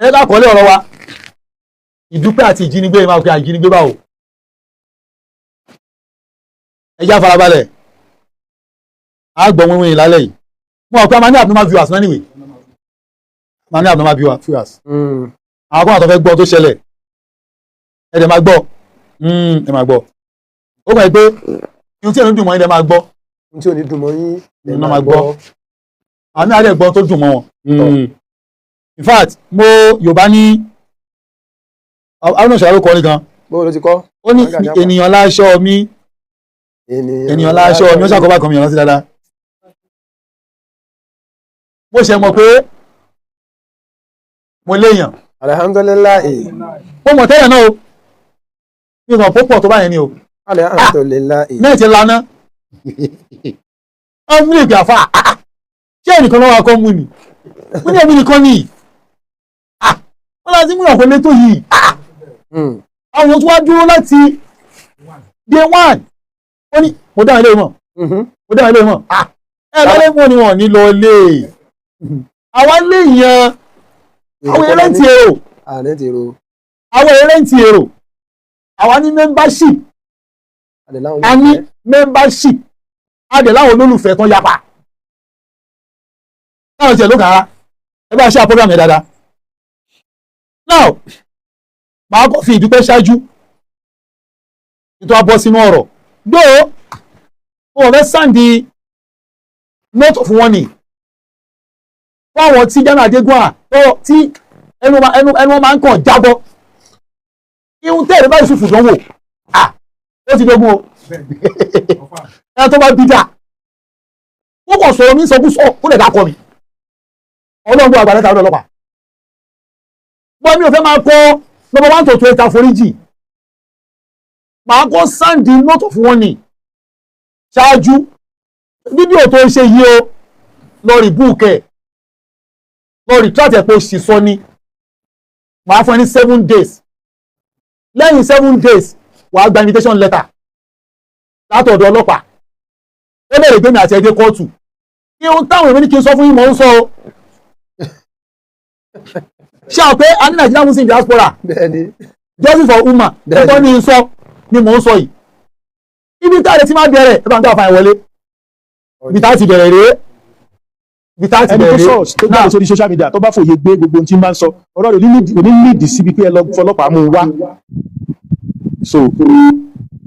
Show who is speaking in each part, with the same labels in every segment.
Speaker 1: Ẹ lákọọ́lẹ̀ ọ̀rọ̀ wa, ìdúpẹ́ àti ìjínigbé. Máa pe àìjínigbé báwo? Ẹ já farabalẹ̀, á gbọ́ wíwìn lálẹ́ yìí. Mo rò pé a máa ní abnormal viewers anyway, máa ní abnormal viewers. Àwọn kan àtọ́ fẹ́ gbọ́ tó ṣẹlẹ̀. Ẹ dẹ̀ máa gbọ́, ẹ máa gbọ́. Ó kàn yí pé ihun tí ẹnu dùn mọ́ yín lẹ máa gbọ́.
Speaker 2: Ohun tí ò ní dùn mọ́ yín lẹ
Speaker 1: Ní máa gbọ́. Àmì àdẹ̀ gbọ́ tó dùn mọ́ wọn. In fact, mo Yorùbá ní àwọn òṣèré kọrin kan.
Speaker 2: Bó ló ti kọ́?
Speaker 1: Ó ní ènìyàn láṣọ mi, ènìyàn láṣọ mi. Ó ṣàkóbá kan mi ìrántí dáadáa. Mo ṣe mọ̀ pé mo léèyàn.
Speaker 2: Alhamdulillahi.
Speaker 1: Mo mọ̀ tẹ́lẹ̀ náà o, mi kàn pọ̀ tó báyẹn ni o.
Speaker 2: Alhamdulillahi.
Speaker 1: Náà ti laná wọ́n mú ìgbà fà. Ṣé ẹnìkan lọ́wọ́ akọ́ mú ni? Mo ní èmi nìkan ni wọ́n láti mú ìyàpọ̀ létò yìí. Àwọn tó wá dúró láti day one, ó ní mo dáhùn ilé mọ̀. Mo dáhùn ilé mọ̀. Ẹ lọ́lé mọ́ ni wọ́n ní lọ lé àwa lè yan àwọn eré ń ti èrò.
Speaker 2: Ààrẹ ti ro.
Speaker 1: Àwọn eré ń ti èrò. Àwa ní membership. A ní membership, a dẹ̀ láwọn olólùfẹ́ tán yapa láwọn tiẹ̀ ló kàn á. Ẹ bá ṣe program yẹn dáadáa. Now, màá kọ́ fi ìdúpẹ́ ṣáájú nítorí wàá bọ́ sínú ọ̀rọ̀ dó. Mo fẹ́ send note of warning fún àwọn tí Jamiu Adégúnwà tí ẹnu wọn máa ń kàn jábọ́. Ihun tẹ́ẹ̀rẹ́ bá Yusuf dánwò, ah, ó ti dógún o. Ẹ tó bá bí dà, ó kàn sọ̀rọ̀ mi sọkúsọ, ó lè dákọ mi. Ọlọ́run gbọ́ àgbàlẹ́ta ọ̀dọ̀ ọlọ́pàá bọ́. Mi ò fẹ́ máa kọ́ number 1 to 20 àforíjì. Màá kọ́ send note of warning ṣáájú. Fídíò tó ń ṣe yìí o, lọ rí búùkẹ́, lọ retract ẹ̀ pé o sì sọ ni. Màá fún ẹ ní 7 days. Lẹ́yìn 7 days, wàá gba invitation letter látọ̀dọ̀ ọlọ́pàá. Ó bẹ̀rẹ̀ gbé mi àti ẹdẹ kóòtù. Ihun táwọn èmi ní kí n sọ fún yín, mò ń sọ o. Ṣé àwọn pé a ní Nigerian Muslim diaspora?
Speaker 2: Bẹ́ẹ̀ni.
Speaker 1: Justice for Umma.
Speaker 2: Bẹ́ẹ̀ni.
Speaker 1: Ẹ̀tọ́ ní sọ ni mò ń sọ yìí. Ibi tá a lè ti máa bẹ̀rẹ̀, ẹ bá ń gbà fún ẹ wọlé. Ibi tá a ti bẹ̀rẹ̀ rèé, ibi tá a ti
Speaker 3: ẹni tó
Speaker 1: bẹ̀rẹ̀ rèé.
Speaker 3: sọ̀rọ̀ tó jáde sórí social media, tó bá fòye gbé gbogbo ohun tí ń bá ń sọ, ọ̀rọ̀ rẹ̀ ò ní nídìí síbi pé ẹ lọ fọlọ́pàá mú un wá. So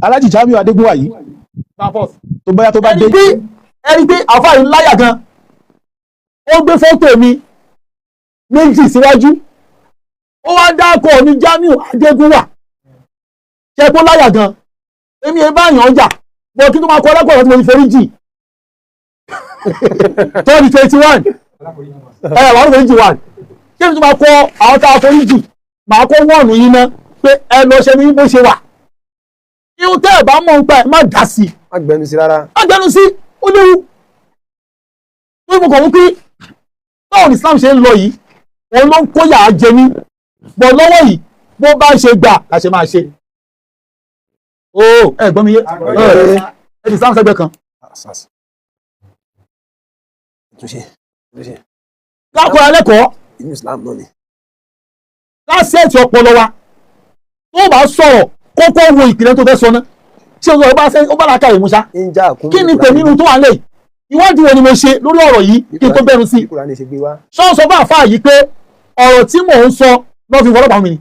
Speaker 3: Alhaji Jamiu Adégúnwà yìí, tó báyá tó bá dé.
Speaker 1: Ẹni pé àfáà yìí láyà gan. Ó gbé fọ́tò mi méjì síwájú, ó wá dákọ̀ ní Jamiu Adégúnwà. Ṣe kó láyà gan? Èmi ẹ bá yàn jà bọ́ kí tó máa kọ́ ọlọ́pàá tí mo ti forí jì 2021. Ẹ wà forí jì one. Kí ni tó máa kọ́ àwọn tá a forí jì? Máa kọ́ wọ́ọ̀nù yín ná pé ẹ lọ ṣe ní bó ṣe wà. Ihun tẹ́ ẹ bá mọ̀ nípa ẹ̀, má dá sí i.
Speaker 2: Má gbẹnu sí rárá.
Speaker 1: Má gbẹnu sí, ó léwu. Tó mo kàn wọ́n pé báwo ni Islam ṣe ń lọ yìí, òun ló ń kóyà á jẹ mí bọ̀ lọ́wọ́ yìí. Bó bá ṣe gbà la ṣe máa ṣe. Ó ẹ gbọ́ mi yé? Ẹ ti Islam sẹ́gbẹ́ kan.
Speaker 2: Túnṣe túnṣe.
Speaker 1: Kákọ́ alẹ́kọ̀ọ́.
Speaker 2: Inú Islam náà ni.
Speaker 1: Lásẹ̀tì ọpọlọ wa. Tó bá sọ̀rọ̀, kókó wo ìpìlẹ̀ tó fẹ́ sọ náà. Ṣé o sọ ó bá làákà ìmúṣá?
Speaker 2: Ń já àkúnmí.
Speaker 1: Kí ni tèmi nínú tó wà lẹ́yìn? Ìwádìí wo ni mo ṣe lórí ọ̀rọ̀ yìí kí n tó bẹ̀rù sí i?
Speaker 2: Bí Kùránì ṣe gbé wá.
Speaker 1: Ṣọ́n sọ fún àfáà yìí pé ọ̀rọ̀ tí mò ń sọ lọ́ fi fọlọ́pàá mi ni?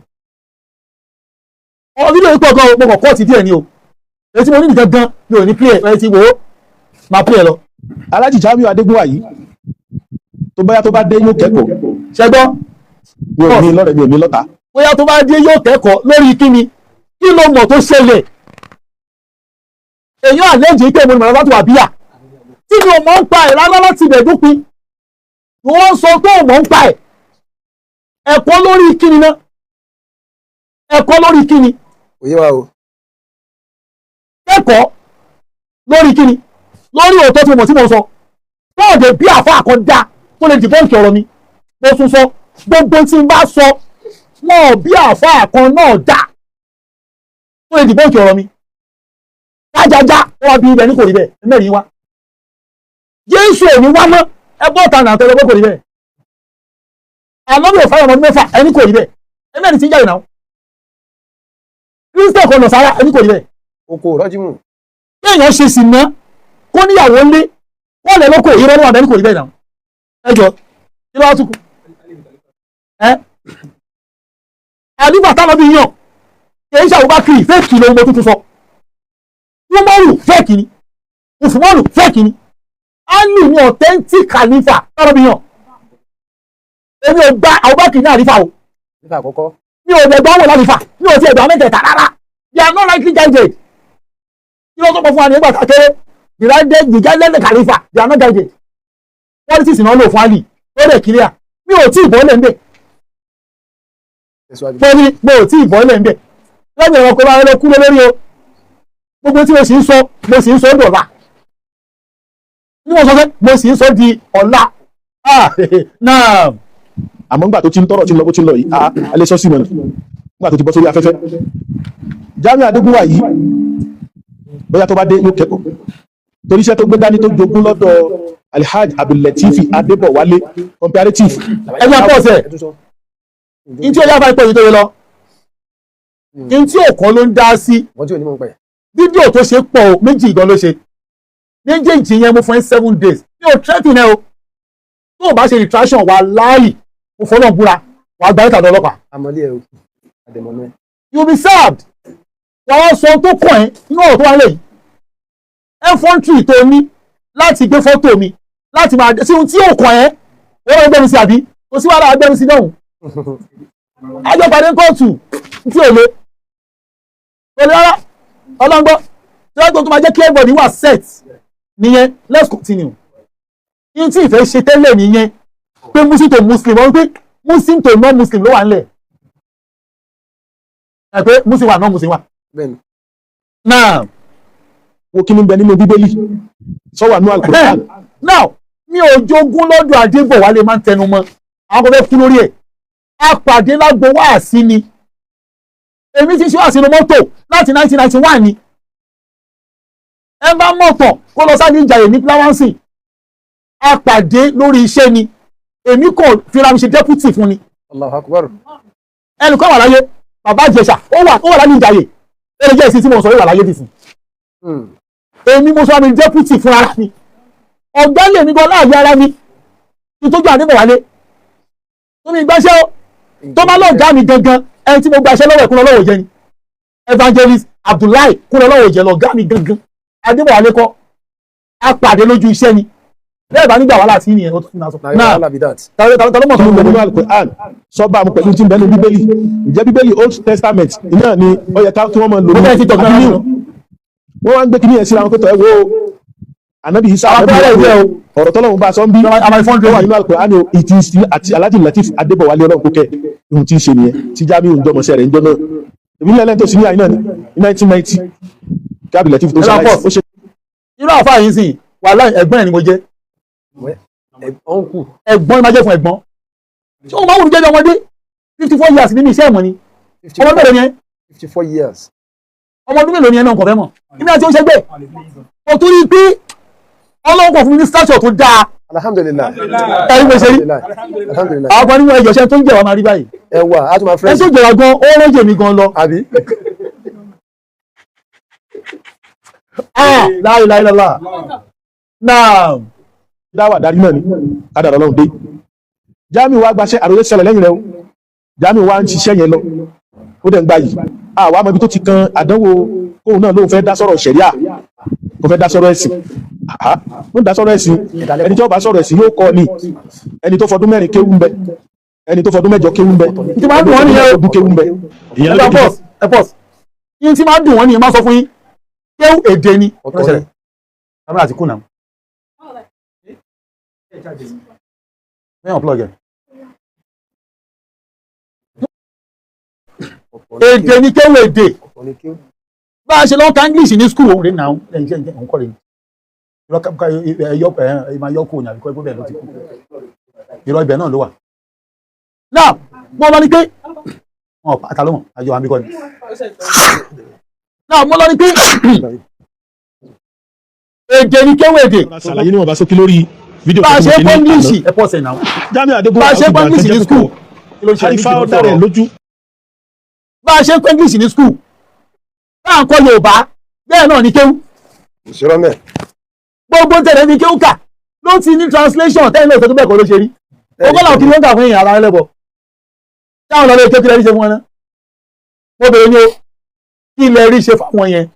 Speaker 1: Ọ̀rọ̀ fídíò yìí pọ̀ gan o. Mo kàn kọ́ọ̀tì díẹ̀ ni o. Èyí tí mo ní nìkan gan mi ò ní play ẹ̀. Ti wò ó, máa play ẹ̀ lọ.
Speaker 3: Alhaji Jamiu Adégúnwà yìí, tó báyá tó bá dé, yóò kẹ́kọ̀ọ́.
Speaker 1: Ṣẹgbọ́n?
Speaker 3: Mi ò ní lọ́rẹ̀, mi ò ní lọ́ta.
Speaker 1: Bóyá tó bá dé yóò kẹ́kọ̀ọ́ lórí kíni? Kí ló mọ̀ tó ṣẹlẹ̀? Èèyàn àlejò pé mo ní màlúwà tó wà bíyà tí mi ò mọ̀ ń pa ẹ̀ rárá láti ibẹ̀ dúpin. Wọ́n sọ pé ò mọ̀ ń pa ẹ̀. Ẹ̀kọ́ lórí kíni náà? Ẹ̀kọ́ lórí kíni?
Speaker 2: Kò yé wa o.
Speaker 1: Kẹ́kọ̀ọ́ lórí kíni? Lórí òótọ́ tí mo mọ̀ tí mo sọ bọ́ọ̀dẹ̀ bí àfa àkọ́dá tó lè debunk ọ̀rọ̀ mi. Mo tún sọ, gbogbo tí n bá sọ, wọn ò bí àfa kan náà dá tó lè debunk ọ̀rọ̀ mi. Jájájá wọn wá bí ibẹ̀ ní kò rí bẹ́ẹ̀. Mẹ́rin wá Jésù ò ní wá mọ́. Ẹ bọ́ ta nà tẹ́lẹ̀ kò rí bẹ́ẹ̀. Ànábì ò fáyọ̀ ọmọdún 6, ẹni kò rí bẹ́ẹ̀. Ẹni mẹ́rin ti ń jáde náà. Kírísítẹ̀ kò lọ sára, ẹni kò rí bẹ́ẹ̀.
Speaker 2: Oko rọ́jímù.
Speaker 1: Kéèyàn ṣe sì ná kó níyàwó ńlé wọ́n lẹ̀ lóko, irọ́ ló wà bẹ́ẹ̀, ní kò rí bẹ́ẹ̀ náà. Ẹ jọ, kí ló wá tún kù? Ẹ àdìgbà táwọn bí yàn kì í ṣe Abubakar, fake lóhun mo tuntun sọ. Umaru fake ni, Usmanu fake ni, Ali ni authentic khalifa táwọn bí yàn. Èmi ò gba Abubakar ní àlífà o.
Speaker 2: Nípa àkọ́kọ́.
Speaker 1: Mi ò dẹ̀ gbọ́ wọn lálífà, mi ò tiẹ̀ gbà mẹ́tẹ̀ẹ̀ta rárá. They are not rightly guided. Kí ló tó pọ̀ fún wa ní ẹgbàá kékeré? The guided khalifa, they are not guided. Politics náà lò fún Ali ó dẹ̀ kílíà. Mi ò tí ì bọ́ lẹ̀ ń bẹ̀.
Speaker 2: Tẹ̀síwájú.
Speaker 1: Mo ní mo ò tí ì bọ́ lẹ̀ ń bẹ̀ lẹ́yìn ẹ̀rọ kó bá rẹ kú lórí o. Gbogbo tí mo sì ń sọ, mo sì ń sọ dọ̀la ní mo sọ pé mo sì ń sọ di ọ̀la. Ah, náà.
Speaker 3: Àmọ́ ńgbà tó ti ń tọrọ tí ń lọ bó ti ń lọ yìí, a lè sọ sí mọ̀nà ńgbà tó ti bọ́ sórí afẹ́fẹ́. Jamiu Adégúnwà yìí, bóyá tó bá dé yóò kẹ́kọ̀ọ́, torí iṣẹ́ tó gbé dání tó jogún lọ́dọ̀ Alhaji Abdul-Latifi Adébọ̀wálé, comparative.
Speaker 1: Ẹgbẹ́ pọ̀ sẹ̀.
Speaker 2: Ẹ tún sọ.
Speaker 1: Ní tí ó yá bá pọ̀ yìí tó yẹ lọ, ní tí òkò ló ń dá sí.
Speaker 2: Wọ́n tí ò ní mọ̀ ń pẹ̀.
Speaker 1: Fídíò tó ṣe pọ̀ o, méjì gan ló ṣe. Méjèèjì yẹn, mo fún ẹ 7 days. Mi ò threatening ẹ o. Tó o bá ṣe retraction, wà láàyè, mo fọlọ́ búra, wà á gba ìtàdọ̀ ọlọ́pàá.
Speaker 2: Àmọ́lé ẹ o. Àdèmọ̀nà ẹ.
Speaker 1: You be served. Wà á sọ ohun tó kàn ẹ́ nínú ọ̀rọ̀ tó wà lẹ́yìn. Effrontery tó ní láti gbé fọ́tò mi láti máa sí ohun tí yóò kàn ẹ́, wọ́n lọ gbẹ́mi sí àbí kò sí wàhálà, gbẹ́mi sí dọ̀hùn. Àjọ pàdé kóòtù tí ò le kò le rárá. Ọlọ́ngbọ́ tí wọ́n tó máa jẹ́ kí everybody wà set nìyẹn. Let's continue. Yín tí ìfẹ́ ṣe tẹ́lẹ̀ nìyẹn pé Muslim to Muslim, wọ́n pé Muslim to non-Muslim ló wà nílẹ̀ ẹ, pé Muslim wà, non-Muslim wà.
Speaker 2: Bẹ́ẹ̀ni.
Speaker 1: Now.
Speaker 3: Wo kí ni ń bẹ nínú Bíbélì sọ́wọ́ àánú Alukur'an.
Speaker 1: Now, mi ò jogún lọ́dọ̀ Adébọ̀wálé, máa ń tẹnu mọ́ àwọn kan fẹ́ kú lórí ẹ̀. A pàdé lágbo wáàsí ni. Èmi ti ṣe wáàsí inú mọ́tò láti 1991 ni. Ẹ bá mọ̀tàn kó lọ sáré ìjàyè ní Pláwánsì. A pàdé lórí iṣẹ́ ni. Èmi kò fira mi ṣe deputy fún ni.
Speaker 2: Allahu Akbar.
Speaker 1: Ẹnìkan wà láyé, bàbá Ìjẹ̀ṣà, ó wà láyé ìjàyè. Ó lè jẹ́ ìsìn tí mo sọ, ó wà láyé dìsìn. Èmi mo sọ mi deputy fún ara mi. Ọ̀gá lè mi gan láàyè ara mi kí tó gbà Adébọ̀wálé tó mi gbáṣẹ́ o. Tó bá lọ́ọ̀gá mi gangan, ẹni tí mo gbaṣẹ́ lọ́wọ́ ẹ̀kúnlọ́ lọ́wọ́ jẹ́ ni Evangelist Abdullahi kúnlọ́ lọ́wọ́ jẹ́ lọ́gá mi gangan. Adébọ̀wálé kọ́. A pàdé lójú iṣẹ́ ni. Bẹ́ẹ̀ bá nígbà wàhálà tí nìyẹn ó tún náà sọ.
Speaker 2: Na your wahala be that.
Speaker 1: Ta ló mọ̀
Speaker 3: kí
Speaker 1: tó
Speaker 3: ni
Speaker 1: ń
Speaker 3: ń bẹ
Speaker 1: bẹ
Speaker 3: nínú Alukur'an sọ́ba mu pẹ̀lú tí ń bẹ nínú Bíbélì? Ǹjẹ́ Bíbélì Old Testament iná ni ó yẹ ká kí wọ́n máa lò
Speaker 1: Mo
Speaker 3: ní
Speaker 1: fẹ́ ti tọ̀gbọ́n
Speaker 3: àbí
Speaker 1: náà
Speaker 3: new?
Speaker 1: lọ.
Speaker 3: Wọ́n wá ń gbé kíní yẹn síra wọn pé tọ́ ẹ wo Anabi Isa,
Speaker 1: Àwọn
Speaker 3: Anabi
Speaker 1: akọ́lẹ̀ ìwé o.
Speaker 3: ọ̀rọ̀ tọ́lọ́run bá sọ ń bí
Speaker 1: Àmà ìfọ́n
Speaker 3: ó wà nínú Alukur'an o. Ìtì àti Alhaji Latif Adébọ̀wálé, Ọlọ́run kó kẹ́, ohun tí ń ṣe nìyẹn tí Jamiu ń jọmọṣẹ́ rẹ̀ ń jọ náà. Èmi ní ẹlẹ́ni tó sì ní àyínà ní 1990 kábí Latif tó
Speaker 1: Ẹ bá
Speaker 3: ṣaláìsí
Speaker 1: pọ̀.
Speaker 3: ó ṣe.
Speaker 1: Irú àfáà yìí sìn wàhálà, ẹ̀gbọ́n ẹ̀ ni mo jẹ́.
Speaker 2: Ọ̀nkù.
Speaker 1: Ẹ̀gbọ́n ni máa jẹ́ fún ẹ̀gbọ́n. Ṣé o máa wù mí jẹ́ bí ọmọdé? 54 years nínú iṣẹ́ ìmọ̀ ni. Ọmọ mélòó ni ẹ?
Speaker 2: 54 years.
Speaker 1: Ọmọ ọdún mélòó ni ẹ náà kò fẹ́ mọ̀? Èmi àti oúnjẹ gbẹ mo tún rí i pé Ọlọ́run kò fún mi ní stature tó dáa.
Speaker 2: Alhamdulillah.
Speaker 1: Ẹ̀rí mo ṣe rí.
Speaker 2: Alhamdulillah.
Speaker 1: Àwọn kan níwọ̀n ẹ̀jọ̀ ṣe tó ń jẹ̀wá máa rí báyìí.
Speaker 2: Ẹ wà á tún máa
Speaker 1: Ẹ
Speaker 2: fresh.
Speaker 1: tó jẹ̀wá gan, ó rọ́jẹ̀ mi gan lọ.
Speaker 2: Àbí.
Speaker 1: Ah, la ilaha illallah. Náà.
Speaker 3: Dáwà darí náà ni kádàrá Ọlọ́run dé. Jamiu wa gbaṣẹ́, àròyé ṣẹlẹ̀ lẹ́yìn rẹ̀ o. Jamiu wa ń ṣiṣẹ́ yẹn lọ, ó dẹ̀ ń gba yìí. Àwa mọ ibi tó ti kan àdánwò kóun náà lóun fẹ́ dá sọ̀rọ̀ ṣẹ̀ríà, kó fẹ́ dá sọ̀rọ̀ ẹ̀sìn. Àhá, ó ń dá sọ̀rọ̀ ẹ̀sìn. Ẹni tí ó bá sọ̀rọ̀ ẹ̀sìn yóò kọ́ ni. Ẹni tó fọdún 4 kéwú ń bẹ, ẹni tó fọdún 8 kéwú ń bẹ,
Speaker 1: Tí máa ń dùn wọ́n nìyẹn o.
Speaker 3: ọdún kéwú ń bẹ. Ìyẹn
Speaker 1: Ẹ
Speaker 3: ló
Speaker 1: bá
Speaker 3: dé.
Speaker 1: pause, ẹ pause. Yín tí máa ń dùn wọ́n nìyẹn, máa sọ fún yín kéwù èdè ni.
Speaker 2: Ọ̀tọ̀ ni.
Speaker 1: Kámẹ́rà ti kú náà. Mẹ́wọ̀n plug ẹ̀.
Speaker 2: Ọ̀tọ̀ ni.
Speaker 1: Èdè ni kéwù, èdè.
Speaker 2: Ọ̀tọ̀ ni kéwú.
Speaker 1: Bá a ṣe lọ ka English ní school, òun rè náà ẹ̀yìn ṣe òun kọ́ rè irọ́ ẹ̀yọ́ ẹ̀ máa yọ kó ní àbíkọ́ ẹgbẹ́ bẹ́ẹ̀ ló ti kú. Irọ́, ibẹ̀ náà ló wà. Náà mo lọ ní pé wọn ò ta ló mọ̀ àjọ àbíkọ́ ni. Náà mo lọ ní pé èdè ni kéwù, èdè.
Speaker 3: Ṣàlàyé níwọ̀nba sókè lórí fídíò
Speaker 1: Bá a
Speaker 3: kan tí
Speaker 1: ṣe
Speaker 3: mo
Speaker 1: kọ́
Speaker 3: ṣe ní
Speaker 1: English
Speaker 3: àná.
Speaker 1: ẹ pọ̀ sẹ̀ náà.
Speaker 3: Jamiu Adégúnwà
Speaker 1: Bá a ṣe
Speaker 3: ó ti
Speaker 1: kọ́
Speaker 3: bà
Speaker 1: English
Speaker 3: nǹkan
Speaker 1: ní
Speaker 3: jẹ́
Speaker 1: school.
Speaker 3: púpọ̀.
Speaker 1: Kí ló ń ṣe
Speaker 3: Àrífà ó dára ẹ̀ lójú.
Speaker 1: Bá a ṣe ń kọ́ English ní school, bá a ń kọ́ Yorùbá, bẹ́ẹ̀ náà ní kéwú.
Speaker 2: Ìṣòro mẹ́.
Speaker 1: Gbogbo tẹ̀lé ní kéwú kà ló ti ní translation tẹ́lẹ̀ náà ìtọ́jú bẹ́ẹ̀ kọ́ ló ṣe rí. Ogún làwọn kiri ló ń kà fún èèyàn ara ẹlẹ́bọ̀. Táwọn lọ lé kéwú kí lẹ rí ṣe fún wọn náà. Mo bèrè ní o, kí lẹ rí ṣe fáwọn yẹn.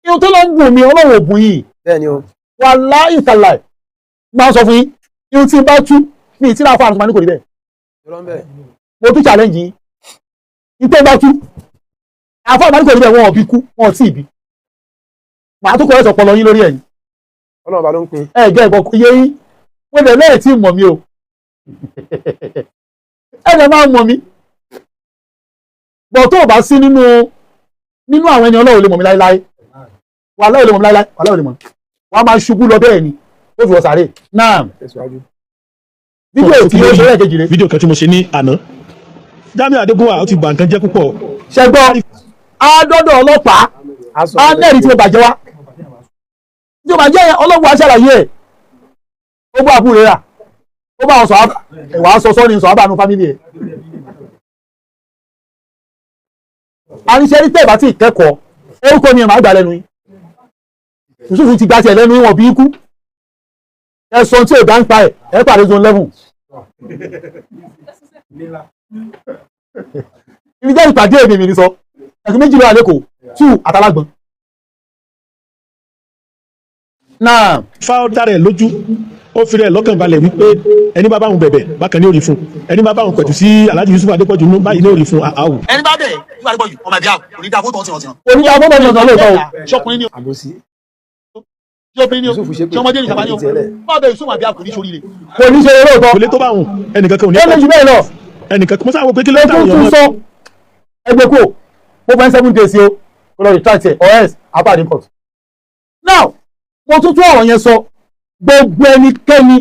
Speaker 1: Ihun tó lọ ń bùn mi, Ọlọ́run ò bùn yìí.
Speaker 2: Bẹ́ẹ̀ni o.
Speaker 1: Wàláhì tàláì. Máa sọ fún yín, ihun tí n bá tú, mi ì tí náà fún àrùn tó máa ní kò rí bẹ́ẹ̀.
Speaker 2: Ìṣòro mẹ́.
Speaker 1: Mo tún challenge yín. Ìtẹ́ bá tú, àfọ́ àmàlí kò rí bẹ́ẹ̀, wọn ò bí kú, wọn ò tí ì bí. Màá tún kọ́ ẹ̀sọ̀ pọlọ yín lórí ẹ̀yìn.
Speaker 2: Ọlọ́run bá ló ń pín.
Speaker 1: Ẹ jẹ́ ìbọn kò yé yín. Mo dẹ̀ lẹ́ẹ̀ tí mọ̀ mí o. Ẹ dẹ̀ máa mọ̀ mí. Bọ̀ tó o bá sí nínú àwọn ẹni Ọlọ́run lè mọ̀ mí láéláé. Wàhálà ò lè mọ̀ mí láéláé, wàhálà ò lè mọ̀ mí. Wàá máa ṣubú lọ bẹ́ẹ̀ ni, ó fi wọ sàárè. Náà,
Speaker 2: Tẹ̀síwájú.
Speaker 1: fídíò tí ó ṣe lẹ́ẹ̀kejì rẹ̀.
Speaker 3: Fídíò kan tí mo ṣe ní àná. Jamiu Adégúnwà ó ti bà nǹkan jẹ́ púpọ̀.
Speaker 1: Ṣẹgbọ́n, á dọ́dọ̀ ọlọ́pàá, á nẹ́ẹ̀rí tí mo bàjẹ́ wá. Tí mo bàjẹ́ yẹn, ọlọ́pàá ṣàlàyé ẹ̀. Ó bá àbúrò rà, ó bá àwọn sọ̀hábà, ẹ̀wà sọ sọ́ni sọ̀hábà nù fámìlì ẹ̀. Àníṣe rí tẹ̀ bá tí ì kẹ́kọ̀ọ́, orúkọ mi ẹ̀ máa gbà lẹ́nu yín. Yusuf ti gba tiẹ̀ lẹ́nu yín, wọ́n bí ikú. Ẹ sọ tí ò dá ń pa ẹ̀, ẹ pàdé zone 11. Ibi jẹ́ ìpàdé èmi mi ní sọ, ẹ̀sùn méjì ló wà lẹ́kọ̀ọ́, 2 àtàlágbọ̀n. Náà.
Speaker 3: Fá ó dára ẹ̀ lójú, ó fi rẹ̀ lọ́kàn balẹ̀ wípé ẹni bá báwọn bẹ̀bẹ̀ bákan ní òrì fún, ẹni bá báwọn pẹ̀tù sí Alhaji Yusuf Adépọ̀jù nú báyìí ní òrì fún àwò.
Speaker 4: Ẹni bá bẹ̀ Yusuf Adépọ̀jù ọmọ ẹ̀bí àwò kò ní dáa fótó ọ̀sìn ọ̀sìn.
Speaker 1: Kò ní dáa fótó ọ̀sìn ọ̀sìn lóòótọ́ o.
Speaker 4: Ṣọkùnrin ni o.
Speaker 2: Àbòsí.
Speaker 4: Ṣọkùnrin ni o.
Speaker 2: Yusuf ṣe pé
Speaker 4: Ṣọmọdé ni ìjàmbá ni o.
Speaker 2: tiẹ̀ lẹ̀.
Speaker 4: Bá bẹ̀ Yusuf àbí àkò ní sóríire.
Speaker 1: Kò ní ṣe lóòótọ́.
Speaker 3: Kò lè tó bá wọn ẹnìkan kan ò ní.
Speaker 1: Ó lè jù bẹ́ẹ̀ lọ.
Speaker 3: Ẹnìkan kan mo sáà wò pé kí ló ń tàwọn
Speaker 1: Ó tún
Speaker 3: èèyàn
Speaker 1: sọ ẹgbẹ́ kò mo fẹ́ 7 days o kò lọ retract ẹ̀ or else apá ní court. Now mo tún tún ọ̀rọ̀ yẹn sọ, gbogbo ẹnikẹ́ni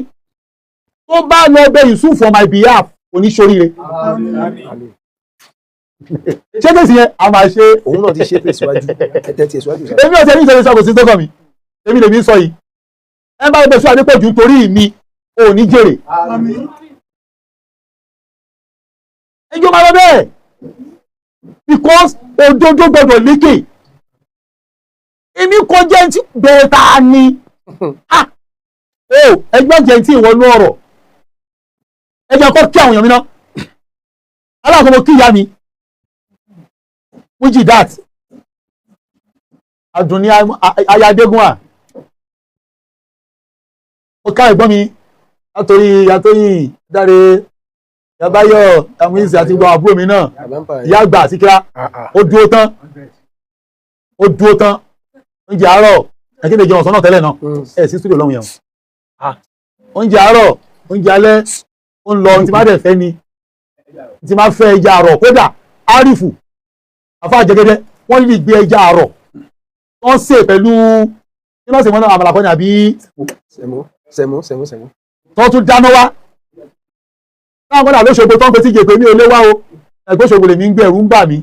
Speaker 1: tó bá lọ bẹ̀ Yusuf on my behalf kò ní ṣoríire. Ṣé kéèsì yẹn a máa ṣe.
Speaker 2: Òun náà ti ṣe tẹ̀síwájú, ẹ̀tẹ̀ tẹ̀síwájú.
Speaker 1: Èmi ò tẹ́ ní ìṣẹ̀lẹ̀ sọ kò sí tó kàn mí, èmi lèmi ń sọ yìí. Ẹ bá bẹ̀ Yusuf Adépọ̀jù nítorí mi ò ní jèrè. Ẹjọ́ máa lọ bẹ́ẹ̀ because òdodo gbọdọ̀ lékè. Èmi kọjá ẹni tí bẹ́ẹ̀ ta ni. O ẹgbẹ́ jẹ́ tí ìwọ inú ọ̀rọ̀. Ẹ jẹ́ kó kí àwọn èèyàn mi ná. Aláàkọ́ mo kí ìyá mi. Mujidat. Àdùnní aya Adégúnwà. Mo ká ẹ̀gbọ́n mi látòrí Yàtóyìn Dáre Yàbáyọ̀ Àmúyísí àti gbogbo àbúrò mi náà. Ìyá àgbà àti kíá. Ó dúró tán. Ó dúró tán. Oúnjẹ àárọ̀ ẹ̀kí lè jẹun ọ̀sán náà tẹ́lẹ̀ náà. Ẹ sí studio lọ́hùn yẹn. Oúnjẹ àárọ̀, oúnjẹ alẹ́, ó ń lọ tí má dẹ̀ fẹ́ ni. Tí má fẹ́ ẹja àárọ̀ kódà árífù àfa jẹgẹdẹ wọ́n lè gbé ẹja àárọ̀. Wọ́n sè pẹ̀lú kí ló ṣe mọ́ náà àmàlà kọ́ ni àbí.
Speaker 2: Sẹ̀mó sẹ̀mó sẹ̀mó sẹ̀mó.
Speaker 1: Tó tún dáná wá. Táwọn kọ́dà lóṣogbo tó ń fetí jẹ pé mi ò lé wá o. Ẹgbẹ́ Òṣogbo lèmi ń gbé ẹ̀rù ń bà mí.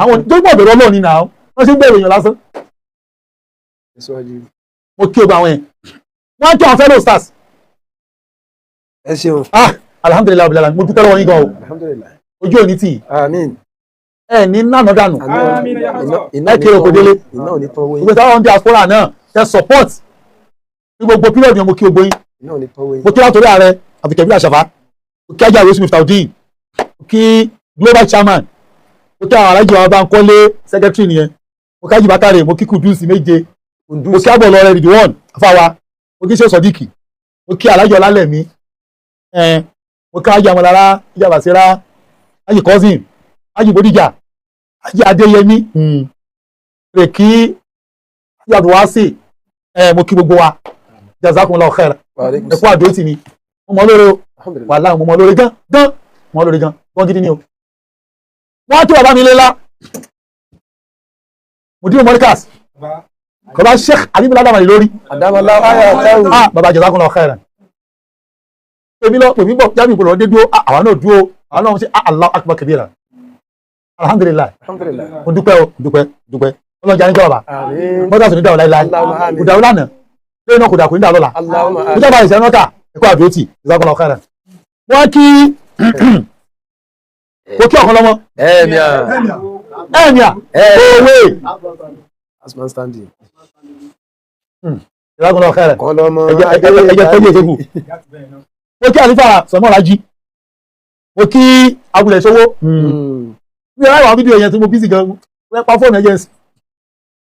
Speaker 1: Àwọn tó gbọ́ bẹ̀rù Ọlọ́run ni nà ó. Wọ́n ṣe ń bẹ̀rù èèyàn lásán. Mo kí o gba àwọn yẹn. Wọ́n kí àwọn fellow stars.
Speaker 2: Ẹ ṣeun.
Speaker 1: Ah, alhamdulilayi abilala, mo dúpẹ́ lọ́wọ́ yín gan o.
Speaker 2: Alhamdulilayi.
Speaker 1: Ojú òní tì í.
Speaker 2: Àmín.
Speaker 1: Ẹ ní nànà dànù.
Speaker 2: Àmín.
Speaker 1: Ẹ kéré oko délé.
Speaker 2: Iná ò ní tán owó yín.
Speaker 1: Gbogbo táwọn diaspora náà tẹ support ní gbogbo period yẹn mo kí gbogbo yín.
Speaker 2: Iná ò ní tán owó yín.
Speaker 1: Mo kí látòrí ààrẹ Abdulkabir Àṣàfà, mo kí Ajá Rosmi Miftaudeen, mo kí global chairman, mo kí àwọn alájọ wa Bankole secretary nìyẹn, mo kí Ají Bakare, mo kí Kudusi méje, mo kí Abọ̀ Lọ́rẹ́ Ridwan Afáwa, mo kí Ṣé Sọ̀díkì, mo kí alájọ Lálẹ̀mí, mo kí Ají Amọ̀lára, Ají Àbàṣírá, Ají Cousin, Ají Bódìjà, Ají Adéyẹmí, rè kí Ají Abdulwasi, mo kí gbogbo wa, jazakumullahu khair, ẹ kú àdó tì mí, mo mọ lóore o, wàláhì mo mọ lóore gan gan, mo mọ lóore gan gan gidi ni o. Wọ́n á tó bàbá mi léla, Mudiru Morikas, bàbá Sheikh Abibula Adamali lórí. Ah bàbá jazakumullahu khairan. Èmi lọ pèmí bọ̀ jábì ìbò lọ dé dúró, àwa náà dúró, àwa náà ṣe Allahu akbar kabira. Alhamdulillah. Mo dúpẹ́ o, dúpẹ́ dúpẹ́. Ọlọ́jà níjọ́ bàbá. Mọ́tà sùn ní dàwọ̀ láíláí. Kò dàwọ̀ lánàá. Lẹ́yìn náà kò dà kò ní dà lọ́la. Mo jábà ìṣẹ́ náà kà ẹ̀kọ́ àdúrótì jazakumullahu khairan. Wọ́n kí Mo kí ọ̀kan lọ́mọ.
Speaker 2: Ẹ̀míà.
Speaker 1: Ẹ̀míà òwe.
Speaker 2: Last man standing.
Speaker 1: Ìrákùnrin ọ̀kẹ́ rẹ̀.
Speaker 2: Kan lọ́mọ.
Speaker 1: Ẹjẹ tẹ́lẹ̀ ìṣègùn. Mo kí àlífà Sọmọ́lájí. Mo kí Agulẹ̀ Ṣọwọ́. Mi ò ráyè àwọn fídíò yẹn tí mo bísí gan. Wọ́n pa fóònù ẹjẹ sí.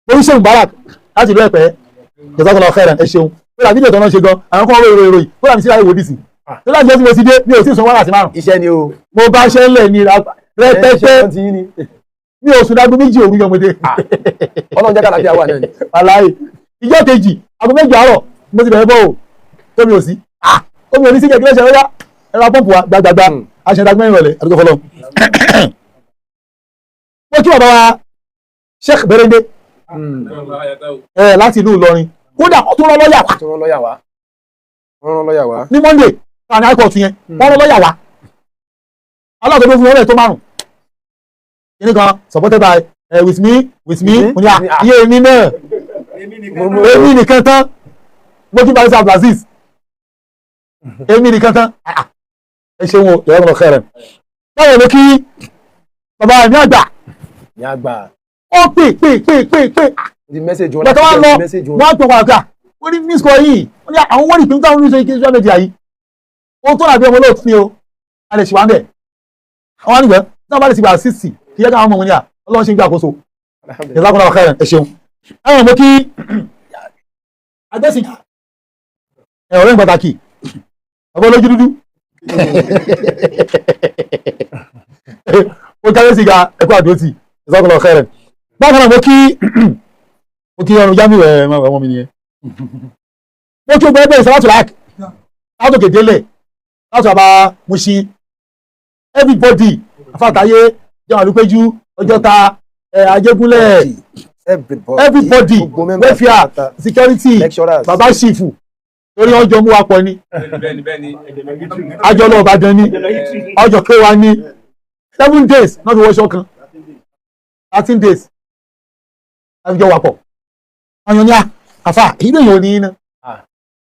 Speaker 1: Mo rí Ṣéun Barak láti ìlú Ẹ̀pẹ́. Jazakallahu khairan, ẹ ṣeun. Ó rà fídíò tó náà ṣe gan. Àwọn kan ròyìn ròyìn. Ó rà mí sí láyé wò dísì. Tó láti jẹ́ tí mo ti dé, mi ò tí ì san wákàtí 5.
Speaker 2: Iṣẹ́ ni o.
Speaker 1: Mo bá ṣẹ́ ńlẹ̀ ní rẹpẹtẹ. Mi ò sùn dágún 2 òru yọmọdé.
Speaker 2: Ọlọ́run jẹ́ kàlàfíà wà náà ni.
Speaker 1: Wàláhì. Ìjọ́ kejì, aago 8 àárọ̀, mo ti bẹ̀rẹ̀ bọ́ o. Tómi ò sí. Tómi ò ní sí kẹ̀kẹ́ lẹ́sẹ̀ rẹ́yà. Ẹ̀rọ pọ́ǹpù wa gbàgbàgbà. Aṣọ ìdágún 4 ìrọ̀lẹ́, àdúgbò fọlọ́. Mo kí bàbá wa Sheikh Berende láti ìlú Ìlọrin. Kódà ó tún rán lọ́ọ̀yà wá.
Speaker 2: Tún rán lọ́ọ̀yà wá. Wọ́n rán lọ́ọ̀yà wá.
Speaker 1: Ní Monday, àní high court yẹn, wọ́n rán lọ́ọ̀yà wá. Aláàtọ̀ ló fún wọn lẹ́ẹ̀ tó 5. Kíní kan supported by with me with me mo ní iye èmi náà èmi nìkan tán. Mo kí Barrister Abdulaziz èmi nìkan tán. Ẹ ṣeun o, jazakallahu khairan. Báwo ló kí bàbá mi àgbà?
Speaker 2: Ní àgbà.
Speaker 1: Ó pè pè pè pè pè.
Speaker 2: Di message wọn.
Speaker 1: Bàtà wọn lọ, wọ́n á pè wọn àgbà. Wọ́n ní miss call yìí. Wọ́n ní àwọn wọ́n ní pé táwọn oníṣẹ́ social media yìí. Ó tó dàbí ọmọ olóòtú ni o. A lè ṣì wá ń bẹ̀. Àwọn ànígbẹ́ tí wọ́n bá lè ti gbà 60 kí yẹ káwọn ọmọ wọn ní à Ọlọ́run ṣe ń gbé àkóso. Jazakallahu khairan, ẹ ṣeun. Àwọn ọmọ kí Adésìnká ẹ ọ̀rẹ́ pàtàkì ọmọ olójú dúdú. Ó jáde sìgá ẹ̀kọ́ àdótì. Jazakallahu khairan. Bákan náà mo kí ọrùn Jamiu ẹ̀ ọmọ mi nìyẹn. Mo kí ogun ẹgbẹ́ ìsàlátù láàkì látòkè délẹ̀ látò àbá Mushin everybody afáàtàyé jẹun àlùpẹ́jú Ọjọ́ta Ajégúnlẹ̀ everybody welfare security baba chifu torí ọjọ́ mú wa pọ̀ ni àjọ lọ Ìbàdàn ni ọjọ́ kéwa ni 7 days náà fi wọṣọ kan 13 days láti jọ wà pọ̀. Àwọn èèyàn ní àfà èyí lè yàn ní iná.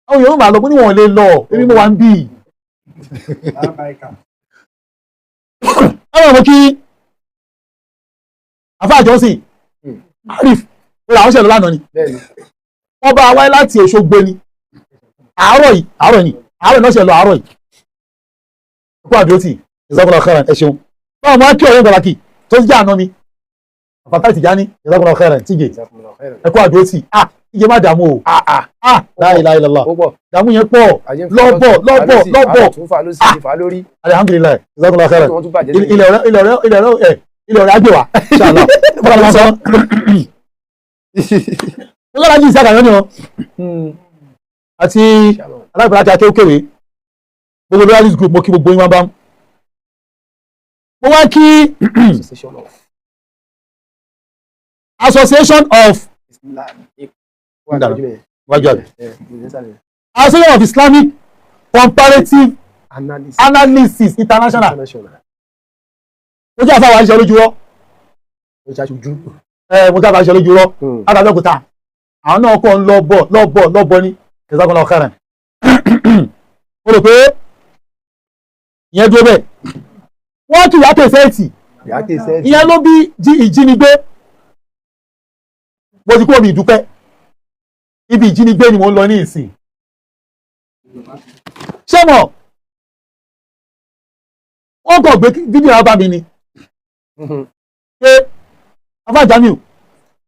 Speaker 1: Àwọn èèyàn máa lọ pé níwọ̀n lè lọ èmi mo wà ń bì. Àwọn ọmọ kí àfà àjọsìn Arif ó ra àwọn ṣẹlẹ̀ lánàá ni. Wọ́n bá wáyé láti Òṣogbo ni. Àárọ̀ yìí àárọ̀ ni àárọ̀ náà ṣe lọ àárọ̀ yìí. Kó àdúrótì jazakallahu khairan, ẹ ṣeun. Báwo máa kí ọ̀rẹ́ pàtàkì tó jẹ́ àná mi? Àfàtà Tìjání jazakallahu khairan tíje. Ẹ kó àdúrótì. Tíje má dààmú o. La ilaha illallah. Dààmú yẹn pọ̀ lọ́bọ̀ lọ́bọ̀ lọ́bọ̀. Alhamdulillah jazakallahu khairan. Ilẹ̀ ọ̀rẹ́ àgbèwà. Inshallah. Bọ́lá máa sọ. Mo lọ́la jí ìsáka yọ́ni o. Àti aláìpẹ́ láti akéwkéwé. Gbogbo loyalist group mo kí gbogbo yín wá bá. Mo wá kí Association of Association of Islamic Comparative Analysis International. Mo jẹ́ àfáwà ṣe lójú rọ́. Mo jẹ́ àfáwà ṣe lójú rọ́. Látàbẹ́òkúta. Àwọn náà kọ́ ń lọ́bọ̀ lọ́bọ̀ lọ́bọ̀ ní jazakallahu khairan. Mo rò pé ìyẹn dúró bẹ́ẹ̀. Wọ́n kì í yàtọ̀ sẹ́ẹ̀tì. Ìyẹn ló bí ìjínigbé. Mo ti kúrò ní ìdúpẹ́. Ibi ìjínigbé ni mo ń lọ ní ìsìn. Ṣé mọ̀? Wọ́n kàn gbé fídíò wá bá mi ni. Pé Alfa Jamiu,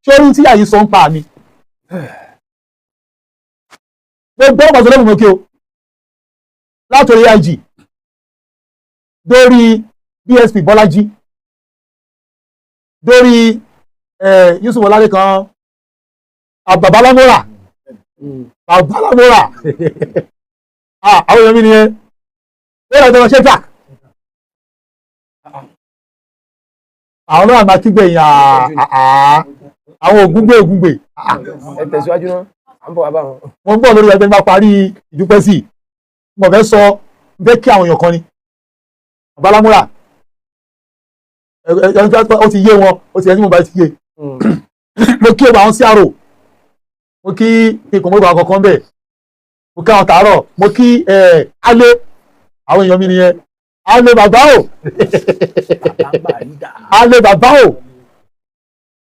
Speaker 1: ṣé orí tí àyè sọ ń pa mi? Gbogbo ọ̀pọ̀ sọlẹ́mù mọ́ kí o. Látòrí IG, dórí DSP Bọ́lájí, dórí Yusuf Ọlálékan, Babalámọ́ra, Babalámọ́ra, àwọn èèyàn mi nìyẹn, ó yàrá ìjọba ṣe jack. Àwọn náà máa kígbe yàn àwọn ògúngbè ògúngbè.
Speaker 2: Ẹ tẹ̀síwájú náà, à ń bọ̀ wá bá wọn.
Speaker 1: Mo ń bọ̀ lórí ẹgbẹ́ nípa parí ìdúpẹ́ sí i. Mo fẹ́ sọ fẹ́ kí àwọn èèyàn kan ni. Babalámúrà ó ti yé wọn, ó ti yẹ tí mo bá ti yé. Mo kí ọba àwọn CRO, mo kí ikùn mọ́gbà kankan bẹ́ẹ̀, mo kí àwọn tàárọ̀, mo kí alẹ́ àwọn èèyàn mi nìyẹn. Alẹ́ bàbá o, alẹ́ bàbá o,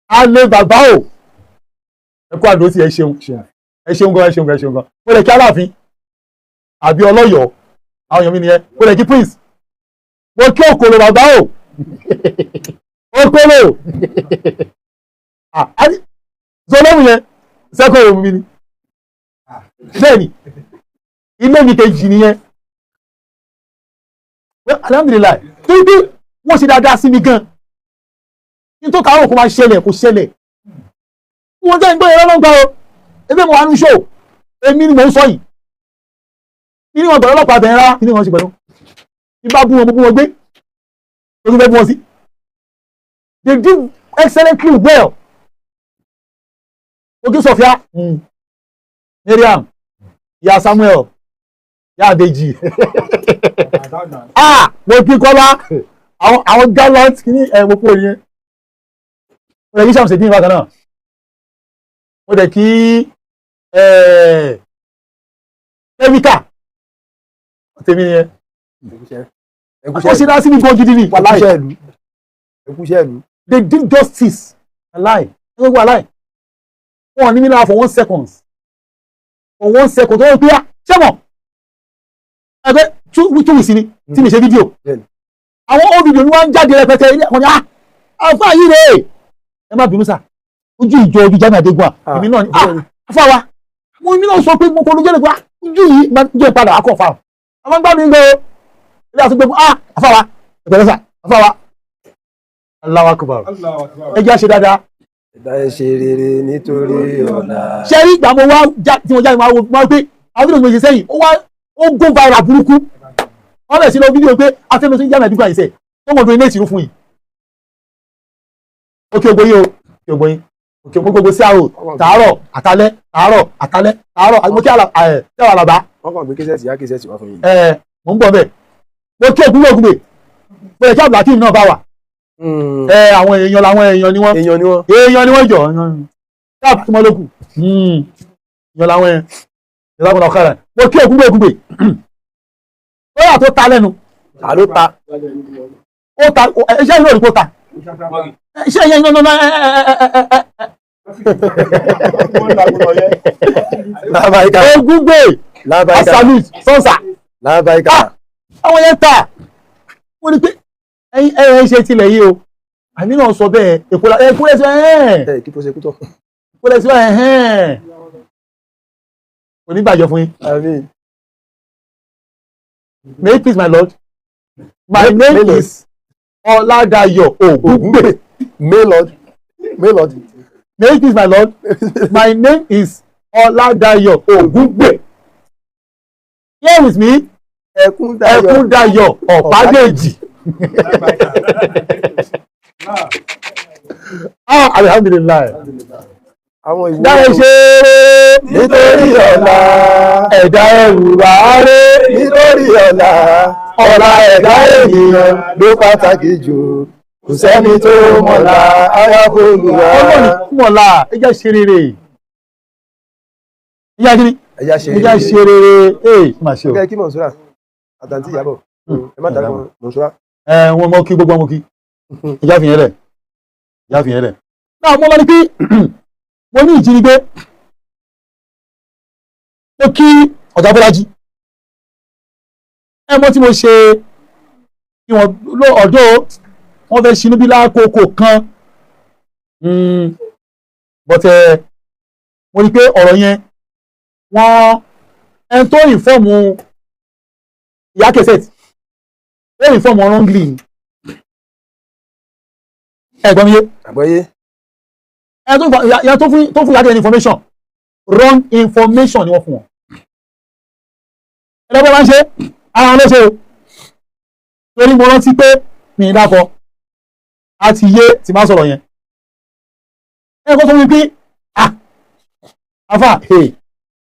Speaker 1: alẹ́ bàbá o. Ẹ kú àdó sí, ẹ ṣeun, ẹ ṣeun gan, ẹ ṣeun gan, ẹ ṣeun gan. Mo lè kí Aláàfin àbí Ọlọ́yọ̀ọ́, àwọn èèyàn mi nìyẹn. Mo lè kí Prince, mo kí Òkòlò bàbá o, Òkòlò zọlọ́mù yẹn sẹ́kọ̀ọ́ òun mi ni. Bẹ́ẹ̀ni, ilé mi kejì nìyẹn. Alhamdulillahi, tó bí wọ́n ṣe dáadáa sí mi gan ní tó kàárọ̀ kó máa ṣẹlẹ̀, kó ṣẹlẹ̀. Wọ́n jẹ́ ìgbọ́ ìrọ́lọ́ gbà o. Ebi mo wà ní ṣó, èmi ni mò ń sọ yìí. Kí ni wọn gbọ́dọ̀ ọlọ́pàá bẹ̀rẹ̀ rárá? Kí ni wọ́n ṣe pẹ̀lú bí bá bú wọn, mo bú wọn gbé ojú fẹ́ bú wọn sí. They do excellently well. Ojú Sọfíà, Mariam, ya Samuel, ya Adeji, ah, mo kí Kọ́lá, àwọn gallant kìíní ẹ̀, mo kú orin yẹn. Mo lè kí Sàmùsẹ̀dín bákan náà, mo dẹ̀ kí kẹ́míkà tèmi nìyẹn. Ó ṣe dá sí mi gan gidi ni, wàláì.
Speaker 2: Ẹkúṣẹ́ ìlú.
Speaker 1: They did justice, wàláì, gbogbo wàláì. Wọn ní mi lára for one second, for one second tó wọ́n pé ṣé mọ̀ ẹgbẹ́ 2 weeks ni tí mi ṣe fídíò. Àwọn old video ni wọ́n ń jáde rẹpẹtẹ. Ilé ẹ̀kọ́ ni, ah, àfa yìí rèé. Ẹ má bínú sà, ojú ìjọ ojú Jamiu Adégún à, èmi náà ni, ah, àfa wa. Mo ní náà sọ pé mo kọ́ lójú ẹ̀ pé ojú yìí máa jẹ́ padà akọ̀ fa àwọn gbá mi ń gbọ́ ilé àtúgbò. Ah, àfa wa, ẹ̀pẹ̀lẹ́ sà, àfa wa. Allahu Akbar, ẹ jẹ́ àṣẹ dáadáa.
Speaker 2: Ẹ̀dá, ẹ ṣe rere nítorí ọ̀la.
Speaker 1: Ṣe rí ìgbà mo wá tí mo jáde, máa wo máa pé àwọn fídíò tí mo ṣe sẹ́yìn, ó wá ó go viral burúkú. Wọ́n bẹ̀ sí lọ fídíò pé afẹ́mi tó ń Jamiu Adégún àyíṣẹ́ tó mọ̀ donate ìlú fún yìí. Òkè ògbóyin o, òkè ògbóyin, òkè gbogbo sí àrò, tàárọ̀ àtàlẹ́, tàárọ̀ àtàlẹ́, tàárọ̀. Mo kí ẹ̀ àlàbá.
Speaker 2: Wọ́n kàn gbé cassette yá cassette wá fún yín.
Speaker 1: Ẹ mò ń bọ̀ bẹ́ẹ̀. Mo kí ògúngbò ògúngbè, mo lè kí Abdulhakeem náà bá wà. Ẹ àwọn èèyàn làwọn èèyàn ni wọ́n.
Speaker 2: Èèyàn ni wọ́n.
Speaker 1: Èèyàn ni wọ́n jọ káàpù tí wọ́n lókù, èèyàn làwọn èèyàn ìlànà ọ̀kadà. Mo kí ògúngbò ògúngbè, ó yà tó ta lẹ́nu.
Speaker 2: Ta ló ta?
Speaker 1: Ó ta iṣẹ́ ìlú òrìkó ta iṣẹ́ ìyẹn iná náà.
Speaker 2: Lábáyíká.
Speaker 1: Ògúngbè.
Speaker 2: Lábáyíká.
Speaker 1: Asalute sọ́nsà.
Speaker 2: Lábáyíká.
Speaker 1: Àwọn yẹn ta wọ́n ní pé ẹ̀yin ẹ̀yin ṣe tilẹ̀ yìí o. Àmì náà sọ bẹ́ẹ̀, èkó la èkó lẹ́sẹ̀ ẹ̀hẹ́n.
Speaker 2: Ẹ kí prosecutor.
Speaker 1: Èkó lẹ́sẹ̀ ẹ̀hẹ́n, kò ní gbàjọ fún yín.
Speaker 2: Àmín.
Speaker 1: May it please my lord, my name
Speaker 2: May Lord.
Speaker 1: is Ọládayọ̀ Ògúngbè.
Speaker 2: May Lord. May Lord.
Speaker 1: May it please my lord, my name is Ọládayọ̀ Ògúngbè. Here with me,
Speaker 2: Ẹkún Dayọ̀.
Speaker 1: Ẹkúndayọ̀ Ọ̀pádèjì. Ah, alhamdulillahi.
Speaker 2: Àwọn ìwé.
Speaker 1: Dáre ṣe
Speaker 2: Nítorí ọ̀la.
Speaker 1: Ẹ̀dá ẹrù ràárẹ̀.
Speaker 2: Nítorí ọ̀la. Ọ̀la ẹ̀dá ènìyàn ló pàtàkì jù. Kò sẹ́ni tó mọ̀la ayáfóòlùwà.
Speaker 1: Ọlọ́run kúmọ̀lá, ẹ jẹ́ ṣe rere. Ìyá kí ni?
Speaker 2: Ẹja ṣe
Speaker 1: Ẹ jẹ́ ṣe rere. Ee, má ṣe o.
Speaker 2: Kẹ́ kí Mọ̀nsúrà àtàntí Ìyábọ̀. Ẹ má dárúkọ Mọ̀nsúrà.
Speaker 1: Ẹ wọn mọ kí gbogbo ọmọ kí ìjà fìyẹn lẹ, ìjà fìyẹn lẹ. Náà mo lọ ní pé mo ní ìjínigbé. Mo kí ọ̀gá Bọ́lájí. Ẹ mọ̀ tí mo ṣe kí wọn lọ ọ̀dọ́ wọn fẹ́ ṣinú bí lákòókò kan, but mo rí i pé ọ̀rọ̀ yẹn, wọ́n ẹni tó inform ìyá cassette, ó inform wọn wrongly ni. Ẹ gbọ́ mi yé?
Speaker 2: Àgbọ́yé.
Speaker 1: Ẹni tó ìyá tó fún ìyá cassette information, wrong information ni wọ́n fún wọn. Ẹlẹ́gbẹ́ máa ń ṣe ara wọn léṣe o, torí mo rántí pé mi ì dákọ a ti yé tí máa sọ̀rọ̀ yẹn. Ẹ kọ́ sọ wípé, ah, afa, hey,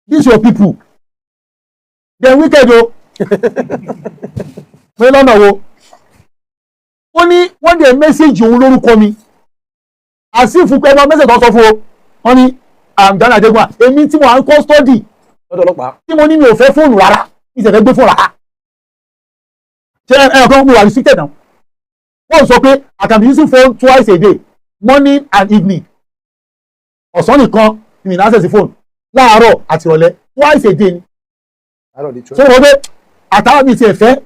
Speaker 1: this your people, dem wicked o. Pé lọ́nà wo? Ó ní wọ́n dẹ̀ message òun lórúkọ mi àsìfù pé ẹgbẹ́ message tó sọ fún o. Wọ́n ní àmì Adégúnwà, èmi tí mo à ń custody
Speaker 2: Lọ́dọ̀ ọlọ́pàá.
Speaker 1: tí mo ní mi ò fẹ́ fóònù rárá, mi sì fẹ́ gbé fóònù rárá. Ṣé ẹ kan mo wà restricted now? Wọ́n sọ pé I can be using phone twice a day, morning and evening. Ọ̀sán nìkan ni mi ní access phone, láàárọ̀ àti ìrọ̀lẹ́, twice a day ni.
Speaker 2: Àárọ̀ di
Speaker 1: So
Speaker 2: 12.
Speaker 1: wọ́n pé àtàwọn mi ti ẹ̀ fẹ́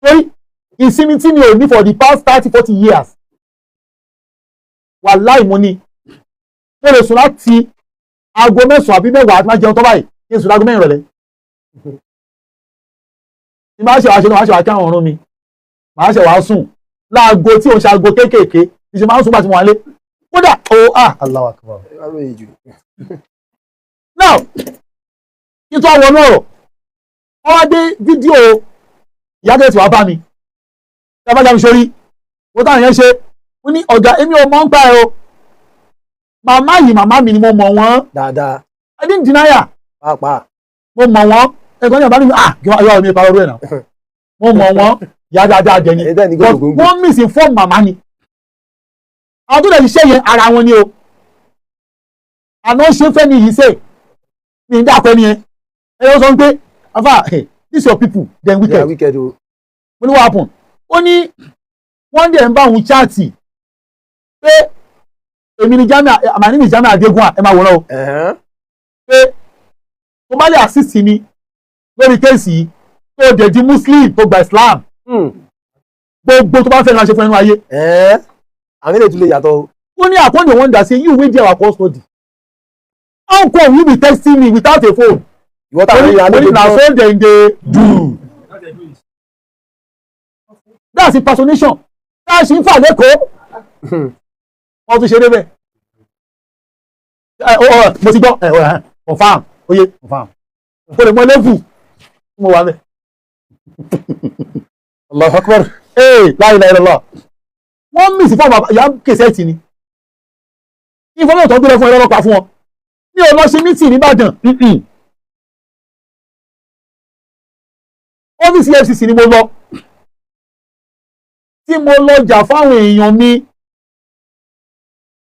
Speaker 1: torí ìsinmi tí mi ò ní for the past 30, 40 years, wàláì, mo ní mo lè sùn láti aago 9 àbí 10 àti máa jẹun tó báyìí, kí n sùn láago 4 ìrọ̀lẹ́. Tí máa ṣe wàá ṣe, máa ṣe wàá kí àwọn ọ̀run mi, máa ṣe wàá sùn láago tí òun ṣe aago kéékèèké tí ṣe máa ń sùn bá ti wọ́n lé kódà ó ah, Allahu Akbar.
Speaker 2: Ẹ wá lóye jù.
Speaker 1: Now, kí n tó wọnú ọ̀rọ̀, wọ́n wá dé fídíò ìyá tẹ̀ tí wàá bá mi tí a bá jáde sórí wọ́n táwọn yẹn ṣe. Ó ní, "Ọ̀gá, èmi ò mọ̀ ń pa ẹ̀ o. Màmá yìí, màmá mi ni, mo mọ̀ wọ́n."
Speaker 2: Dáadáa.
Speaker 1: I didn't deny her.
Speaker 2: Pàápàá.
Speaker 1: Mo mọ̀ wọ́n. Ẹ̀gbọ́n ní àbá ní ah, kí wọ́n yọ mi ìparọ́ rẹ̀ náà. Mo mọ̀ wọ́n, ìyá dáadáa jẹ ni.
Speaker 2: Ẹ̀yin tẹ́ ní
Speaker 1: But
Speaker 2: góńgó.
Speaker 1: wọ́n misinform màmá ni. Àwọn tó lè ṣiṣẹ́ yẹn, ara wọn ni o. Àná ṣe fẹ́ ni yìí ṣe ní ìdáàkọ́ ẹni yẹn. Ẹ yọ sọ pé, "Afa, this your people dem
Speaker 2: They are
Speaker 1: wicked."
Speaker 2: wicked o.
Speaker 1: Mo ní, "What happen?" Ó ní wọ́n dẹ̀ ń bá òun chat pé èmi ni Jamiu, my name is Jamiu Adegunwa, ẹ máa wòran o, pé tó bá lè assist mi lórí case yìí, tó dẹ̀ di Muslim, tó gba Islam, gbogbo tó bá fẹ́ ní wọ́n ṣe fún ẹnu ayé.
Speaker 2: Ẹ̀hẹ́n. Àwọn eléyìí tún lè yàtọ̀ o.
Speaker 1: Ó ní àkọ́ni wọ́n dà sí, "You wey dey our custody, how come you be texting me without a phone?"
Speaker 2: Ìwọ táwọn èèyàn
Speaker 1: Ó ní na so dem dey do. That's impersonation. That's ń fà lẹ́kọ̀ọ́. Wọ́n tún ṣe débẹ̀. Ẹ ọ mo ti gbọ́ ẹ ọ ẹ confam oye confam kò lè mọ level mo wà bẹ́ẹ̀.
Speaker 2: Allahu Akbar.
Speaker 1: Ee, la ilaha illallah. Wọ́n mì sí fún àwọn ìyá cassette ni information tó ń gbé lọ fún ẹ̀rọ ọlọ́pàá fún wọn. Mi ò lọ ṣe meeting nìbàdàn. Ọ́fíìsì EFCC ni mo lọ, tí mo lọ jà fáwọn èèyàn mi.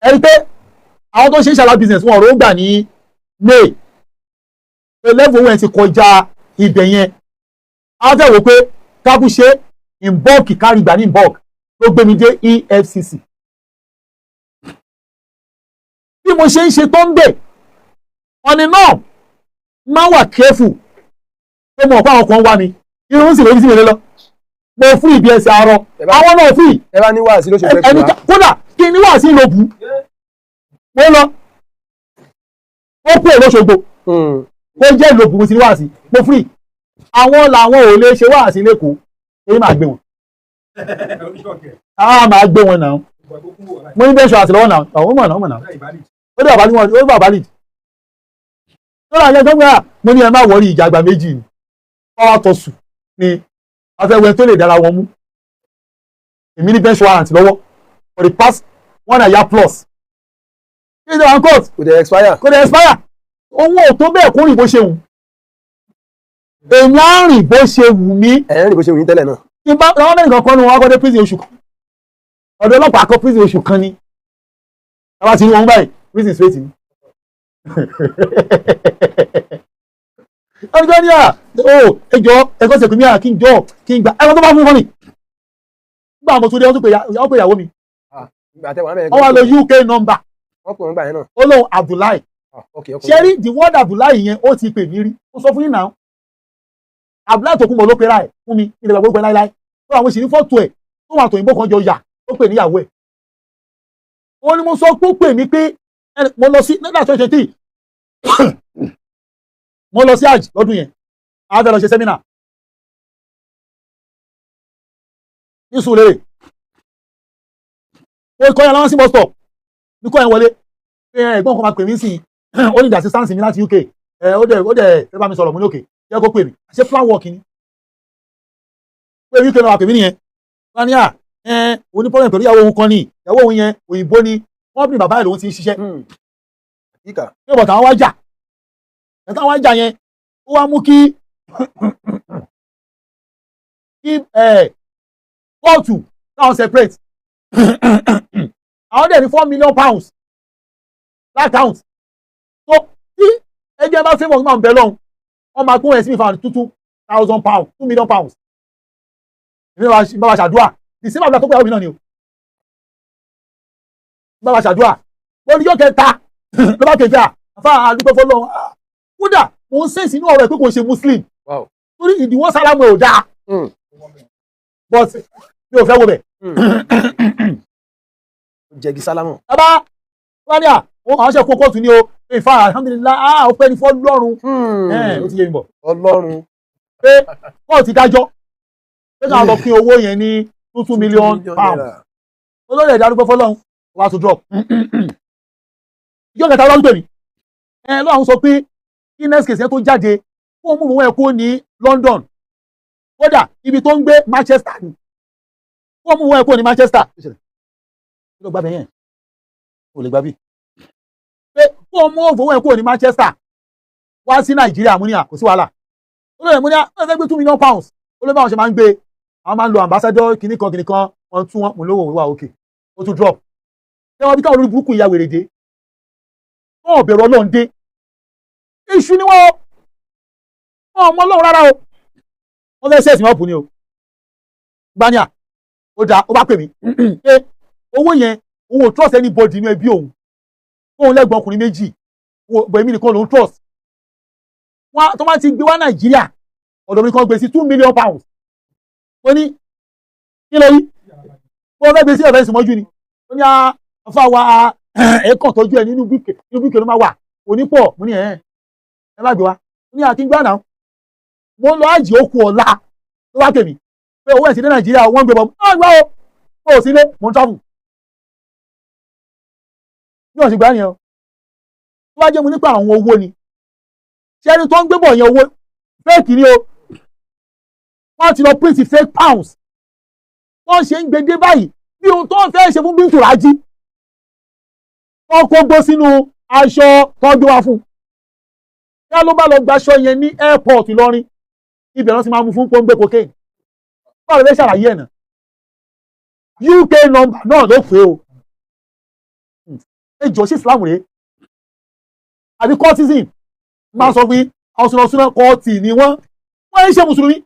Speaker 1: Ẹni pé àwọn tó ń ṣe ìṣàlá business wọn ọ̀rọ̀ ó gbà ní May pé level owó ẹ̀ ti kọjá ibẹ̀ yẹn. Àwọn fẹ́ wò pé kábù ṣe in bulk, kárí gbà ní in bulk ló gbé mi dé EFCC. Bí mo ṣe ń ṣe tó ń bẹ̀ ọ̀nì náà, máa wà careful pé mo mọ̀ pé àwọn kan wá mi, irun sì lórí sí mi lé lọ. Mo fún ìbí ẹsẹ̀ arọ, àwọn náà fún
Speaker 2: Ẹ bá ní wáàsí ló ṣe fẹ́
Speaker 1: ẹni
Speaker 2: kúra.
Speaker 1: Kódà kí ni wà sí ìlòbù mo lọ, ó kú Òṣogbo, kó jẹ́ ìlòbù mo ti ní wá sí, mo free. Àwọn làwọn ò lè ṣe wá sí lẹ́kọ̀ọ́ èyí, máa gbé wọn, á máa gbé wọn náà. Mo ní bẹ́ẹ̀ ṣọ àtìlọ́wọ́ náà, àwọn ọmọ náà, ọmọ náà ó dé bàbá ní wọn, ó dé bàbá lìdí tó náà yẹ tó gbà. Mo ní ẹ má wọrí, ìjà àgbà méjì ni wọ́n wá tọ̀sù ni afẹ́wẹ́ tó lè dára wọn mú. Èmi ní bench warrant lọ́wọ́ for the past one and a year plus. Kí ni wọn court?
Speaker 2: Kò dẹ̀ expire.
Speaker 1: Kò dẹ̀ expire. Òun ò tó bẹ́ẹ̀ kó rìn bó ṣe wù. Èmi á rìn bó ṣe wù mí.
Speaker 2: Ẹ̀ ń rìn bó ṣe wù yín tẹ́lẹ̀ náà.
Speaker 1: Ìbá àwọn mẹ́rin kan ní wọn kọ́ dé prison oṣù kan, ọ̀dọ̀ ọlọ́pàá kọ́ prison oṣù kan ni. Tábà ti rí wọn báyìí, prison straight ni. Ọjọ́ ní à ó ẹjọ́ ẹ̀kọ́ sẹ̀kùn mi à kí n jọ kí n gbà ẹ̀kọ́ tó bá fún mi nígbà mo tún dé, wọ́n tún pè ìyàwó mi.
Speaker 2: Ìgbà tẹ́wọ̀n mẹ́rin.
Speaker 1: Wọ́n wá lọ UK number.
Speaker 2: Wọ́n pè wọ́n gbà yẹn náà.
Speaker 1: Ó lóun Abdullahi.
Speaker 2: Ah, ok ok.
Speaker 1: Ṣé rí the word Abdullahi yẹn, ó ti pè mí rí. Ó sọ fún yín náà, Abdullahi Tokunbo ló pera ẹ̀ fún mi. Ilẹ̀ gbàgbọ́ pé láíláí tó àwọn òṣèré fọ́tò ẹ̀ tó wà tòyìnbó kan jọ yà ó pè níyàwó ẹ̀. Ó ní mo sọ pé ó pè mí pé mo lọ sí nígbà 2023, mo lọ sí àjì lọ́dún yẹn, a fẹ́ lọ ṣe seminar ní Sùúrùlérè. Ó kọ́ yẹn lọ́wọ́ sí bus stop ní kọ́ yẹn wọlé pé ẹ̀gbọ́n kan máa pè mí sí i, ó ní assistance mi láti UK. Ẹ ó dẹ̀ fẹ́ bá mi sọ̀rọ̀. Mo ní òkè, jẹ́ kó pè mí. Ṣé plan work ni pé UK náà wà pè mí nìyẹn. Wọ́n ní à ẹ oní problem pẹ̀lú ìyàwó òun kan ní ìyàwó òun yẹn, òyìnbó ni, company bàbá ẹ̀ lòun ti ń ṣiṣẹ́.
Speaker 2: Kíkà.
Speaker 1: Pé bọ̀tà àwọn wá jà, ẹ̀ta wá jà yẹn, ó wá mú kí ẹ̀ kóòtù náà separate. Àwọn dẹ̀ ní £4 million l'account tó tí ẹjẹ́ bá fẹ́ mọ̀ máa ń bẹ lọ́hùn, wọ́n máa kún ẹ̀ sí mi fún £2,000, £2 million. Èmi bá wa ṣàdúrà, the same àdúrà tó pé àwọn mi náà ni o bá wa ṣàdúrà. Wọ́n ní yóò kẹta ló bá kẹta àfa àdúgbò fọlọ́. Kódà mo ń sense inú ọ̀rọ̀ ẹ̀ pé kò ṣe Muslim, torí ìdíwọ́ sálámù ẹ̀ ò dáa, but mi ò fẹ́ wo bẹ̀.
Speaker 2: Jẹgi sálámù.
Speaker 1: Bàbá wọ́n ní à àwọn ṣe kó kóòtù ní o. Ìfà alhamdulillahi, ah, ọpẹ́ ní fọ́lọ́run. Ẹ̀ ó ti yé mi bọ̀.
Speaker 2: Ọlọ́run.
Speaker 1: Pé kóòtù dájọ́ pé káwọn lọ pín owó yẹn ní £2 million. Olórí ẹ̀dá dúpẹ́ fọlọ́run wá tó drop. Ìjọ kẹta lọ́dún pè mí ẹ lọ́wọ́n sọ pé kí next case yẹn tó jáde, kó mú òun ẹ̀ kó ní London. Kódà ibi tó ń gbé Manchester ni, kó mú òun ẹ̀ kó ní Manchester. Kí ló gbà bẹ́ẹ̀ yẹn? Kò lè gbà bí pé kó mú òun ẹ̀ kó ní Manchester wá sí Nàìjíríà. Mú ní à kò sí wàhálà. Olórí mú ní à wọ́n fẹ́ gbé £2 million. Olórí báwọn ṣe máa ń gbé, àwọn máa ń lo ambassador kìnnìkan kìnnìkan, wọ́n tún wọn mú lówó wíwá. Òkè ó tún drop. Ṣé wọn bí káwọn olórí burúkú ìyá wèrè dé, wọn ò bẹ̀rù Ọlọ́run dé. Iṣu ni wọ́n, wọn ò mọ Ọlọ́run rárá o. Wọ́n fẹ́ sẹ́ẹ̀sì mọ́ọ̀pù ni o. Gbania ó dáa, ó bá pè mí pé owó yẹn, òun ò trust anybody inú ẹbí òun. Òun lẹ́gbọ̀n ọkùnrin méjì bọ̀, èmi nìkan lòun trust. Wọ́n tó máa ti gbé wá Nàìjíríà, ọ̀dọ̀ mi kan gbé sí £2 million. Ó ní kí ló rí wọ́n fẹ́ gbé sí ọ̀fẹ́ ìsìnmọ́jú ni. Ó ní àfa wa ẹ̀ẹ́kàn tọ́jú ẹ̀ nínú bíkè, nínú bíkè ló máa wà onípọ̀. Mo ní ẹ̀ ẹ má gbé wa. Ó ní àkíngbà náà mo ń lọ àjì òkú ọ̀la ló wá tèmi pé owó ẹ̀sìn ní Nàìjíríà wọ́n ń gbé bọ̀. Náà gbọ́ o, ó sì lé mo ń travel bí wọ́n sì gbá nìyẹn o. Tó bá jẹ́ mo nípa àwọn owó ni, ṣé ẹni tó ń gbé bọ̀ yẹn, owó fake ni o. Wọ́n ti lọ print fake pounds. Wọ́n ṣe ń gbé dé báyìí bí ohun tó ń fẹ́ ṣe fún Bíntù Rájí. Wọ́n kó gbó sínú aṣọ tó gbé wá fún un. Kí ló bá lọ gbaṣọ yẹn ní airport Ìlọrin, ibẹ̀ ló ti máa mú fún pọ́ńgbé cocaine. Báwo lè ṣàlàyé ẹ̀ náà? UK number náà ló pé o. Ẹ jọ, sí Islam rèé àbí cultism? Máa sọ fún yín, àwọn sọ̀rọ̀ cult ni wọ́n. Wọ́n ń ṣe mùsùlùmí,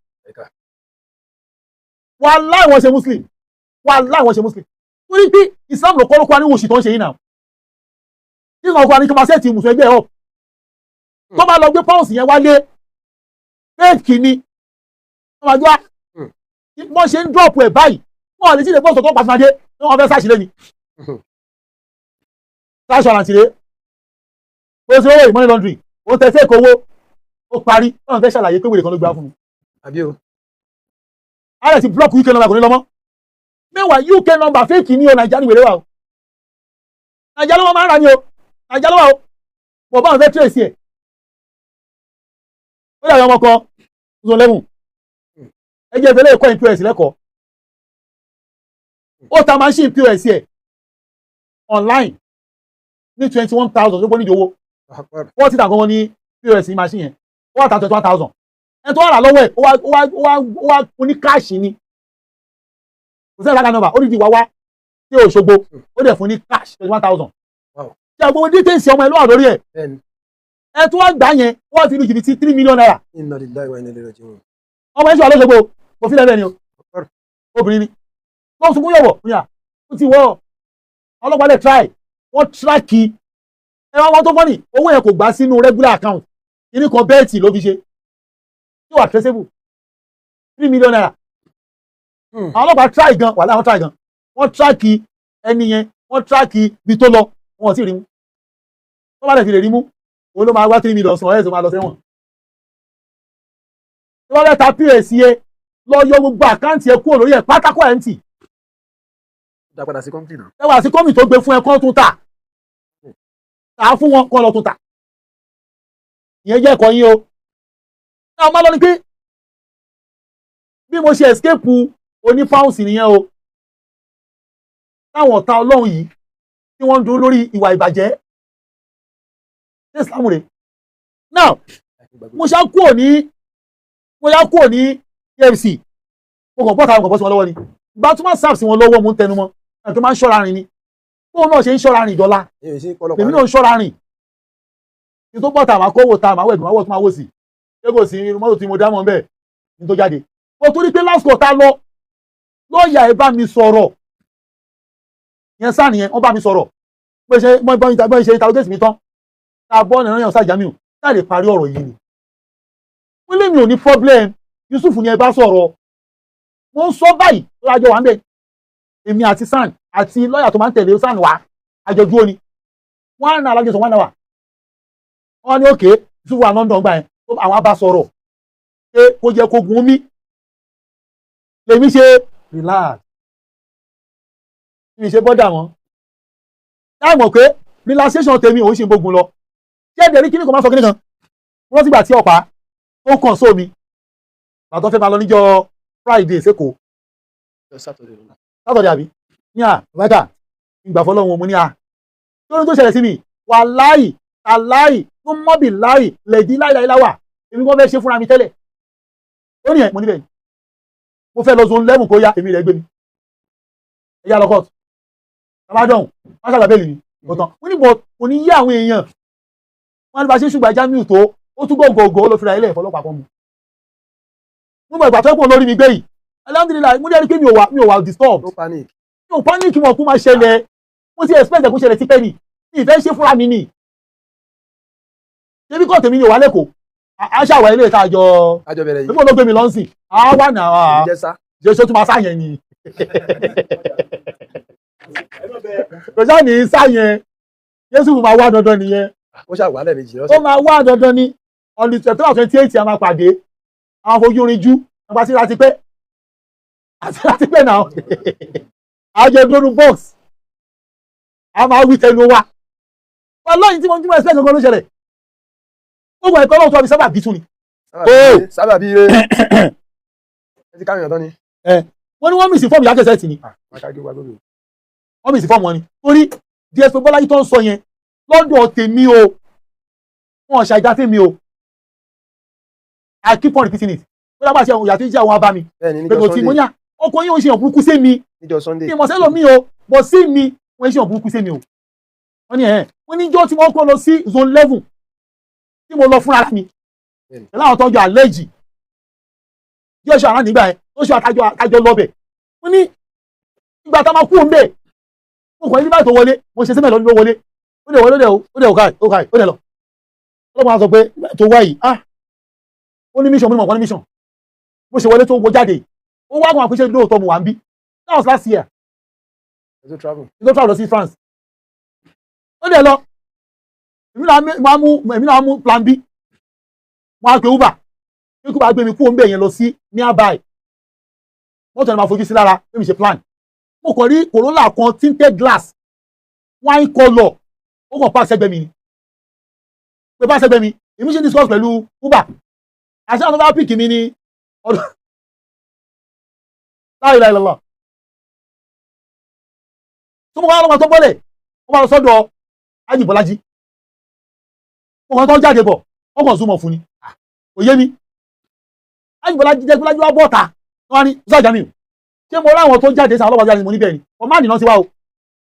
Speaker 1: wàláì wọ́n ṣe muslim, wàláì wọ́n ṣe muslim. Torí pé Islam ló kọ́ ló kọ́ ní wòṣì tó ń ṣe yìí náà. Tí wọ́n kọ́ ní kí wọ́n máa set mùsùlùmí ẹgbẹ́ ọ̀ tó bá lọ gbé pounds yẹn wálé, fake ni wọ́n máa gbé wá. Wọ́n ṣe ń drop ẹ̀ báyìí, wọ́n lè sí ilé bọ́ọ̀sì tó pàṣẹ máa dé ní wọ́n fẹ́ ṣàṣìlẹ̀ ni sáṣọ àlàntìrẹ́ ó ṣe owó money laundering, ó tẹ fake owó, ó parí. Wọ́n fẹ́ ṣàlàyé pé wèrè kan ló gbá fún mi.
Speaker 2: Àbí o.
Speaker 1: Ààrẹ ti block UK number, kò ní lọ mọ́. Meanwhile, UK number fake ní o. Nàìjíríà ní wèrè wà o. Nàìjíríà ló máa ń rà ní o. Nàìjíríà ló wà o. Bọ̀ báwọn fẹ́ trace ẹ̀. Ó dàbí ọmọ kan zone 11. Ẹ jẹ́ ìfẹ́lẹ́ ẹ̀kọ́ POS lẹ́kọ̀ọ́. Ó ta machine POS ẹ̀ online ní 21,000. Tó gbọ́ nídìí owó 40,000 ní POS machine yẹn, ó wà ta 21,000. Ẹni tó wà rà lọ́wọ́ ẹ̀, ó wá fún ní cash ni. Kò sẹ́yìn lága nọ́mbà ó dìdí wá wá sí Òṣogbo, ó dẹ̀ fún ní cash 21,000. Ṣé gbogbo details ọmọ ẹ ló wà lórí ẹ̀? Ẹ tó wá gbà yẹn, wọ́n fi lu jìbìtì ₦3 million.
Speaker 2: Inna lillahi wa inna ilaihi raji'un.
Speaker 1: Ọmọ ẹ̀ ṣe wà lóṣogbo, kò fi lẹ́bẹ̀ẹ́ ni o. Obìnrin ni wọ́n sunkún yọ̀wọ̀ ní à ó ti wọ́. Ọlọ́pàá lè try, wọ́n track ẹ wá. Wọ́n tó fọ́nì, owó yẹn kò gbà sínú regular account kíní kan, bẹ́ẹ̀tì ló fi ṣe tí wà traceable, ₦3 million. Àwọn ọlọ́pàá try gan, wàhálà, wọ́n try gan. Wọ́n track ẹni yẹn, wọ́n track ibi tó lọ, wọn ò tí ì rí mú. Wọ́n bá dẹ̀ fi lè rí mú, òun ló máa wá 3 million san ẹ̀ tó máa lọ sẹ́wọ̀n. Tí wọ́n fẹ́ ta POS yẹn, lọ yọ gbogbo account ẹ kúrò lórí ẹ̀ pátákó ẹ̀ ń tì.
Speaker 2: Dá padà sí company náà.
Speaker 1: Ẹ wà sí kọ́mì tó gbé fún ẹ kán tún tà, tà á fún wọn kán lọ tún tà. Ìyẹn jẹ́ ẹ̀kọ́ yín o. Náà má lọ ní pé bí mo ṣe escape oní pounds nìyẹn o. Táwọn ọ̀tá Ọlọ́run yìí tí wọ́n ń dúró lórí ìwà ìbàjẹ́, ṣé Islam rèé? Now mo ṣá kúrò ní KFC. Mo kàn bọ́ta, mo kàn bọ́ sí wọn lọ́wọ́ ni. Ìgbà tó máa ń sáàpù sí wọn lọ́wọ́, mo ń tẹnu mọ́ ẹ̀ tó máa ń ṣọ́ra rìn ni. Bóun náà ṣe ń ṣọ́ra rìn dọ́là, èmi náà ń ṣọ́ra rìn kí n tó bọ́ta. Àmà kówó ta, àmà wẹ̀gbọ́n, àwọ̀ tó máa wò sí ṣé kò sí irun mọ́tò tí mo dá mọ́ bẹ́ẹ̀ ní tó jáde. Mo torí pé last call ta lọ. Lọ́ọ̀yà ẹ bá mi sọ̀rọ̀ yẹn sáà nìyẹn. Wọ́n bá mi sọ̀rọ̀ bó ṣe bọ́ ṣe interrogate mi tán, tá a bọ́ ọ̀nà ìrànyàn sáà Jamiu tá a lè parí ọ̀rọ̀ yìí ni. Wọ́n lé mi ò ní problem. Yusuf ni ẹ bá sọ̀rọ̀. Mo ń sọ báyìí lájọ wà ń bẹ̀, èmi àti SAN àti lọ́ọ̀yà tó máa ń tẹ̀lé SAN wá, àjọ dúró ni wọ́n á na alájọsọ 1 hour. Wọ́n ní òkè Yusuf wà London gbà yẹn, àwọn á bá sọ̀rọ̀ pé kó jẹ́ kó gun omi lèmi ṣe relax, mi ṣe bọ́dà wọn láì mọ̀ pé relaxation tèmi òun ṣe gbógun lọ. Ṣé ẹ̀dẹ̀ rí kíní kan máa sọ kíní kan wọ́n sígbà tí ọ̀pá tó kàn sómi bàtọ́ fẹ́ máa lọ níjọ́ Friday sẹ́kọ̀ọ́, Saturday àbí ní à mẹ́ta ìgbà fọlọ́run mo ní à tó ní tó ṣẹlẹ̀ sí mi, wàláì tàláì tó mọ́bì láì lẹ̀dí láìláì láwà, èmi kàn fẹ́ ṣe fúnra mi tẹ́lẹ̀. Ó ní ẹ̀ mo níbẹ̀ mo fẹ́ lọ zone 11, kó yá èmi rẹ̀ gbé mi ẹ̀yà lọ court tabadọ̀hún wọ́n ṣàgbà bẹ́ẹ̀lì ni kò tán. Wọ́n ní bọ̀ kò ní yí àwọn èèyàn wọ́n ní bá ṣe ṣùgbọ́n Jamiu tó ó tún gògògò ó lọ fira ilé ìfọlọ́pàá kan mu. Mo mọ̀ ìgbà tó pọ̀ lórí mi gbé yìí, alhamdulillahi, mo ní ẹni pé mi ò wà disturb.
Speaker 2: No panic.
Speaker 1: Mi ò panic. Wọn kú máa ṣẹlẹ̀, mo ti expect kó ṣẹlẹ̀ tipẹ́ ni. Mi ìfẹ́ ṣe fúnra mi ni ṣebí kọ́ tèmi ni ò wá lẹ́kọ̀ọ́ a ṣàwọ̀ ilé ìta àjọ.
Speaker 2: Àjọ bẹ̀rẹ̀ yìí.
Speaker 1: Ṣebí ló gbé mi lọ́nsìn a wà náà.
Speaker 2: Ìjẹ́ sá.
Speaker 1: Ṣe ṣó tún máa sáyẹn ni? Kò sáà ní sáyẹn. Jésù máa wá dandan nìyẹn.
Speaker 2: Ó ṣàwálẹ̀ méjì
Speaker 1: Ó
Speaker 2: lọ́sẹ̀.
Speaker 1: máa wá dandan ni. On the 28 a máa pàdé àwọn fojú rinjú nípa sí láti pẹ́ àti láti pẹ́ náà àjọ dónú box, a máa wí tẹnu wa. Ọlọ́yin tí mo expect gangan ló ṣẹlẹ̀. Gbogbo ẹ̀kọ́ náà tó wà ní sábà bí tún ni.
Speaker 2: Sábà bí ire ẹ ti káyọ̀ tán ni.
Speaker 1: Wọ́n ní wọ́n misinform ìyá kẹsẹ̀ tì ní.
Speaker 2: Wákàtí wá gbogbo.
Speaker 1: Wọ́n misinform wọn ni, torí DSP Bọ́lájí tó ń sọ yẹn lọ́dọ̀ tèmi o, wọn ṣàìdá tèmi o. I keep on repeating it. Ó dábàá sí àwọn ìyá tó jẹ́ àwọn abá mi
Speaker 2: Bẹ́ẹ̀ni,
Speaker 1: pé
Speaker 2: níjọ́
Speaker 1: kò tí mo
Speaker 2: Sunday.
Speaker 1: ní à ọkọ yín ò ṣe hàn burúkú sí mi.
Speaker 2: Níjọ́ Sunday.
Speaker 1: Kí n mọ̀ sẹ́lọ̀ mi o bọ̀ sí mi, wọ́n ṣe hàn burúkú sí mi o. Wọ́n ní ẹ̀ wọ́n ní ijọ́ tí wọ́n kọ́ lọ sí zone 11 tí mo lọ fúnra mi pẹ̀lú àwọn tọ́jú àlẹ́jì yóò ṣe àrán nígbà yẹn tó ṣe àtàjọ lọ́bẹ̀. Wọ́n ní ìgbà tá a máa kú òun bẹ́ẹ̀, mo kàn ní báyìí tó wọlé, mo ṣe símẹ̀ lọ́dún ló wọlé, ó dẹ̀ wọlé, ó dẹ̀ ó káì, ó dẹ̀ lọ. Ọlọ́pàá sọ pé tó wá yìí, ah, ó ní mission. Mo ní mọ̀ wọ́n ní mission. Bó ṣe wọlé tó wọ jáde, ó wá àwọn àpèṣe lóòótọ́ mo wà ń bí. That was last year.
Speaker 2: Ẹ tó travel.
Speaker 1: Tó travel lọ sí France, ó dẹ̀ lọ. Èmi náà mú plan B, wọ́n á pe Uber pé kó bá gbé mi kú òun bẹ̀ yẹn lọ sí nearby. Mọ́tò ẹni máa fojú sí lára bí mi ṣe plan. Mo kàn rí Corolla kan, tinted glass, wine colour, ó kàn park sẹ́gbẹ́ mi ni, pé park sẹ́gbẹ́ mi. Èmi ṣe discuss pẹ̀lú Uber àti àwọn tó bá pick mi ní ọdún láìláìlọ́lọ́ tó mọ̀ wá lọ́mọ tó bọ́lẹ̀, wọ́n bá lọ sọ́dọ̀ Ájì Bọ́lájí. Mo kàn tó jáde bọ̀, wọ́n kàn súnmọ́ fún ni, kò yé mi. Ájì Bọ́lájí jẹ́ Bọ́lájí wá bọ́ta, wọ́n á ní Ustaz Jamiu, ṣé mo ráwọn tó jáde sáwọn ọlọ́pàá jáde? Mo níbẹ̀ ni wọ́n má nìna sí wa o,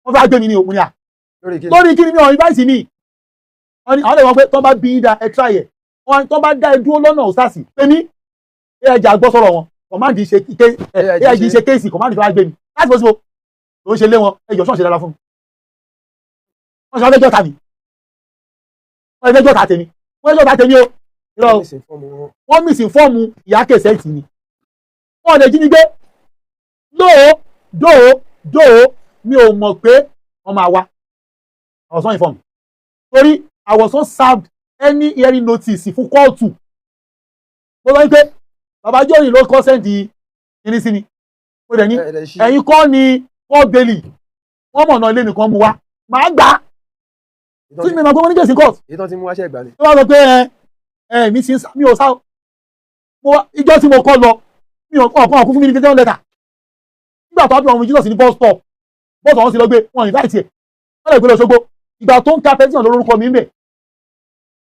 Speaker 1: wọ́n fẹ́ gbé mi ní o. Mo ní à
Speaker 2: Lórí kí ni?
Speaker 1: Lórí kí ni? Mi ò invite mi. Wọ́n ní àwọn lè wọ́n pé tó bá bí da ẹ try ẹ̀, wọ́n tó bá dá ẹ dúró lọ́nà òsàsì pé ní AIG gbọ́ sọ̀rọ̀ wọn, command ṣe AIG ṣe case, command tó wá gbé mi láti bó síbo ló ń ṣe lé wọn. Ẹjọ́ sọ̀rọ̀ ṣe dára fún mi, wọ́n ṣe wọ́n fẹ́ jọ́ta mi, wọ́n fẹ́ jọ́ta tèmi, wọ́n fẹ́ jọ́ta tèmi o. Irọ́ o. Wọ́n misinform ìyá kẹsẹ̀tì ni, wọ́n lè jí mi gbé lóò dóò dóò. Mi ò mọ̀ pé wọ́n máa wá. I was not informed, torí I was not served any hearing notice fún kóòtù. Mo sọ wípé bàbá jọ́ọ̀nì ló kọ́ send kíní sí mi, mo dẹ̀ ní ẹ̀yin kọ́ ni kọ́ bẹ́ẹ̀lì wọ́n mọ̀nà ilé nìkan mú wa, màá gbà á tí mi mọ̀ pé mo ní case court.
Speaker 2: Èyí tó ti mú wáṣẹ́ ìgbà ni.
Speaker 1: Tó bá sọ pé ẹ ẹ mi ti ń sá, mi ò sá o. Mo ìjọ tí mo kọ́ lọ, mi ò kọ́ ọ̀kú fún mi ní invitation letter. Nígbà tó wá bí wọn Jesus ní bus stop, bus ọ̀hún sì lọ gbé wọn, invite ẹ̀, wọ́n lè gbé lọ Ṣógbó. Ìgbà tó ń ka petition lórúkọ mi ń bẹ̀,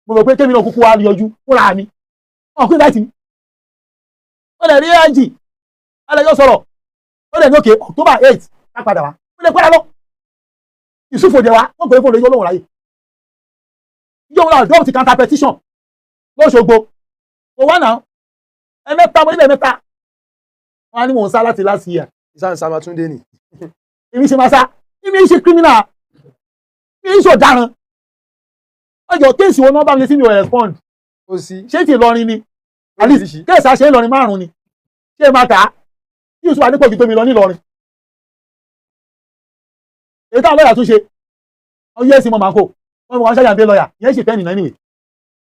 Speaker 1: mo rò pé kémi náà kúkú wá yọjú fúnra mi, wọn kú invite mi. Wọ́n lè rí AIG alẹ́jọ́ sọ̀rọ̀, ó lè ní òkè October 8 ká padà wá. Ó lè padà lọ ìsúfòdè wa, wọ́n pè é fún olóyún olóhùn ráyè yóò wọn adopt counter petition lọ́sọ̀gbọ̀. Kò wá náà, ẹ̀mẹ́ta mo níbẹ̀ mẹ́ta wọn á ní mò ń sá láti last year.
Speaker 2: Sáǹsá máa tún dé nì.
Speaker 1: Èmi ṣe máa sá, èmi ṣe criminal, mi ṣe ọ̀daràn. Ọjọ́ case wo náà bá mi ṣe sí mi ò respond.
Speaker 2: Ó sí.
Speaker 1: Ṣé ti Ìlọrin ni? At least
Speaker 2: Oríṣiríṣi.
Speaker 1: Case àṣẹ Ìlọrin márùn-ún ni. Ṣé máa tà á? Yusuf Adépọ̀jù tó mi lọ nílọrin. Èyí táwọn lọ́ọ̀yà tún ṣe, wọ́n yẹ́ sí mọ́ màá kó wọ́n wọ́n ṣájà ń bẹ lọ́ọ̀yà yẹn ṣe fẹ́ẹ̀nì náà anyway.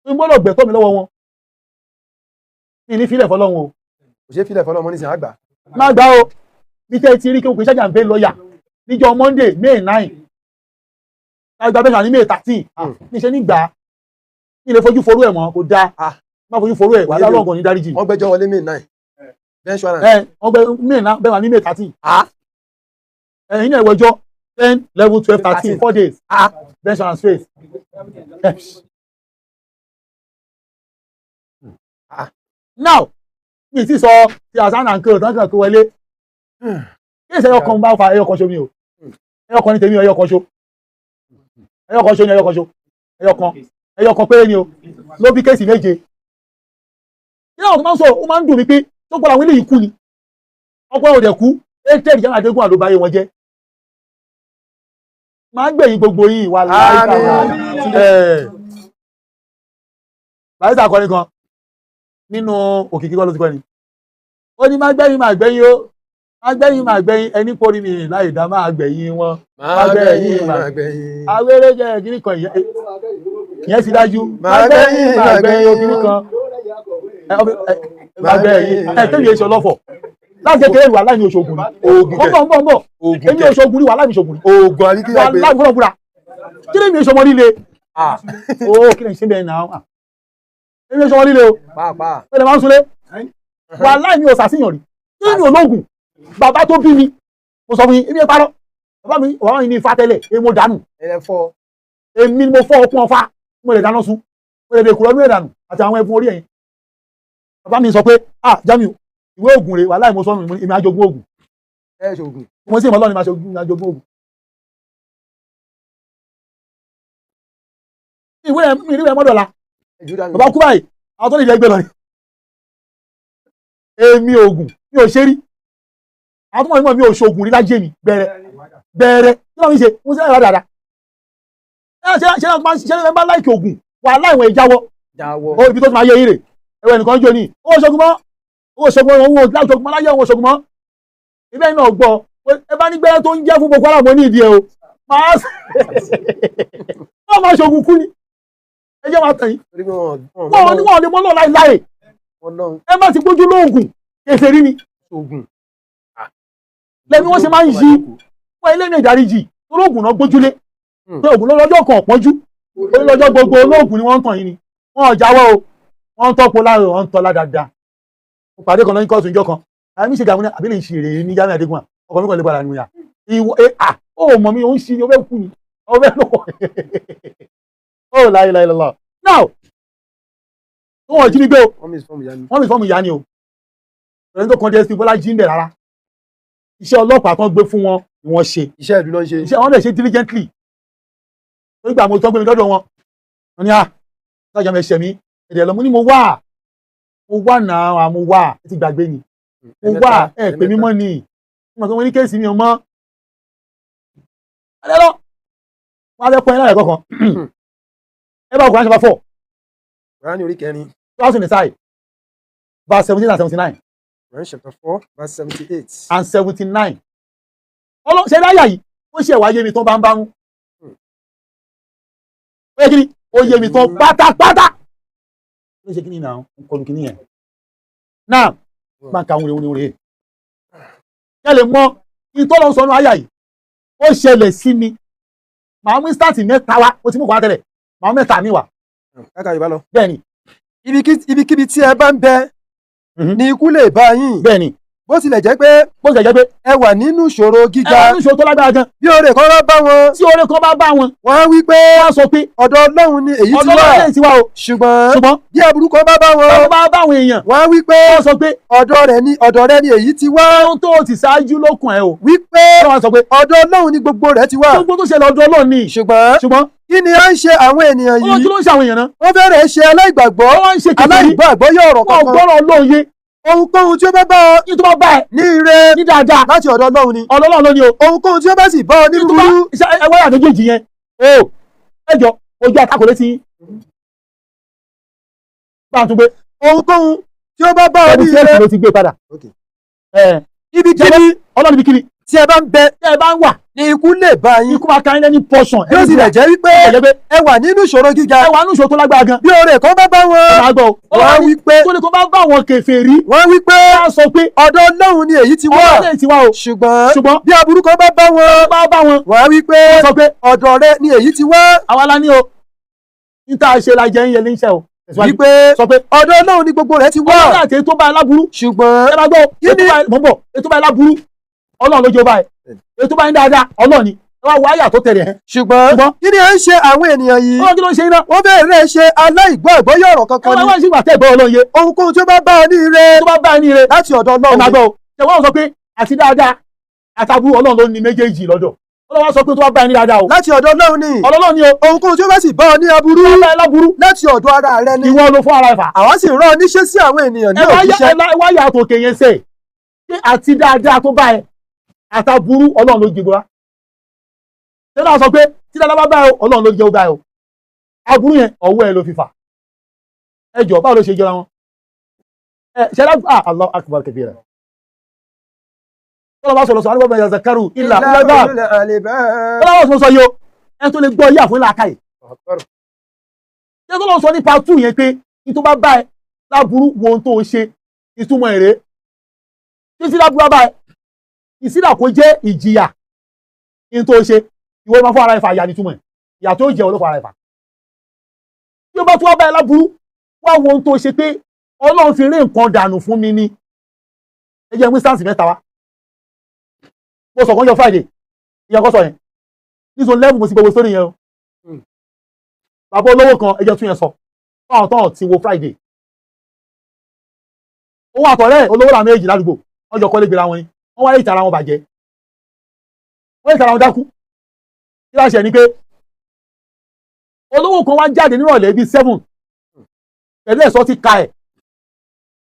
Speaker 1: N gbọ́dọ̀ gbẹ̀tọ́ mi lọ́wọ́ wọn. Mi ní fílẹ̀ fọlọ́run o.
Speaker 2: Kò ṣeé fílẹ̀ fọlọ́mọ nísìnyí àgbà.
Speaker 1: Má gbá o. Bí tẹ́ ti rí kí òkè ṣájà ń bẹ lọ́ọ̀yà níjọ́ Monday, May 9, lágbà bẹ́ẹ̀ ní May 13, ní ṣe nígbà ní ilé fojú forú ẹ̀ mọ́, kò dáa. Má fojú forú ẹ̀, wàhálà ọlọ́gàn ní dáríjì.
Speaker 2: Wọ́n gbẹ́jọ́ wọlé May 9, bench warrant.
Speaker 1: Ẹ wọ́n gbẹ May 9, bẹ́ẹ̀ wà ní May 13. Ẹ̀yin náà ìwọ́jọ́ 10, 11, 12, 13, 4 days, bench warrant straight. Now mi ti sọ ti Hasan and co tán kàn kó wọlé kí ẹsẹ̀ ẹyọ kan bá fa ẹyọ kan ṣo mi o, ẹyọ kan ní tèmi o, ẹyọ kan ṣo, ẹyọ kan ṣo ni, ẹyọ kan ṣo, ẹyọ kan, ẹyọ kan péré ni o ló bí case méje. Kí náà tó máa ń sọ, ó máa ń dùn mí pé tó gbọ́dọ̀ àwọn eléyìí kú ni ọ̀pọ̀ òdẹ̀ kú eighteen jẹ́ àdégún àlóbáyé wọn jẹ́. Máa ń gbẹ̀yìn gbogbo yìí wà láìka. Barrister akọrin kan nínú òkìkí kọ́ ló ti kọ́ ni, ó ní má gbẹ̀yìn, má gbẹ̀yìn o, má gbẹ̀yìn, má gbẹ̀yìn, ẹni pórí mi láì dá, má gbẹ̀yìn wọn.
Speaker 2: Máa gbẹ̀yìn, máa gbẹ̀yìn.
Speaker 1: Awéré jẹ́ kíní kan, ìyẹn ti dájú.
Speaker 2: Má gbẹ̀yìn,
Speaker 1: má gbẹ̀yìn o, kíní kan má gbẹ̀yìn. Ẹ tẹ́lẹ̀ èso ọlọ́fọ̀ láti kékeré wà láì ní oṣoògùn ni.
Speaker 2: Oògùn
Speaker 1: ó
Speaker 2: kẹ̀.
Speaker 1: bọ̀ ń bọ̀ ń bọ̀.
Speaker 2: Oògùn
Speaker 1: Èmi
Speaker 2: kẹ̀.
Speaker 1: oṣoògùn ni, wà láì ní oṣoògùn ni.
Speaker 2: Oògùn àbí kí
Speaker 1: Wà
Speaker 2: la pè é?
Speaker 1: láì fọlọ́ búra kí ni mi oṣoògùn líle? Ó kí ni ṣe bẹ́ẹ̀ náà? Èmi oṣoògùn líle o.
Speaker 2: Pàápàá.
Speaker 1: Ó lè máa ń sunlé wà láì ní òsàsíyàn rí. Kí ni ológun bàbá tó bí mi, mo sọ fún yín, èmi ẹ parọ́. Bàbá mi ní ifá tẹ́lẹ̀, èmi mo dànù.
Speaker 2: Ẹ̀rẹ̀ fọ́.
Speaker 1: Èmi ni mo fọ́ ọkùn ọfá, mo lè dáná sun, mo lè dè kúrọ́ ní ẹ̀dànù àti àwọn ẹfun orí ẹ̀yìn. Bàbá mi sọ pé, ah, Jamiu, ìwé ògùn rè, wà láì mo sọnù, èmi àjogún ògùn.
Speaker 2: Ẹ ṣoògùn.
Speaker 1: Mo sì mọ Ọlọ́run ni màá jogún ògùn. Ìwé ẹ̀ mi ìwé mọ́dọ̀la.
Speaker 2: Ẹ̀jú dànù.
Speaker 1: Bàbá kú báyìí, àwọn tó lè jẹ́ gbé lọ ni. Èmi ògùn mi ò ṣe rí. Àwọn tó mọ̀ nímọ̀ mi ò ṣoògùn rí lájẹ́ mi gbẹrẹ gbẹrẹ. Kí ló ń ṣe? Mo ṣe láyọ̀ dáadáa. Ṣé ṣé ṣé ṣé bá láìkì ògùn wà láìwọ̀n ìjáwọ́.
Speaker 2: Jáwọ́.
Speaker 1: Ó ibi tó ti máa yé yín rè. Ẹ̀wọ̀n ẹnìkan jó ni. Owó ṣoògùn mọ́. Owó ṣoògùn mọ́. Owó ṣoògùn mọ́ láyé, owó ṣoògùn mọ́. Ibẹ̀ náà gbọ́. Ẹ bá ní gbẹ́rẹ́ tó ń jẹ́ fún Boko Haram ní ìdí ẹ o. Máa wọ́n máa ṣoògùn kú ni. Ẹ jẹ́ máa tàn yín.
Speaker 2: Torí pé wọn
Speaker 1: Wọ́n ní wọ́n lè mọ́ lọ́ọ̀ láìláì.
Speaker 2: wọn lọ́hùn
Speaker 1: Ẹ má ti gbójú lóògùn. Kèfèrí ni.
Speaker 2: ṣoògùn.
Speaker 1: Lẹ́ni wọ́n ṣe máa ń yí wọ́n ilé ní ìdáríjì olóògùn náà gbójúlé pé ògùn lọ́jọ́ kan ọ̀pọ̀jú lọ́jọ́ gbogbo olóògùn ni wọ́n ń tàn yín ni. Wọ́n ò jáwọ́ o, wọ́n ń tọ́po láàrọ̀, wọ́n ń tọ́lá dáadáa. Mo pàdé kan lọ́yìn kóòtù ìjọ kan, àmì ṣe gàmúnà àbí lè ṣe èrè ní Jamiu Adégúnwà, ọkọ̀ mi kàn lè padà nù yà ìwọ ẹ à ó mọ̀ mi, ó ń ṣe ó fẹ́ kú ni, ó fẹ́ lọ́wọ́ ó láyé láyé lọ́lọ́ now wọ́n jí mi gbé o.
Speaker 2: Wọ́n mi fọ́ọ̀mù ìyá ni.
Speaker 1: Wọ́n mi fọ́ọ̀mù ìyá ni o. Pẹ̀lú tó kan DSP Bọ́lá jí ń bẹ̀ rárá, iṣẹ́ ọlọ́pàá kan gbé fún wọn ni wọ́n ṣe.
Speaker 2: Iṣẹ́ ìlú ló ń ṣe.
Speaker 1: Iṣẹ́ wọn lè ṣe diligently. Nígbà mo tọ́ gbé mi dọ́dọ̀ wọn, wọ́n ní à sájà mi ẹ̀ṣẹ̀ mi ẹ̀dẹ̀ lọ́mú ni mo wà, mo wà náà, mo wà, ẹ ti gbàgbé ni mo wà, ẹ pè mí mọ́ ni mo mọ̀ pé mo ní case mi ò mọ́ ẹ lọ wọn á fẹ́ pọ́n ẹ láyà kọ̀ọ̀kan. Ẹ bá Quran chapter 4.
Speaker 2: Quran orí kẹrin.
Speaker 1: 2009 verse 17 and 79.
Speaker 2: Quran chapter 4 verse 78.
Speaker 1: And 79. Ọlọ́run ṣe láyà yìí, ó ṣe wáyé mi tán bá ń bá ń. Ó yẹ kí ni? Ó yé mi tán pátápátá. Ó ṣe kí ni náà? Ń kọlu kí ni yẹn. Náà, máa ń ka òun rè òun rè. Kẹ́ lè mọ ìtọ́lọ́ sọnù àyà yìí. Ó ṣẹlẹ̀ sí mi. Màá mú instant mẹ́ta wá, mo ti mú kọ́ tẹ́lẹ̀. Màá mẹ́ta mi wá.
Speaker 2: Káka Yorùbá lọ.
Speaker 1: Bẹ́ẹ̀ni.
Speaker 2: Ibikíbi tí ẹ bá ń bẹ ni ikú lè bá yín.
Speaker 1: Bẹ́ẹ̀ni.
Speaker 2: Bó tilẹ̀ jẹ́ pé.
Speaker 1: Bó tilẹ̀ jẹ́ pé.
Speaker 2: Ẹ wà nínú ìṣòro gíga.
Speaker 1: Ẹ wà nínú ìṣòro tó lágbára gan.
Speaker 2: Bí oore kan bá bá wọn.
Speaker 1: Tí oore kan bá bá wọn.
Speaker 2: Wọ́n á wí pé.
Speaker 1: Wọ́n á sọ pé.
Speaker 2: Ọ̀dọ̀ Ọlọ́run ni èyí ti wá.
Speaker 1: Ọ̀dọ̀ Ọlọ́run ni èyí ti wá o.
Speaker 2: Ṣùgbọ́n. Bí aburú kan bá bá wọn.
Speaker 1: Bá bá bá àwọn èèyàn.
Speaker 2: Wọ́n á wí pé.
Speaker 1: Wọ́n sọ pé.
Speaker 2: Ọ̀dọ̀ rẹ ni èyí ti wá.
Speaker 1: Ohun tó ti ṣáájú lókun ẹ o.
Speaker 2: Wí pé.
Speaker 1: Wọ́n sọ pé.
Speaker 2: Ọ̀dọ̀ Ọlọ́run ni gbogbo rẹ̀ ti wá.
Speaker 1: Gbogbo tó ṣẹlẹ̀ ọ̀dọ̀ Ọlọ́run ni.
Speaker 2: Ṣùgbọ́n. Kí ni à ń ṣe àwọn ènìyàn yìí?
Speaker 1: Kí ló ń ṣe àwọn èèyàn náà?
Speaker 2: Wọ́n fẹ́rẹ̀ ṣe aláìgbàgbọ́.
Speaker 1: Wọ́n ń ṣe kèfèrí.
Speaker 2: Aláìgbàgbọ́ yóò ọ̀rọ̀
Speaker 1: Wọ́n
Speaker 2: kankan.
Speaker 1: gbọ́rọ̀ Ọlọ́run yé.
Speaker 2: Ohunkóhun tí ó bá bá ọ
Speaker 1: Ní tó bá bá ẹ
Speaker 2: ní ire
Speaker 1: ní dáadáa,
Speaker 2: láti ọ̀dọ̀ Ọlọ́run ni.
Speaker 1: Ọlọ́run ló ní o.
Speaker 2: Ohunkóhun tí ó bá sì bá ọ ní
Speaker 1: Ní tó bá
Speaker 2: búburú
Speaker 1: iṣẹ́ ẹ wáyà méjèèjì yẹn o, ẹ jọ ojú àtakò létí yín. Bá a tún gbé.
Speaker 2: Ohunkóhun tí ó bá bá ọ ní
Speaker 1: 78
Speaker 2: ire
Speaker 1: ló ti gbé padà.
Speaker 2: Okay.
Speaker 1: Ẹ
Speaker 2: ibikíbi
Speaker 1: Ọlọ́run, ibikíbi
Speaker 2: tí ẹ bá ń bẹ
Speaker 1: tẹ́ ẹ bá ń wà
Speaker 2: ní ikú lè bá yín.
Speaker 1: Ikú máa ka yín ní portion.
Speaker 2: Bí ó tilẹ̀ jẹ́ wípé
Speaker 1: Ẹ jẹ́ pé
Speaker 2: ẹ wà nínú ìṣòro gíga,
Speaker 1: ẹ wà nínú ìṣòro tó lágbára gan.
Speaker 2: bí oore kan bá bá
Speaker 1: Ẹ
Speaker 2: wọn,
Speaker 1: máa gbọ́ o.
Speaker 2: wọ́n wí pé
Speaker 1: Tó ní kó bá bá àwọn kèfèrí,
Speaker 2: wọ́n wí pé
Speaker 1: wọ́n á sọ pé
Speaker 2: ọ̀dọ̀ Ọlọ́run ni èyí ti wá.
Speaker 1: Ọlọ́run lè ti wá o.
Speaker 2: Ṣùgbọ́n
Speaker 1: Ṣùgbọ́n
Speaker 2: bí aburú kan bá bá wọn,
Speaker 1: bá bá wọn,
Speaker 2: wọ́n wí pé
Speaker 1: sọ pé
Speaker 2: ọ̀dọ̀ rẹ ni èyí ti wá.
Speaker 1: Àwa la ní o, níta ṣe la jẹ ń yẹ ní iṣẹ́ o. Tẹ̀síwájú.
Speaker 2: Wípé
Speaker 1: Sọ pé
Speaker 2: ọ̀dọ̀ Ọlọ́run ni gbogbo rẹ̀ ti wá.
Speaker 1: Ọlọ́run àti ètò bá aláburú.
Speaker 2: Ṣùgbọ́n
Speaker 1: Ẹ máa gbọ́ o,
Speaker 2: Kí
Speaker 1: ètò bá mọ̀ ń bọ̀, ètò bá aláburú, Ọlọ́run ló jẹ́ ó bá ẹ, ètò bá ń dáadáa, Ọlọ́run ni. Ẹ wá wo àyà tó tẹ̀lé ẹ.
Speaker 2: Ṣùgbọ́n
Speaker 1: Ṣùgbọ́n
Speaker 2: kí ni à ń ṣe àwọn ènìyàn yìí?
Speaker 1: Ọlọ́run, kí ló ń ṣe iná?
Speaker 2: Wọ́n bẹ̀rẹ̀ ṣe aláìgbọ́ ìgbọ́yọ̀ ọ̀rọ̀
Speaker 1: Ẹ
Speaker 2: kankan
Speaker 1: wá
Speaker 2: ni.
Speaker 1: wá sí ìgbà tẹ́ ìgbọ́ Ọlọ́run yé.
Speaker 2: Ohunkóhun tí ó bá bá ọ ní ire
Speaker 1: Tó bá bá ẹ ní ire
Speaker 2: láti ọ̀dọ̀
Speaker 1: ẹ
Speaker 2: Ọlọ́run
Speaker 1: máa
Speaker 2: ni.
Speaker 1: gbọ́ o. Ṣe wọ́n sọ pé àti dáadáa àtàbúrú, Ọlọ́run ló ní méjèèjì lọ́dọ̀. Ọlọ́run wá sọ pé tó bá bá ẹ ní dáadáa o,
Speaker 2: Láti ọ̀dọ̀ Ọlọ́run ni.
Speaker 1: Ọlọ́run ni o.
Speaker 2: Ohunkóhun tí ó bá sì bá ọ ní aburú
Speaker 1: Tó bá bá ẹ láburú,
Speaker 2: láti ọ̀dọ̀ ara rẹ ni.
Speaker 1: Ìwọ ló fún ara ẹ fà.
Speaker 2: Àwa sì rán ọ níṣẹ́ sí àwọn ènìyàn ní
Speaker 1: Ẹ wá yá
Speaker 2: òjíṣẹ́.
Speaker 1: Ẹ wá yà àtòkè yẹn sẹ ṣé àti dáadáa tó bá ẹ àtàbúrú, Ọlọ́run ló jẹ wa. Ṣé náà sọ pé tí dáadáa bá bá ẹ o, Ọlọ́run ló jẹ ó bá ẹ o, aburú yẹn, ọwọ́ ẹ ló fi fà. Ẹ jọ, báwo ló ṣe jọra wọn? Ẹ ṣe lá. Ah, Allahu akbar kabira. Tọ́lá bá sọ̀rọ̀ sọ alẹ́ bá zakaru ilà ilà tọ́lá bá sọ̀rọ̀ sọ yìí o, ẹ tó lè gbọ́ yíyà fún làákàyè. Ṣé tó lọ sọ ní part 2 yẹn pé ní tó bá bá ẹ láburú, wo ohun tó o ṣe, ìtumọ̀ èrè títí láburú bá ẹ, ìsídà kó jẹ́ ìjìyà ní tó o ṣe, ìwọ máa fún ara ẹ fà, ìyà nítumọ̀ ẹ̀, ìyà tó jẹ́ olófò ara ẹ fà. Tí ó bá tún wá bá ẹ láburú, wá wo ohun tó o ṣe pé Ọlọ́run fi rí nǹkan dànù fún mi ní. Ẹ jẹ́ instance mẹ́ta wá. Mo sọ kan jọ Friday, ìyá kọ́ sọ yẹn nítorí level mo ti gbogbo sórí yẹn o. Bàbá olówó kan, ẹ jẹ́ tún yẹn sọ fáwọn tán ti wo Friday. Òun àtọ̀rẹ́ olówó làwọn méjì ládùúgbò, wọ́n jọ kọ́lé gbéra wọn ni. Wọ́n wáyé ìtara wọn bàjẹ́, wọ́n ìtara wọn dákú. Kí láṣẹ ni pé olówó kan wá jáde nírọ̀lẹ́ bíi 7 pẹ̀lú ẹ̀sọ́ ti ka ẹ̀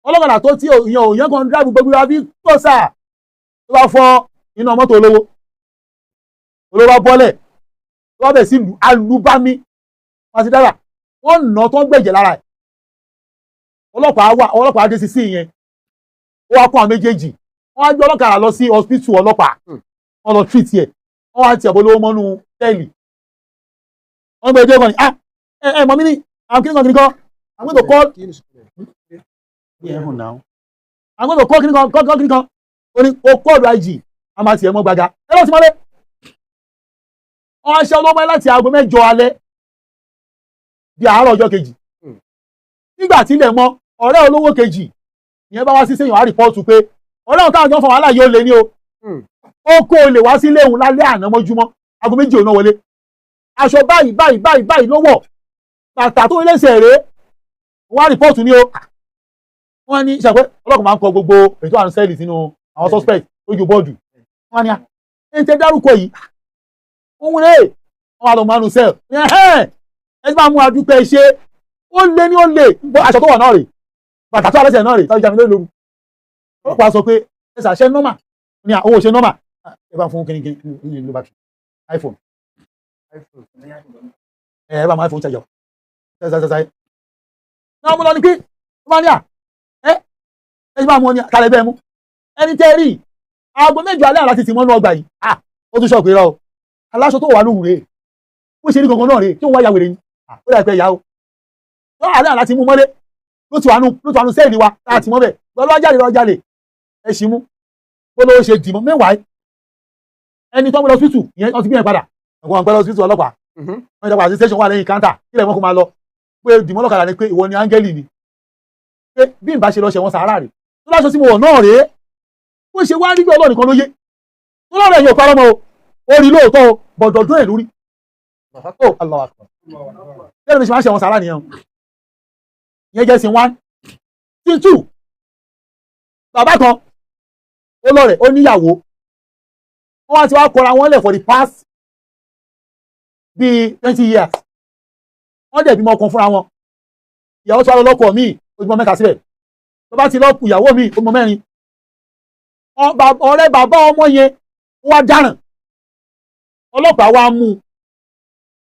Speaker 1: ọlọ́kadà tó tí òyìn òyìn kan drive gbogbo wa bí tó sáà tó bá fọ́ iná mọ́tò olówó. Olówó bá bọ́lẹ̀, tó bá bẹ̀ sí alúbámi wọ́n ti dára, wọ́n nà tó ń gbẹ̀jẹ̀ lára ẹ̀. Ọlọ́pàá wà, ọlọ́pàá dé sí sí ìyẹn, ó wá kó àwọn méjèèjì, wọ́n á gbé ọlọ́kadà lọ sí hospital ọlọ́pàá, wọ́n lọ treat ẹ̀. Wọ́n wá ti ẹ̀bọ̀ olówó mọ́nú cell. Wọ́n gbé ẹjọ́ kan ní, ah, ẹ ẹ mọ̀ mí ní àwọn kíní kan kíní kan, I'm going to call, I'm going to call kíní kan call kíní kan. Ó ní o call IG, a máa tiẹ̀ mọ́ gbaga ẹ lọ́ọ́ ti mọ́lé. Wọ́n á ṣe ọlọ́mọ láti aago 8 alẹ́ di àárọ̀ ọjọ́ kejì. Nígbà tí ilẹ̀ mọ́, ọ̀rẹ́ olówó kejì ìyẹn bá wá sí sẹ́yìn, wá report pé ọ̀rẹ́ òun táwọn jọ ń fa wàhálà yóò lé ní o, ó kó olè wá sílé òun lálẹ́ àná mọ́júmọ́, aago 2 òun náà wọlé, aṣọ báyìí báyìí báyìí báyìí ló wọ̀, bàtà tó lẹ́sẹ̀ rèé. Wá report ní o. Wọ́n ní ṣàpẹ́ ọlọ́kùnrin máa ń kọ gbogbo ètò àrùn cell sínú àwọn suspect lójú bọ́ọ̀dù. Wọ́n ní à ẹni tẹ́ dárúkọ yìí, òun rèé. Wọ́n wá lọ mọ́nú cell, ẹ ti máa mú adúpẹ́ ṣe, ó lé ní ó lè bọ́ aṣọ tó wọ̀ náà rè, bàtà tó alẹ́sẹ̀ náà rè, tọ́jú àmì lóru. Ọlọ́pàá sọ pé ẹ ṣàṣẹ normal ní àwọn òṣè normal, ẹ bá fún kíní kíní ní battery iPhone, ẹ bá mú iPhone charger ṣáṣáṣáṣá náà. Mo lọ ní pé wọ́n bá ní à ẹ ẹ ti máa mú ọ ní àtàlẹ́ bẹ́ẹ̀ mú ẹni tẹ́ rí aago 8 alẹ́ àlá ti tì mọ́nú ọgbà yìí. Ah, ó tún ṣọ̀pẹ́ rọ o, aláṣọ tó wà lóhùn rèé, bó ṣe rí gangan náà rèé, tí òun wá ya wèrè ni. Ó dà pé ìyá o tó àlẹ́ àlá ti mú mọ́lé, ló ti wà nù cell wa tá a ti mọ́ bẹ̀ lọ́lọ́ jáde lọ́ jáde, ẹ ṣì mú bó ló ṣe dìmọ́ mẹ́wàá. Ẹni tó ń lọ hospital ìyẹn, wọ́n ti bí yẹn padà, ẹ̀gbọ́n wọn pẹ́ lọ hospital ọlọ́pàá, wọ́n ti padà sí station wà lẹ́yìn counter kílẹ̀ wọn kó máa lọ pé dìmọ́ lọ́kadà ni pé ìwọ ni áńgẹ́lì ni, pé bí n bá ṣe lọ ṣẹ̀wọ̀n sàárà rè tó láṣọ tí mo wọ̀ náà rèé. Bó ṣe wá rí bí Ọlọ́run nìkan ló yé tó lọ́rọ̀ ẹ̀yìn òparọ́ mọ́ o, ó rí lóòótọ́ o, bọ̀dọ̀dún ẹ̀ lórí. Ó Allahu Akbar, bẹ́ẹ̀ ni ṣe máa ń ṣẹ̀wọ̀n sàárà nìyẹn o. Ìyẹn jẹ́ scene 1. Scene 2, bàbá kan ó lọ́rẹ̀, ó níyàwó, wọ́n wá ti wá kọra wọn lẹ̀ for the past bíi 20 years. Wọ́n dẹ̀ bímọ kan fúnra wọn. Ìyàwó tí wàá lọ lọ́kọ míì, ó bímọ mẹ́ta síbẹ̀. Tó bá ti lọ kù ìyàwó mi, ọmọ mẹ́rin. Ọ̀rẹ́ bàbá ọmọ yẹn wá dáràn, ọlọ́pàá wá mú un.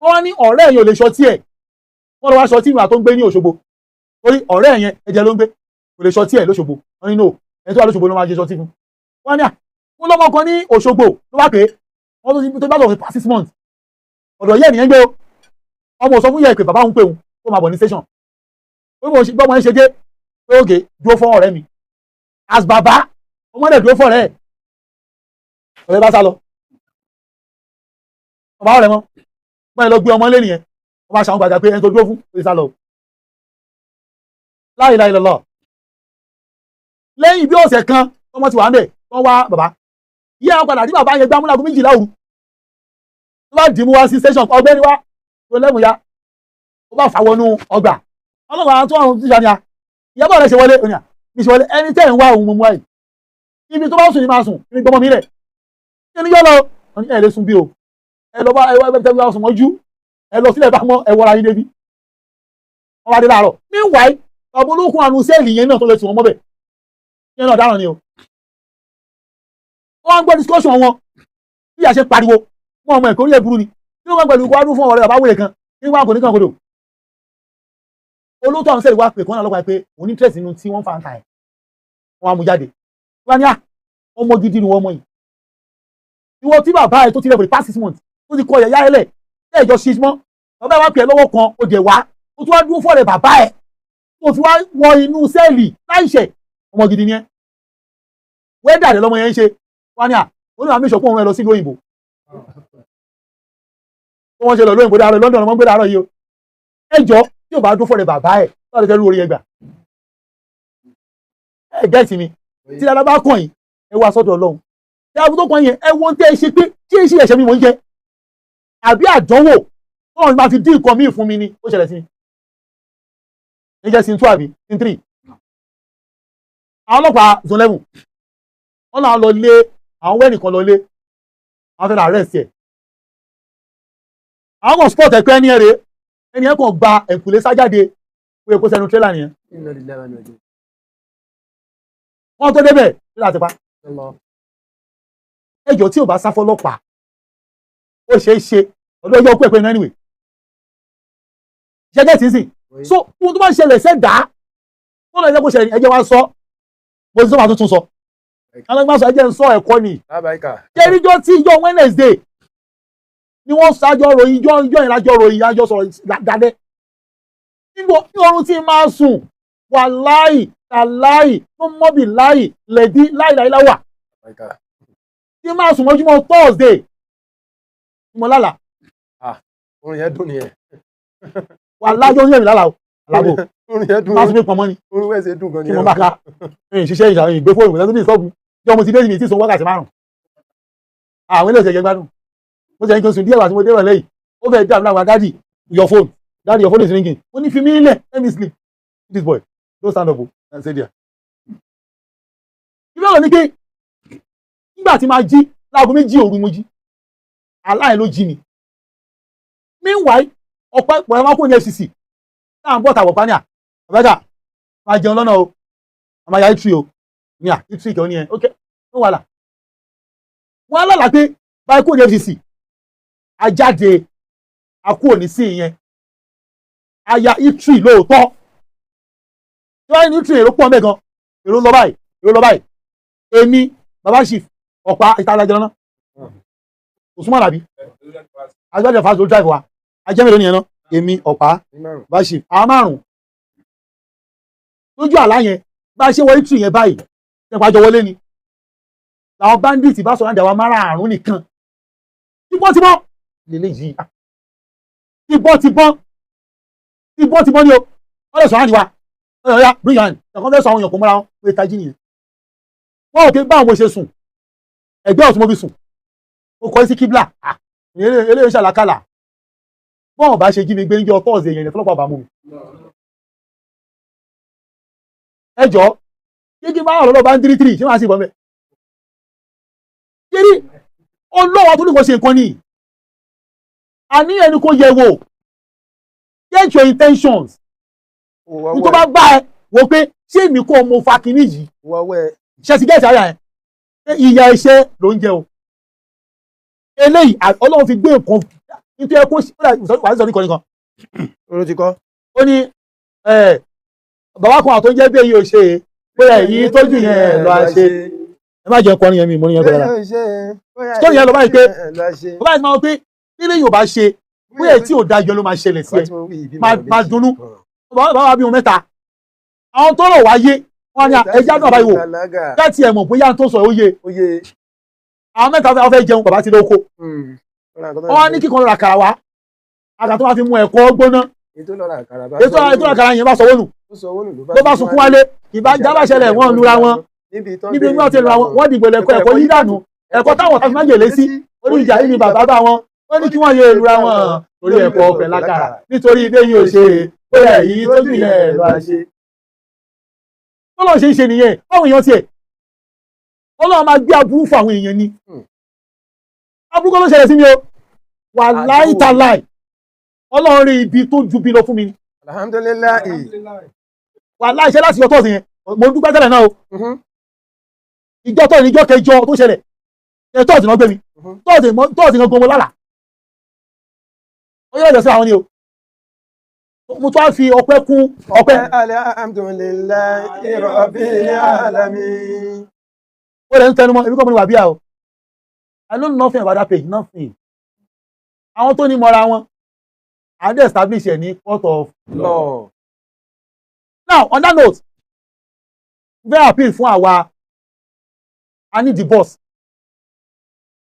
Speaker 1: Wọ́n ní ọ̀rẹ́ yẹn ò lè ṣọtí ẹ̀, wọ́n lọ wá ṣọtí ìwà tó ń gbé ní Òṣogbo, torí ọ̀rẹ́ yẹn ẹ̀jẹ̀ ló ń gbé, kò lè ṣọtí ẹ̀ lóṣogbo. Wọ́n ní no, ẹni tó wà lóṣogbo ló máa ṣe ṣọtí fún. Wọ́n ní à wọ́n lọ́mọ kan ní Òṣogbo ló wá pé wọ́n tó ti tó bá sọ̀rọ̀ pa 6 months ọ̀dọ̀ yẹ́ ènìyàn gbé o. Ọmọ ò sọ fún yẹ pé bàbá òun pé òun kó máa bọ̀ ní station. Ó ní bọ́mọ yẹn ṣe dé pé òkè dúró fún ọ̀rẹ́ mi as bàbá, ọmọ dẹ̀ dúró fún ọ̀rẹ́ ẹ̀, ọ̀rẹ́ bá sá lọ, bàbá ọ̀rẹ́ mọ́ báyìí lọ gbé ọmọ lé nìyẹn. Wọ́n bá ṣàwọn gbàgbà pé ẹni tó dúró fún ó ti sá lọ. La ilaha illallah. Lẹ́yìn bí ọ̀sẹ̀ kan ọmọ ti wà ń bẹ̀, wọ́n wá bàbá yí àwọn padà tí bàbá yẹn gbámú láago 12 òru, tó bá dì mú wá sí station. Ọgbẹ́ni wá tó lẹ́mú ya, ó bá fà wọnú ọgbà ọlọ́pàá àwọn tó àwọn tíṣà ni a ìyàbọ̀ rẹ̀ ṣe wọlé òní à mi ṣe wọlé. Ẹni tẹ́ ń wá òun mú wáyé, ibi tó bá sùn ní máa sùn ní gbọmọ mi rẹ̀ kí ni yọ lọ. Wọ́n ní ẹ lè sùn bí o, ẹ lọ bá ẹ wá ẹ wá sùn mọ́jú, ẹ lọ sílẹ̀ bá mọ́, ẹ wọra yín débi. Wọ́n wá dé láàárọ̀. Meanwhile, bàbá olókùn àrùn cell yẹn náà tó lè tì wọ́n mọ́bẹ̀ yẹn náà dáràn ni o. Wọ́n á gbọ́ discussion wọn bí a ṣe pariwo mọ́ ọmọ ẹ̀kọ́ orí ẹ̀ burú ni kí ló máa pẹ̀lú wádùn fún ọ̀rẹ́ bàbá wèrè kan ní wàá kò ní kàn kodò. Olóòótọ́ àwọn cell wá pè kán náà lọ́pàá pé òun ní interest nínú tí wọ́n fà ń ta ẹ̀. Wọ́n á mú jáde, wọ́n á ní à ọmọ gidi ni wọ́n mọ̀ yìí, ìwọ tí bàbá ẹ̀ tó ti rẹ̀ for the past 6 months tó ti kọ ẹ̀yà ẹ̀ lẹ̀ ẹ̀ jọ ṣe mọ́, bàbá ẹ̀ wá pè é lọ́wọ́ kan, ó dẹ̀ wá, ó tún wá dúró fọ́ọ̀rẹ́ bàbá ẹ̀ tó fi wá wọ inú cell láìṣẹ̀, ọmọ gidi ni ẹ́. Wẹ́dà rẹ̀ lọ́mọ yẹn ń ṣe. Wá ní à ó ní àmì ìṣọ̀pọ̀ òun ẹ lọ sílùú òyìnbó tó wọ́n ṣe lọ lóyìnbó dáárọ̀ London ọmọ ń gbé dáárọ̀ yìí o. Ẹ jọ, tí ò bá dún fọ́ọ̀rẹ́ bàbá ẹ̀ tó wà lè fẹ́ rú orí ẹgbà ẹ gẹ́ẹ̀tì mi. Tí dáadáa bá kàn yín, ẹ wá sọ́dọ̀ Ọlọ́run. Tí a tó kàn yín, ẹ wo tẹ́ ẹ ṣe pé kí ẹ ṣe ẹ̀ṣẹ̀ mi mò ń jẹ àbí àdánwò tọ́wọ́n máa fi dín nǹkan míì fún mi ni ó ṣẹlẹ̀ sí mi. Níjẹ́ sin 2 àbí sin 3, àwọn ọlọ́pàá zone 11 wọ́n náà lọ lé àwọn wẹ́ẹ̀nì kan lọ lé àwọn fẹ́ lọ arrest ẹ̀. Àwọn kan spot ẹ̀ pé ẹni ẹ̀ rèé, ẹni ẹ̀ kàn gba ẹ̀kúlé sájáde pé kó sẹ́nu tírélà nìyẹn. Wọ́n tó débẹ̀, tírélà ti pa. Ẹjọ́, tí ò bá sá fọlọ́pàá, ó ṣeé ṣe ọdún ọjọ́ kú ẹ̀pẹ́ náà. Anyway, ṣẹ́gẹ́ tí ń sìn so ohun tó bá ṣẹlẹ̀ sẹ́dá tó lọ ẹjẹ́ kó ṣẹlẹ̀, ẹjẹ́ wa sọ mo ti sọ, máa tuntun sọ alágbá sọ, ẹjẹ́ ń sọ ẹ̀kọ́ ni. Jẹ́ríjọ́ tí ìjọ Wednesday ni wọ́n ṣáájọ́ ròyìn ìjọ ìjọ yẹn lájọ́ ròyìn àjọ sọ̀rọ̀ dalẹ́ níbo ní oorun tí máa sùn, wà láì tàláì tó mọ́bì láì lẹ̀dí láìláì láwà tí máa sùn mọ́júmọ́ Thursday mo lálàá.
Speaker 2: Orin yẹn dùn nìyẹn.
Speaker 1: Wà lájọ́ oníyẹ̀mí lálàá o alábò.
Speaker 2: Orin yẹn dùn.
Speaker 1: Máa sùn mí pọnmọ́ ni.
Speaker 2: Orin wẹ̀sẹ̀ dùn gan
Speaker 1: kí mo bá ká ẹ̀yìn ṣiṣẹ́ ìṣàwọn ìgbé fóònù ìgbésẹ̀ tó ní ìsọ́ọ̀bù jọ mo ti dé ibi tí ìsọ wákàtí 5. Àwọn ilé ìṣẹ̀jẹ̀ gbádùn mo ti ẹ̀yìn kan sùn díẹ̀ wá tí mo dé rọ̀lẹ́ yìí, ó fẹ́ dàbí láwọn. "Daddy, your phone, daddy, your phone is ringing." Mo ní fi mí lẹ̀, let me sleep. This boy don't stand up o and say there. Ìbí ọ̀rọ̀ ni pé nígbà tí máa jí láago 2 òru, mo jí, aláì ló jí mi. Meanwhile, ọ̀pẹ́ pọ̀lẹ́ máa kó ní FCC náà ń bọ̀ tàbọ̀ pánìà àbẹ́dà máa jẹun lọ́nà o, a máa ya itri o ní à itri kẹ́ ọ ní ẹ. Ok, no wàhálà. Wọ́n á lálàá pé báyìí kúrò ní FCC, a jáde, a kúrò ní sí ìyẹn, a ya itri lóòótọ́. Tí wọ́n ní itri, èrò pọ̀ mẹ́gan, èrò lọ báyìí, èrò lọ báyìí. Èmi, baba chief, ọ̀pá ìtajà lọ́nà Usman àbí agbájọ fásitì ló drive wa. Ajẹ́ mélòó nìyẹn náà? Èmi, ọ̀pá, baba chief, àwọn márùn-ún. Lójú àlá yẹn, bá a ṣe wọ itri yẹn báyìí, nípa àjọ wọlé ni làwọn bandits bá sọ̀rọ̀ àjà wa márààrún nìkan. Tibọ́n tibọ́n lélẹ́yìí, tibọ́n tibọ́n tibọ́n tibọ́n ni o. Wọ́n lè sọ̀rọ̀ àníwá wọ́n lè yá bring your hand ẹ̀kọ́ fẹ́ sọ àwọn èèyàn kò mọ́ra wọn pé tají nìyẹn. Wọ́n ò ké báwọn mo ṣe sùn, ẹ̀gbẹ́ ọ̀tún mo fi sùn, mo kọ́ sí kíblà. Eléyìí ṣàlàkàlà bọ́ọ̀ bá ṣe jí mi gbé ń jọ tọ́ọ̀sì èèyàn ìfọlọ́pàá bá mú mi. Ẹ jọ, kíkí máa lọ́lọ́ bá ń tírí tírí ṣé máa sì bọ́ mẹ́. Kiri olówó tó ní kò ṣe nǹkan ni àníyàn ni kò yẹ wò. Get your intentions ní tó bá bá ẹ wò pé Ṣé èmi kọ́ mo fa kinní yìí?
Speaker 2: Wọ́wẹ́.
Speaker 1: Ṣe ti gẹ́ẹ̀tì ara ẹ̀? Ṣé ìyà iṣẹ́ ló ń jẹ o? Eléyìí Ọlọ́run fi gbé nǹkan nítorí ẹ kó wàá sọ ní kọ́ni kan.
Speaker 2: Oró ti kọ́.
Speaker 1: Ó ní bàbá kan àtọ́ ń jẹ́ bí èyí ò ṣe é, bóyá èyí tójú yẹn lọ á ṣe. Ẹ má jẹ́ kọrin yẹn, mi mo ní yẹn kọ́ dára. Story yẹn lọ báyìí pé bàbá yẹn ti máa wọ pé nílé yóò bá ṣe, bóyá èyí tí ò dájọ́ ló máa ṣẹlẹ̀ sí ẹ. Máa dunnú. Bàbá wa bí wọn mẹ́ta. Àwọn tó rọ̀ wáyé wọn ni ẹja náà báyìí wò láti ẹ̀ mọ̀ bóyá tó sọ ó yé. Àwọn mẹ́ta fẹ́ jẹun, bàbá ti lóko. Wọ́n ní kíkan lọ́ra kàrà wá. Àgbà tó wá fi mú ẹ̀kọ́ gbóná.
Speaker 2: Ètò lọ́ra àkàrà bá
Speaker 1: Ètò àkàrà yẹn bá sọ wónù. Ló bá sunkún wálé, ìbá jábà ṣẹlẹ̀, wọ́n lura wọn. Níbi wọ́n ti lura wọn, wọ́n dìgbò lẹ́kọ́ ẹ̀kọ́ yí dànù. Ẹ̀kọ́ táwọn tàbí máa jèlé sí, orí ìjà yìí ni bàbá bá wọn. Wọ́n ní kí wọ́n yé lura wọn torí ẹ̀kọ́ ọ̀fẹ́ lákàrà. Nítorí ilé yìí ò ṣe é, bóyá èyí tó jù yẹn lọ ṣe. Bọ́lá ṣe ń ṣe nìyẹn, báwọn èèyàn tiẹ̀. Ọlọ́run máa gbé aburú fún àwọn èèyàn ni. Aburú kan ló ṣẹlẹ̀ sí mi o. Wàláhì tàláì. Ọlọ́run rí ibi tó ju bí lọ fún mi ni.
Speaker 2: Alhamdulillahi.
Speaker 1: Wàláhì, iṣẹ́ láti ọtọ́ sí yẹn. Mo dúpẹ́ tẹ́lẹ̀ náà o. Ìjọ tọ́ ìjọ kẹjọ tó ṣẹlẹ̀. Ẹ tọ́ọ̀tì náà gbé mi. Tọ́ọ̀tì gan gbọmọ lálà. Ó yẹ lọ́jọ́ sí àwọn ni o. Mo tún á fi ọpẹ́ kún ọpẹ́.
Speaker 2: Alhamdulillahi rabbil alamin.
Speaker 1: Ó lè ń tẹnumọ́, èmi kọ́ mo ní wàbíà o. I know nothing about that page, nothing. Àwọn tó ní mọ́ra wọn, and they establish ẹ̀ ní court of
Speaker 2: law.
Speaker 1: Now, on that note, very appeal fún àwa, I need the boss.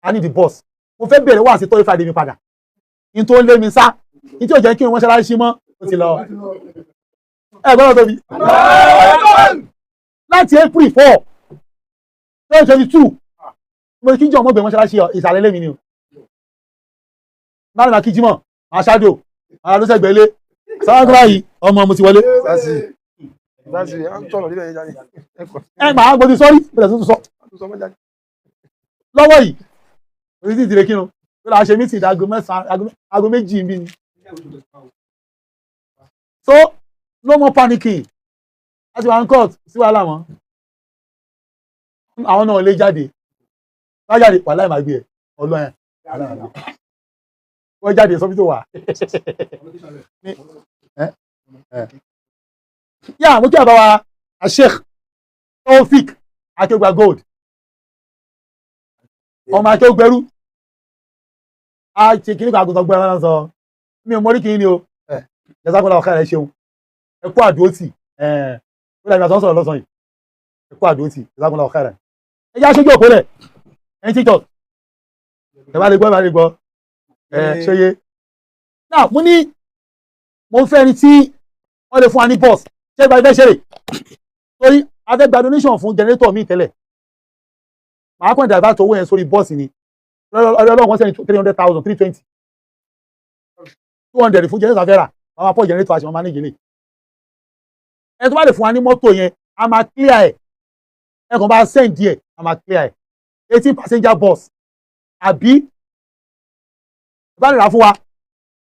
Speaker 1: I need the boss. Mo fẹ́ bẹ̀rẹ̀ wá sí tọ́jú Friday mi padà. N tó ń lé mi sá, n tí ò jẹ́ kí n mọ́ṣáláṣí mọ́, ó ti lọ. Ẹ gbọ́dọ̀ tóbi. Láti April 4, 2022, mo ní kí n jẹ́ ọmọ ìgbẹ́ mọ́ṣáláṣí ìsàlẹ̀ lé mi ni o. Báwo ni màá kí Jímọ̀? Màá ṣáájú, màá lọ sẹ́gbẹ̀ẹ́ ilé. Sáwọn kúrò yìí, ọmọ mo ti wọlé.
Speaker 2: Sasi. Sasi, à ń tọ̀nà níbẹ̀ yẹn jáde.
Speaker 1: Ẹ máa mo ti sọ́rí, mo tẹ̀sán tó sọ. Lọ́wọ́ yìí, orí ti ìdílé kírun, tó lọ ṣe mítì aago 9, aago 2 bí ni. So, no more panicking. Láti wà ní court, sí wàhálà mọ́. Àwọn náà lè jáde. Bá jáde, wàhálà ìmà gbé ẹ̀, ọlọ́ ẹ̀. Wọ́n jáde sọ́bí tó wà. Yá, mo kí àbá wa Sheikh Taofik Akéwùgbà Gold. Ọmọ Akéwùgbẹ́rú. A ṣe kìíní kan àgùntàn gbẹ́rẹ́ náà sọ. Mi ò mọ orí kìíní ni o. Jazakallahu khairan, ẹ ṣeun. Ẹ kú àdúrótì. Ó dàbí àtọ́ sọ̀rọ̀ lọ́sàn-án yìí. Ẹ kú àdúrótì. Jazakallahu khairan. Ẹ jẹ́ aṣojú òpó lẹ̀. Ẹni TikTok. Ẹ bá lè gbọ́, ẹ bá lè gbọ́. Ẹ ṣe yé. Now, mo ní mo fẹ́ ẹni tí wọ́n lè fún wa ní bọ́ọ̀sì. Ṣé ìgbà ìfẹ́ ṣeré? Torí a fẹ́ gba donation fún generator mi tẹ́lẹ̀. Màá kàn divert owó yẹn sórí bọ́ọ̀sì ni. Ọlọ́run wọ́n sẹ́ni 300,000, 320. 200 fún generator fẹ́ rà. Màá máa pọ̀ generator àti màá manage lè. Ẹ tó bá lè fún wa ní mọ́tò yẹn, a máa clear ẹ̀. Ẹ kàn bá send díẹ̀, a máa clear ẹ̀. 18 passenger bus. Àbí bá lè rà fún wa,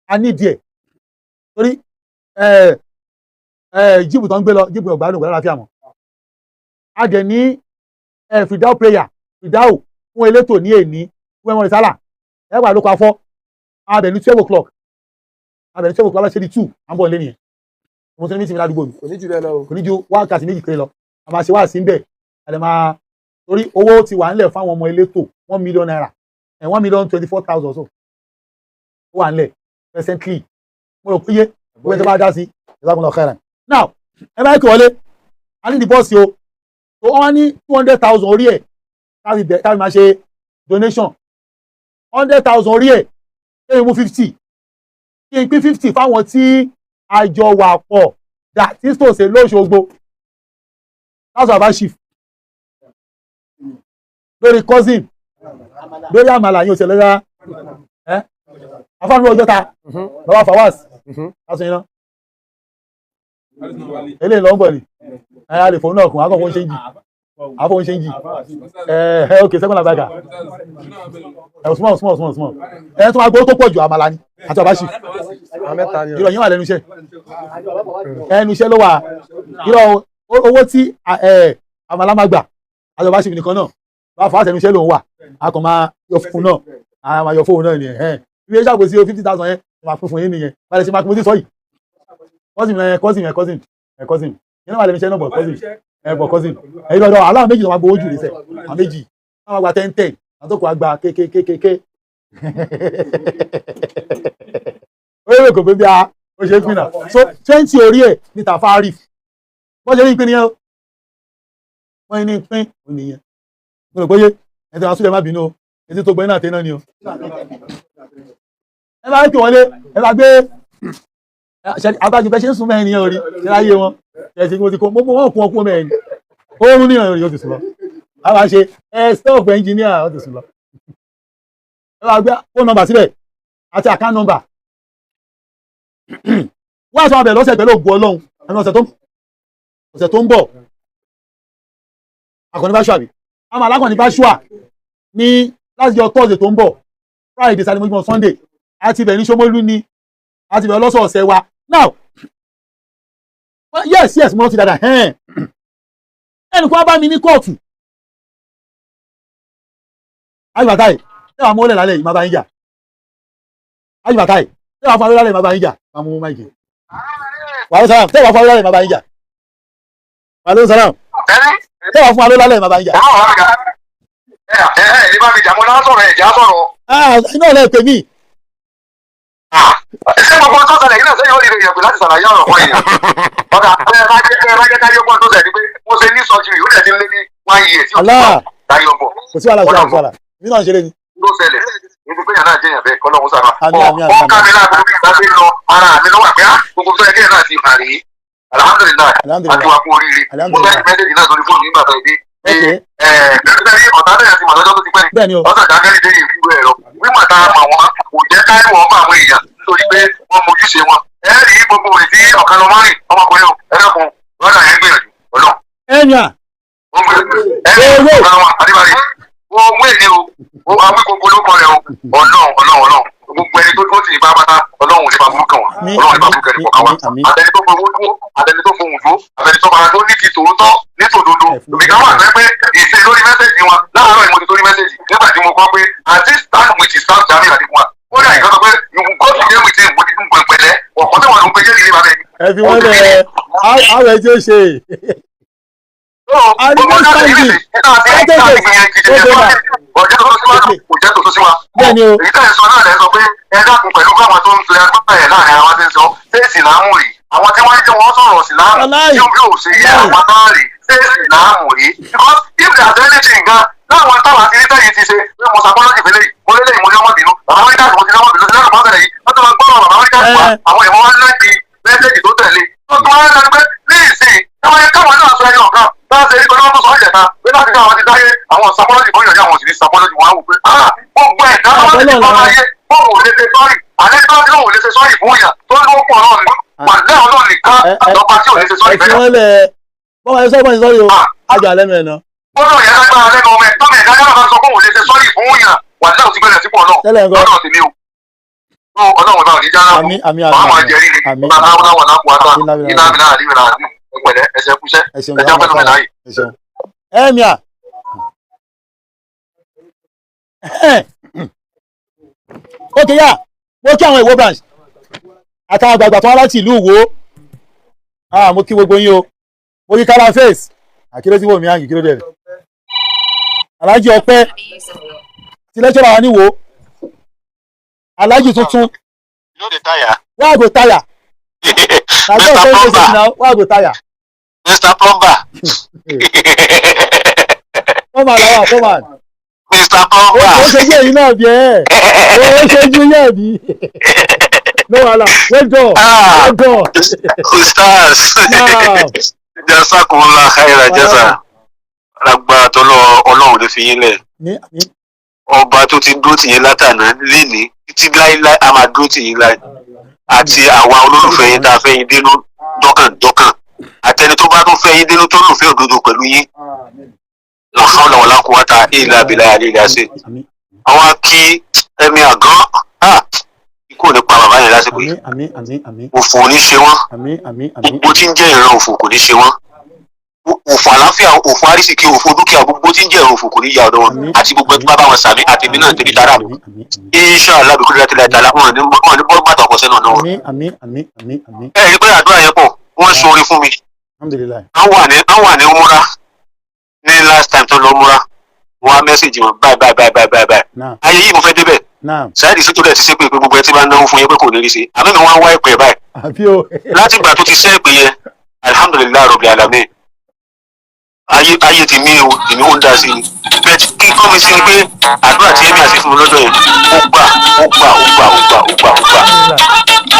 Speaker 1: a ní díẹ̀. Torí jíìpù tó ń gbé lọ, jíìpù ọ̀gbádùn kò lálàáfíà mọ́. A dẹ̀ ní fìdáwò prayer, fìdáwò fún elétò ní èní, fún ẹ̀wọ̀n ìsálà. Ẹ wà lóko afọ́. A bẹ̀ ní 12 o'clock. A bẹ̀ ní 12 o'clock, a bá ṣe di 2, à ń bọ̀ lé nìyẹn. Mo ti ní meeting mi ládùúgbò mi.
Speaker 2: Kò ní jù bẹ́ẹ̀ lọ o.
Speaker 1: Kò ní ju wákàtí 2 péré lọ. A máa ṣe wá sí ń bẹ̀. A lè máa torí owó ti wà ńlẹ̀ fún àwọn ọmọ elétò, ₦1 million. 1,024,000 so. Ó wà ńlẹ̀ presently. Mo rò pé yé, owó tó bá dá sí, jazakumullahu khairan. Now, ẹ bá kí wọlé, a ní di bọ́ọ̀sì o. So wọ́n ní 200,000 orí ẹ̀ káfí bẹ̀ káfí máa ṣe donation. 100,000 orí ẹ̀, kí n mú 50. Kí n pín 50 fáwọn tí àjọ wà pọ̀ dà tí tòsè lóṣogbo. That's our chief. Lórí cousin, lórí àmàlà yín ò ṣẹlẹ̀ rárá. Ẹ́ afáàní ọjọ́ ta, bàbá Fawaz, lásán iná. Eléyìí ló ń bọ̀ ni. Ẹ a lè fòun náà kùn, akọ̀ fún ṣéǹjì. Àfọ̀n ṣéǹjì. Ẹ ẹ ok, second abaka. Ẹ small small small small. Ẹ tó máa gbọ́ tó pọ̀ jù, àmàlà ni àti bàbá chief.
Speaker 2: Àwọn mẹ́ta ni o.
Speaker 1: Irọ́ yín wà lẹ́nu iṣẹ́. Ẹnu iṣẹ́ ló wà. Irọ́ Owó tí àmàlámà gbà àjọba ṣe nìkan náà bá fà á sẹ́nu iṣẹ́ lòun wà, a kàn máa yọ fún náà, a máa yọ fóun náà nìyẹn. Ẹ̀ ibi iṣẹ́ àgbòsí 50,000 yẹn máa fún fún yín nìyẹn. Bá lè ṣe máa kí mo ti sọ yìí, cousin ẹ, cousin ẹ, cousin ẹ, cousin yẹn náà wà lẹ́nu iṣẹ́ náà, bọ̀ cousin ẹ, bọ̀ cousin ẹ̀yin lọ́dọ̀ aláwọ̀ méjì tó máa gbowó jù lẹ́sẹ̀. Àwọn méjì wọ́n máa gba 10 10, àwọn tó kù á gba kékékékéké. Ó yẹ kò pé bí a ó ṣe é pín náà. So 20 orí ẹ̀ ní tàfáàrí wọ́n ṣe ní ìpín nìyẹn o. Wọ́n ní ìpín ò nìyẹn. Mo rò pé yé ẹ ti wá sílẹ̀, má bínú o. Etí tó gbẹ́ náà tẹ́ náà ni o. Ẹ bá kí wọlé, ẹ bá gbé abájú bẹ ṣe ń sún mẹ́rin yẹn orí ṣe láyé wọn ẹ ti mo ti kó mo wọn kún ọkún mẹ́rin oorun ní ìrìn yóò ti sùn lọ. A máa ṣe ẹ stop engineer, ó ti sùn lọ. Ẹ bá gbé phone number síbẹ̀ àti account number. Wọ́n àti wọn bẹ̀rẹ̀ lọ́sẹ̀ pẹ̀lú ògùn Ọlọ́run ẹnu ọ̀sẹ̀ tó ń bọ̀. Akọni bá ṣùà bí àmọ́ alákọ̀ọ́ni bá ṣùà ní láti jọ Thursday tó ń bọ̀, Friday, Saturday, mọ́júmọ́ Sunday, àti ibẹ̀ ní Ṣómólú ni àti ibẹ̀ lọ́sọ̀ọ̀sẹ̀ wa now. Yes, mo rántí dáadáa. Ẹnì kan bá mi ní kóòtù ayùbátáì tẹ́wàá mọ́lẹ̀ lálẹ́ yìí, má bá yín jà. Ayùbátáì tẹ́wàá fún alẹ́ lálẹ́ yìí, má bá yín jà. Má mú máìkì wàhálà sàlám. Tẹ́wàá fún alẹ́ lálẹ́ yìí, má bá yín jà. Wàhálà sàlám. Tẹ́wàá fún alẹ́ lálẹ́ yìí, má bá yín jà. Iná ọ̀lẹ́ pè mí.
Speaker 5: Ṣé gbogbo tó ṣẹlẹ̀ yìí náà sẹ́yìn ó lè yẹ̀pẹ̀ láti ṣàlàyé ọ̀rọ̀ fún èèyàn? Ọ̀gá ẹ bá jẹ́ ẹ bá jẹ́ káyọ̀ gbọ́n tó ṣẹlẹ̀ ni pé mo ṣe ní sọ́júrì, ó dẹ̀ ti lé ní one year tí ó ti
Speaker 1: Allah.
Speaker 5: wà káyọ̀ bọ̀.
Speaker 1: Kò sí wàhálà, sí wàhálà, mi náà ń ṣeré ni.
Speaker 5: Ló ṣẹlẹ̀ ní ti pé yàrá jẹ́yàn bẹ́ẹ̀ kọ́ lọ́hún sábà.
Speaker 1: Àmín, àmín, àmín.
Speaker 5: Ó ká mi láàbò bí ìgbà ṣe ń lọ ara mi lọ́wọ́ pé á gbogbo tó yẹ kéèyàn náà ti hàn rí. Alhamdulilayi, àti wà kú oríire. Mo
Speaker 1: Alhamdulillah.
Speaker 5: fẹ́ mẹ́sẹ̀jì náà sórí fóònù nígbà tó dé.
Speaker 1: Ok.
Speaker 5: Ẹ̀ẹ́dẹ́gbẹ̀rún ọ̀tá bẹ̀rẹ̀ ti mọ̀ lọ́jọ́ tó ti pẹ́ ni.
Speaker 1: Bẹ́ẹ̀ ni o.
Speaker 5: Ọ̀sán ìdákẹ́lẹ́ dé ìlú ẹ̀rọ. Wíwọ̀n tá a mọ̀ wọ́n kò jẹ́ káyọ̀ ọba àwọn èèyàn nítorí pé wọ́n mojúṣe wọn. Ẹ rí gbogbo rẹ̀ tí ọ̀kan lọ márìn ọmọkùnrin o, ẹ dákun, lọ́dà yẹn gbìyànjú, ọlọ́run.
Speaker 1: Ẹ̀yà.
Speaker 5: Ó ń gbìyànjú. Ẹ rí ọ̀gá wọn, Adébárí. Wọ́n mú èdè o, ó awíkoko ló kọ rẹ̀ o, ọlọ́run, ọlọ́run, ọlọ́run. Gbogbo ẹni tó dúró tì í pátápátá, ọlọ́run ò ní bá burú kàn wọ́n.
Speaker 1: Àmín,
Speaker 5: Ọlọ́run ò ní bá burú kàn ní kọ̀ọ̀kan wa.
Speaker 1: àmín.
Speaker 5: Àtẹni tó fowó dúró, àtẹni tó fohùn dúró, àtẹni tó fara dúró ní ti tòótọ́, ní tòdodo. Ìgbà wà pé ìṣe lórí mẹ́sẹ̀jì wọn, láàárọ̀ ìmọ̀ ti torí mẹ́sẹ̀jì nígbà tí mo kọ́ pé àti stand with his stand Jamiu Adigun wa. Ó dà ìkan sọ pé you go to jail with him, mo ti dún pẹ̀lẹ́, ọ̀kan tí wọ́n ló ń pe jẹ́ ìdílé bàbá ẹni.
Speaker 1: Ẹ fi wọ́n lẹ̀ àwọn ẹ̀ tí ó ṣe. Bẹ́ẹ̀ni o.
Speaker 5: Èyí tẹ̀ ń sọ náà lẹ́ sọ pé ẹ dákun pẹ̀lú báwọn tó ń fi agbára ẹ̀ láàrin àwọn tí ń sọ ṣéèsì láàmú rí, àwọn tí wọ́n ń jẹ́ wọ́n sọ̀rọ̀ sí láàmú
Speaker 1: Wàláì.
Speaker 5: tí yóò ṣe yẹ àwọn náà rí ṣéèsì láàmú rí, because if there is anything gan láwọn táwọn àti rí tẹ̀yìn ti ṣe pé mo sàkọ́lọ́jì fẹ́lẹ́ yìí, mo lélẹ́yìn, mo ní ọmọ bínú bàbá Amẹ́ríkà, mo ti ní ọmọ bínú sílẹ̀ lọ́pàá bẹ̀rẹ̀ yìí, wọ́n ti máa gbọ́rọ̀ bàbá Amẹ́ríkà wá.
Speaker 1: Ẹ.
Speaker 5: Àwọn èèyàn wá láti mẹ́sẹ̀jì tó tẹ̀lé tó tún wá lẹ́nu pé ní ìsìn táwọn yẹn káwọn náà sọ ẹni ọ̀kan bá a ṣe rí pẹ̀lú ọmọ sọ ìjẹta pé láti ká àwọn ti dáyé àwọn sàkọ́lọ́jì fún ìyànjú, àwọn sì ní sàkọ́lọ́jì wọn á wò pé ah gbogbo ẹ̀dá tó bá ti bá láyé bóun ò lè ṣe sọ́ọ̀rì àlẹ́ tó ń lóun ò lè ṣe sọ́ọ̀rì fún ìyàn tó ń lóun pọ̀ náà ni wàlẹ́ ọlọ́run nìkan àtọ́pá tí ò lè ṣe sọ́ọ̀rì
Speaker 1: Ẹ fi
Speaker 5: fẹ́.
Speaker 1: wọ́n lẹ̀ bọ́wọ́ ẹ sọ́ọ́ bọ́ọ̀ sọ́ọ́ yìí o, àjọ àlẹ́ nu ẹ̀ náà.
Speaker 5: Gbọ́dọ̀ yẹn lágbára lẹ́nu ọmọ ẹ̀ tọ́mọ ẹ̀dá yàrá bá sọ pé òun lè ṣe sọ́ọ̀rì fún yàn wàlẹ́ ò ti gbẹ̀rẹ̀ sípò náà
Speaker 1: Tẹ́lẹ̀ ń gbọ́.
Speaker 5: lọ́dọ̀ tèmi o. Ọlọ́run náà ní jára
Speaker 1: Àmín, àmín,
Speaker 5: wàá máa
Speaker 1: àmín.
Speaker 5: jẹ rírì
Speaker 1: Àmín.
Speaker 5: ọba aláwọ̀ lápò àtà
Speaker 1: Àmín, lábìlà.
Speaker 5: iná mi náà àdìmí náà àdìmí ẹgbẹ̀lẹ́ ẹsẹ̀ kúṣẹ́
Speaker 1: Ẹ ṣeun.
Speaker 5: ẹjẹ́ pẹ́lú mi láàyè.
Speaker 1: Ẹ ṣeun. Ẹ̀míà. Ok yá, mo kí àwọn Ìwó branch àtàwọn àgbààgbà tó wá láti ìlú Ìwó. Ah, mo kí gbogbo yín o. Mo kí Kala Face. Àkíró tí wò mí àǹkì kí ló dé rẹ̀. Aláàjì Ọpẹ́ ti lẹ́tọ̀rọ̀ àwọn níwò. Aláàjì tuntun.
Speaker 5: You no dey tire.
Speaker 1: Wá àgò táyà. Àjọ
Speaker 5: Mr.
Speaker 1: ìfẹ́ ìfẹ́
Speaker 5: Plumber.
Speaker 1: náà wá àgò táyà.
Speaker 5: Mr. Plumber.
Speaker 1: Fọ́ọ̀mà làwọn àfọ́ọ̀mà.
Speaker 5: Mr.
Speaker 1: Ó
Speaker 5: Plumber.
Speaker 1: ṣe bí èyí náà bí ẹ. Ó ṣe ju yẹ́ bí. No wahala. Well done.
Speaker 5: Ah.
Speaker 1: Well done.
Speaker 5: Ustaz.
Speaker 1: Naam.
Speaker 5: Jazakumullah khaira jaza. Lágbára tó lọ, Ọlọ́run ló fi yín lẹ̀.
Speaker 1: Ní ní
Speaker 5: Ọba tó ti dúró tì yín látàná lénìí títí láíláí a máa dúró tì yín láì. Àti àwa olólùfẹ́ yín tá a fẹ́ yín dénú dọ́kàndọ́kàn. Àtẹni tó bá tún fẹ́ yín dénú tó lùfẹ́ òdodo pẹ̀lú yín. La hawla wala quwwata illa billahi àlè àṣẹ.
Speaker 1: àmín.
Speaker 5: Àwọn kí ẹ̀mí àgán ikú ò ní pa bàbá yẹn lásìkò yìí.
Speaker 1: Àmín, àmín, àmín, àmín.
Speaker 5: Òfò ò ní ṣe wọ́n.
Speaker 1: Àmín, àmín, àmín.
Speaker 5: Gbogbo tí ń jẹ́ ìran òfò kò ní ṣe wọ́n. Òfò àlàáfíà, òfò àrísìkí, òfò dúkìá, gbogbo tí ń jẹ́ òfò kò ní ya ọ̀dọ̀ wọn.
Speaker 1: Àmín.
Speaker 5: Àti gbogbo ẹni tó bá bá wọn sàmì, àtẹ̀mí náà tẹ̀mí tara mi.
Speaker 1: Àmín, àmín, àmín.
Speaker 5: Inshallah, bí kúrò láti láti wọn ní wọn ní bọ́ bàtà ọkọ̀ sẹ́nu ọ̀nà wọn.
Speaker 1: Àmín, àmín, àmín, àmín, àmín.
Speaker 5: Ẹ rí i pé àdúrà yẹn pọ̀, wọ́n ṣoore fún mi.
Speaker 1: Alhamdulilayi.
Speaker 5: Wọ́n wà ní múra ní last time tó lọ múra, wọ́n á message wọn báyìí báyìí báyìí báyìí báyìí báyìí.
Speaker 1: Naam.
Speaker 5: Ayé yìí mo fẹ́ débẹ̀.
Speaker 1: Naam.
Speaker 5: Saheed Shittu dẹ̀ ti ṣépè pé gbogbo ẹ tí bá ń náwó fún yín pé kò ní rí ṣe, àmì mi wọ́n á wá ìpè báyìí.
Speaker 1: Àbí o.
Speaker 5: Láti ìgbà tó ti ṣe ìpè yẹn, alhamdulilayi rabbil alamin, ayé ayé tèmi o, tèmi ó ń dá sí i. Bẹ́ẹ̀ kí kọ́ mi sí ni pé àdúrà tí èmi àti fún mi lọ́jọ́ yẹn, ó gbà, ó gbà, ó gbà, ó gbà, ó gbà, ó gbà.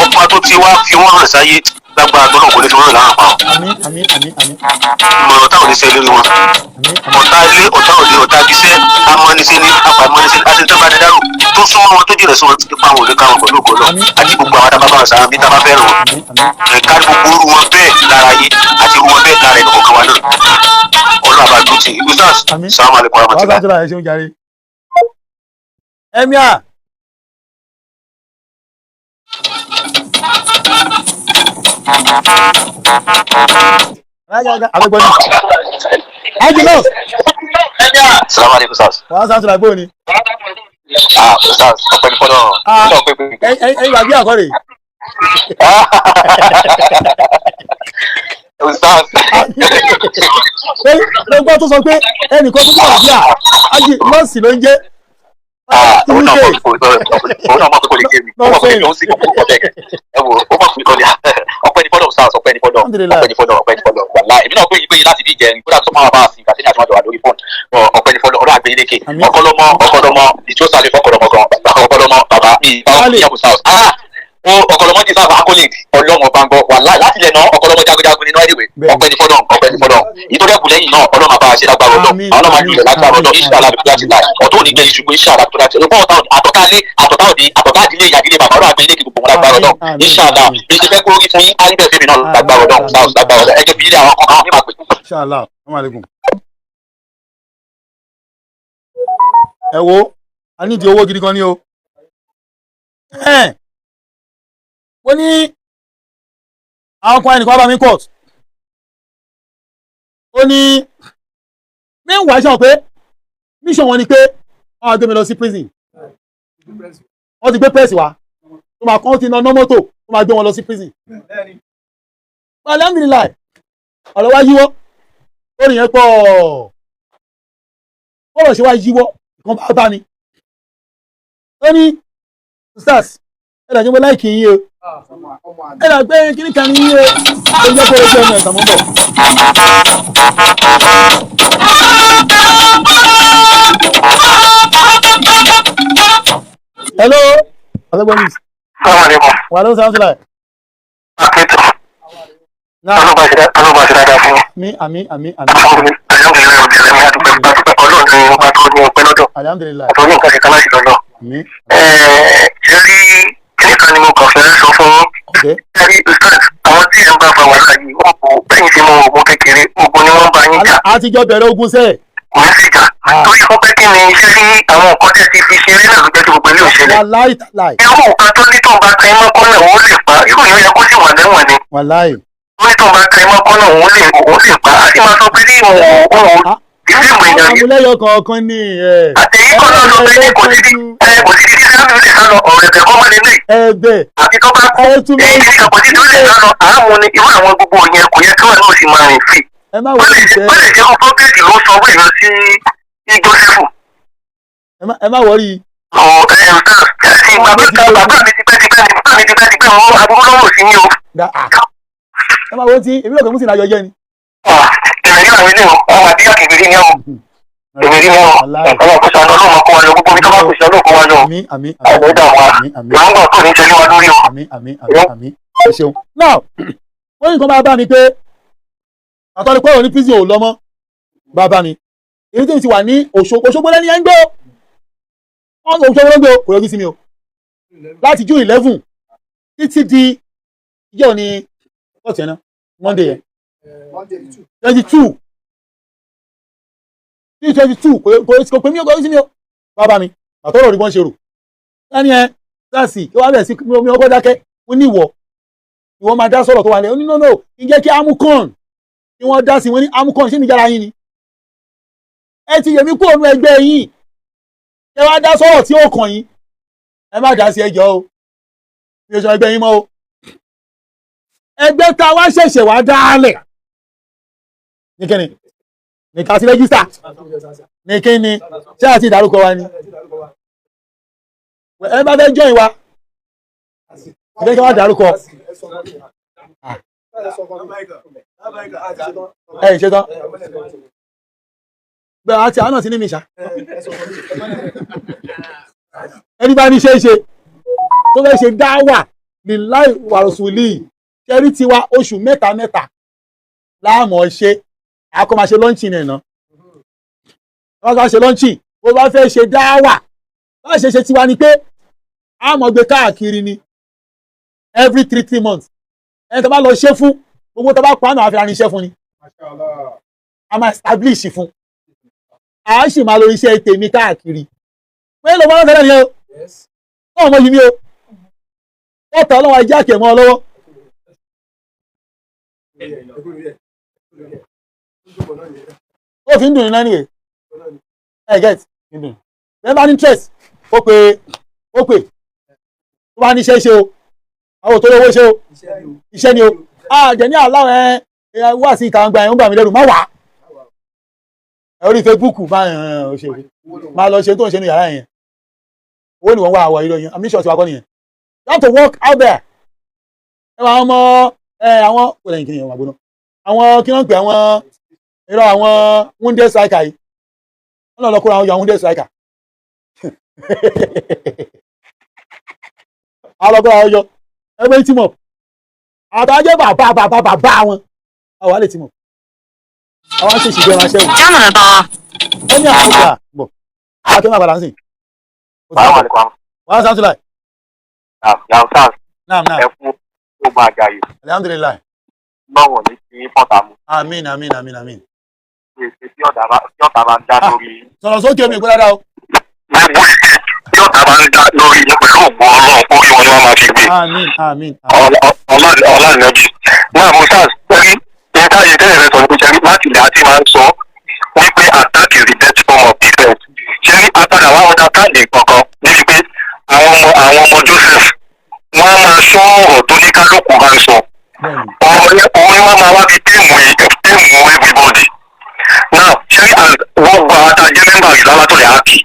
Speaker 5: Ọ̀pá tó ti wá fi wọ́n hàn sáyé lágbára tó náà kò ní fi wọ́n hàn láhàn pa ọ́.
Speaker 1: Àmín, àmín, àmín, àmín.
Speaker 5: Ìmọ̀ràn táwọn oníṣẹ́ lórí wọn.
Speaker 1: Àmín, àmín.
Speaker 5: Ọ̀tá ilé, ọ̀tá òde, ọ̀tá ibiṣẹ́, amọ́nisẹ́ ní apàmọ́nisẹ́ àti tábàdídárò tó súnmọ́ wọn, tó jìnà sí wọn, ipa wọn ò ní ká wọn pẹ̀lú ògo náà, àti gbogbo àwọn tábà bá wọn sára bí tábà fẹ́ràn wọn.
Speaker 1: Àmín, àmín.
Speaker 5: Ẹ̀ka gbogbo orú wọn bẹ́ẹ̀ lára yé àti irú wọn bẹ́ẹ̀ lára ẹnì kọ̀ọ̀kan wa náà. Ọlọ́run àbájú ti ustaz.
Speaker 1: Àmín.
Speaker 5: Salamu alaykum wa
Speaker 1: Wàá
Speaker 5: rahmatulah.
Speaker 1: sáájú láyé, ṣeun jàre. Emir. Àgbẹ̀gbọ́n ni. Ájì nọ́ọ̀sì.
Speaker 5: Salamu alaykum, sars.
Speaker 1: Wàá sáájú láyé bóyá ni.
Speaker 5: Ah, ustaz, ọpẹ́ ní fọlọ.
Speaker 1: Ah. Ẹyin wà bí àkọ́rè.
Speaker 5: Ustaz.
Speaker 1: Ló gbọ́ tó sọ pé ẹnìkan tó wà bí à Ájì nọ́ọ̀sì ló ń jẹ́.
Speaker 5: Òun náà mọ̀ pé òun náà mọ̀ pé kò lè gé mi, ó mọ̀ pé òun sì kò kò bẹ́ẹ̀. Ẹ wo, ó mọ̀ pé kò lè. Ọpẹ́ ní fọlọ, ustaz, ọpẹ́ ní fọlọ.
Speaker 1: Alhamdulillah.
Speaker 5: Ọpẹ́ ní fọlọ, ọpẹ́ ní fọlọ. Wàláhì, èmi náà gbé yín láti bí ìjẹrin kódà tó máa bá a sìn kàtí ní àtúmọ̀jọ wà lórí fóònù. Ọpẹ́ ní fọlọ, ọlọ́run àgbẹ̀ lékè.
Speaker 1: Àmín.
Speaker 5: Ọkọlọmọ, ọkọlọmọ ìjọsàlẹ̀ fọkọlọmọ gan, ọkọlọmọ bàbá mi báwọn
Speaker 1: Wálé.
Speaker 5: ìyàwó ustaz. Ah, o ọkọlọmọ ti sáfà accolade, ọlọ́run ọba ń gbọ́. Wàláhì, láti ilẹ̀ náà ọkọlọmọ jagunjagun nínú anyway.
Speaker 1: Bẹ́ẹ̀ni.
Speaker 5: Ọpẹ́ ní fọlọ, ọpẹ́ ní fọlọ. Ìtọ́jú ẹ̀kú lẹ́yìn náà, ọlọ́run àbá ṣe lágbára ọlọ́run.
Speaker 1: Àmín.
Speaker 5: Àwọn ọlọ́run àjùlẹ̀ lágbára ọlọ́run.
Speaker 1: Àmín.
Speaker 5: Inshallah láti láì ọ̀tọ̀ òní gbé iṣu inshallah tó láti ọ̀pọ̀ ọ̀tá, àtọ̀tá ilé, àtọ̀tá òde, àtọ̀tá ìdílé, ìyàdílé bàbá, ọlọ́run àgbẹ̀ ilé kí gbogbo wọn lágbára ọlọ́run.
Speaker 1: Àmín, àmín,
Speaker 5: Inshallah.
Speaker 1: àmín.
Speaker 5: Bí ṣe fẹ́ kó rí fún yín á rí bẹ́ẹ̀ fẹ́mi náà lágbára ọlọ́run.
Speaker 1: Àmín.
Speaker 5: Lágbára ọlọ́run, ẹ jẹ́ fi ilé àwọn kan àwọn mímà pé.
Speaker 1: Inshallah. Assalamu alaikum. Ẹ wo, a ní di owó gidi gan ni o. Ẹ́ẹ̀, ó ní àwọn ọkùnrin ẹnìkan bá mi court. Ó ní meanwhile ṣe wọn pé mission wọn ni pé wọ́n á gbé mi lọ sí prison. Wọ́n ti gbé press wá tó máa kọ́ ti ná mọ́tò tó máa gbé wọn lọ sí prison. Alhamdulillah, ọ̀rọ̀ wa yíwọ́ lórí yẹn pọ̀. Bọ́rọ̀ ṣe wá yíwọ́, ìkan bá bá mi, ó ní, "Stars, ẹ dàgbé, mo like yín o, ẹ dàgbé kíní kan ní yín o." Ó jẹ́ kó o jẹ́ ọmọ ẹ̀sán mọ́ bọ̀. Hello, ọ̀sẹ̀gbọ́n mi.
Speaker 5: Salamu alaykum.
Speaker 1: Wà ló ń sáwọn sílẹ̀.
Speaker 5: Akéètò.
Speaker 1: Náà.
Speaker 5: Ọlọ́ba ṣe dáadáa fún yín.
Speaker 1: Mi, àmín, àmín, àmín.
Speaker 5: Alhamdulilayi rabbil alamin, adúpẹ́, adúpẹ́. Ọlọ́run ní ọba tó ní ọpẹ́ lọ́dọ̀.
Speaker 1: Alhamdulilayi.
Speaker 5: Àtọ́ ní nǹkan ṣe kan láti lọ́lọ́.
Speaker 1: Àmín.
Speaker 5: Ṣe rí kíní kan ni mo kàn fẹ́ sọ fún yín.
Speaker 1: Ok.
Speaker 5: Ṣe rí, ustaz, àwọn tí ẹ̀ ń bá fa wàhálà yìí, wọ́n kò bẹ́yìn sí mọ ogun kékeré, ogun ni wọ́n bá yín jà.
Speaker 1: Àtijọ́ bẹ̀rẹ̀ ogun sẹ́ẹ̀.
Speaker 5: Kò ní sí ìjà torí fún pé kí ni ṣe rí àwọn nǹkan tẹ́ ti fi ṣeré náà ló jẹ́ kí gbogbo ilé òṣèlè.
Speaker 1: Wàláì tàláì.
Speaker 5: Irú nǹkan tó ní tóun bá tẹ mọ́ kọ́nà òun lè pa, irú yẹn yẹ kó sì wà lẹ́wọ̀n ni.
Speaker 1: Wàláì.
Speaker 5: Ó ní tóun bá tẹ mọ́ kọ́nà òun lè pa, á sì máa sọ pé ní òun òun ìfíìmù èèyàn yìí.
Speaker 1: Àmúlẹ́yọ kọ̀ọ̀kan ní ẹ̀.
Speaker 5: Àtẹ̀yí kọ́ náà lọ pé ní kò sí ẹ kò sí títí sáà lè sá lọ, ọ̀rọ̀ ẹ̀bẹ̀ kọ́ mọ́ lélẹ̀.
Speaker 1: Ẹ̀bẹ̀.
Speaker 5: Àti tó bá kú èyí kìíní kan kò sí tó lè sá lọ, àámu ni irú àwọn gbogbo yẹn, kò yẹ kí wọn náà sì máa rìn sí.
Speaker 1: Ẹ má
Speaker 5: Ó
Speaker 1: wọlé
Speaker 5: lè
Speaker 1: ìfẹ́.
Speaker 5: ó lè jẹ́ kó pọ́pẹ́ẹ̀tì ló sọ owó ìran sí Jósẹ́fù.
Speaker 1: Ẹ má wọrí.
Speaker 5: Ọ̀ ẹ̀ ẹ̀ bàbá bàbá mi tipẹ́tipẹ́ ni bàbá mi tipẹ́tipẹ́, mo aburú lọ́wọ́ sí ní o.
Speaker 1: Da à. Ẹ má wọ́n tí èmi lọ́kàn mú sí ìlàjọ jẹ́ ni.
Speaker 5: Ìrìn àwọn ilé ọmọ àbíyá kìkìrì ní ọmọ ìrírí wọn.
Speaker 1: Wàláì.
Speaker 5: Ọlọ́run kó ṣàánú, ọlọ́run kó wa lọ, gbogbo ibi tó bá kù sí ọlọ́run kó wa lọ.
Speaker 1: Àmín, àmín,
Speaker 5: Àwọn ìdá wa
Speaker 1: àmín, àmín.
Speaker 5: làwọn gbà tó ní ṣe lé wa lórí o.
Speaker 1: Àmín, àmín, àmín, àmín. Ẹ ṣeun. Now, wọ́n ní nǹkan bá bá mi pé àtọ́ni pé òun ní prison ò lọ́mọ́ bá bá mi. Èyí tí mo ti wà ní Òṣogbo, Òṣogbo lẹ́ni ẹ̀ ń gbé o. Wọ́n Òṣogbo ló ń gbé o, kò yọjú sí mi o. Láti June 11 títí di ìjọ ní ọ̀sẹ̀ yẹn náà, Monday yẹn. 22 tí 22 kò pè mí o, kò yọjú sí mi o. Bàbá mi àtọ́rọ̀ rí bọ́n ṣe rò. Ẹni ẹ sáàsì kí wọ́n bẹ̀rẹ̀ sí mi ọkọ̀ dákẹ́, mo ní ìwọ ìwọ máa dá sọ̀rọ̀ tó wà lẹ́. Ó ní no, no, kí n jẹ́ kí amúkàn Kí wọ́n dá sí wọn ní AMCON, ṣé níjàrá yín ni? Ẹ ti yẹ̀mí kúrò nínú ẹgbẹ́ yín, ẹ wá dá sọ̀rọ̀ tí ó kàn yín. Ẹ má dá sí, ẹjọ́ o, mi ò sọ ẹgbẹ́ yín mọ́ o. Ẹgbẹ́ tá a wá ṣẹ̀ṣẹ̀ wá dálẹ̀ ní kíni ní ká sí register ní kíni, ṣé àti ìdárúkọ wa ni? Ẹ bá fẹ́ join wa, ẹ jẹ́ kí wọ́n dárúkọ. Ẹ ṣe tán bẹ́ẹ̀ àti àwọn náà ti ní mi ṣá. Ẹni bá ní ṣe é ṣe tó fẹ́ ṣe dáwà ní láì wàrọ̀sùlì ṣẹ́rí tiwa, oṣù mẹ́ta mẹ́ta láàmú ṣe àkọ́ máa ṣe launching ẹ̀ náà. Wọ́n bá ṣe launching, bó bá fẹ́ ṣe dáwà, bá ṣe ṣe tiwa ni pé a mọ̀ gbé káàkiri ni every 3 3 months. Ẹni tó bá lọ ṣe fún gbogbo tó bá pa á náà, àfi irinṣẹ́ fún ni, a máa establish fún, a sì máa lo iṣẹ́ tèmi káàkiri pé ló máa ń tẹ́lẹ̀ nìyẹn o. Náà mọ yìí mi o, wọ́n tọ́ ọlọ́wọ́ ajá kẹ̀ mọ́ ọ lọ́wọ́. Ó fi ń dùn ní náà nìyẹn. Ẹ get ń dùn bẹ́ẹ̀ bá ní interest, ó pè, ó pè tó bá ní iṣẹ́ ṣe o, àwọn òtò owó ṣe o, iṣẹ́ ni o. Àjẹ́ ní aláwọ̀ ẹ wá sí ìta gbangba ẹ̀ ń bà mí lẹ́rù, má wà á ẹ orí Facebook máa ń ṣe, máa lọ ṣe tó ń ṣe ní yàrá yẹn. Owó ni wọ́n wá àwọ̀ ìròyìn ambition tiwa kọ́ nìyẹn. You have to work out there. Ẹ wà àwọn ọmọ ẹ, àwọn kò lẹ́yìn kí ni wọ́n gbóná, àwọn kí wọ́n pè àwọn irọ́, àwọn wounded striker yìí, wọ́n lọ lọ kóra àwọn yọ àwọn wounded striker, àwọn lọ kóra àwọn yọ ẹgbẹ́ team up àtàjẹ́ bàbá bàbá bàbá wọn, àwọn àlè team up, àwọn ṣèṣì jẹ́ wọn aṣẹ́wó ó ní àwọn ọgbà bọ̀ àwọn akẹ́kọ̀ọ́ àgbàlá ń sìn. Wàá sáà tún láì. Naam naam.
Speaker 5: Ẹ kú gbogbo àjàyè.
Speaker 1: Alhamdulilayi.
Speaker 5: Lọ́wọ́ ní kí pọ́tà mu.
Speaker 1: Àmín àmín àmín àmín.
Speaker 5: Èsì tí ọ̀tá bá ń dá lórí.
Speaker 1: Sọ̀rọ̀ sókè omi ìgbó dáadáa o.
Speaker 5: Gbogbo èsì tí ọ̀tá bá ń dá lórí yín pẹ̀lú ògbó Ọlọ́run, orí wọn ni wọ́n máa fi gbé.
Speaker 1: Àmín àmín.
Speaker 5: Ọlọ́ọ̀nàjì. Náà Musa sẹ́rí níta yìí tẹ́lẹ̀ rẹ sọ ní sẹ́rí láti ilẹ̀ àti máa ń sọ wípé attack is the best form of defence. Sẹ́rí apadà wá ọ̀dà káàdì kankan níbi pé àwọn ọmọ Joseph wọ́n á máa sọ ọ̀rọ̀ tó ní kálukú bá ń sọ. Ọ̀rọ̀ yẹn òun ni wọ́n máa wá fi tèmù tèmù everybody. Now ṣé wọ́n gba àtàjẹ́ mẹ́mbà ìlànà tó lè hákì.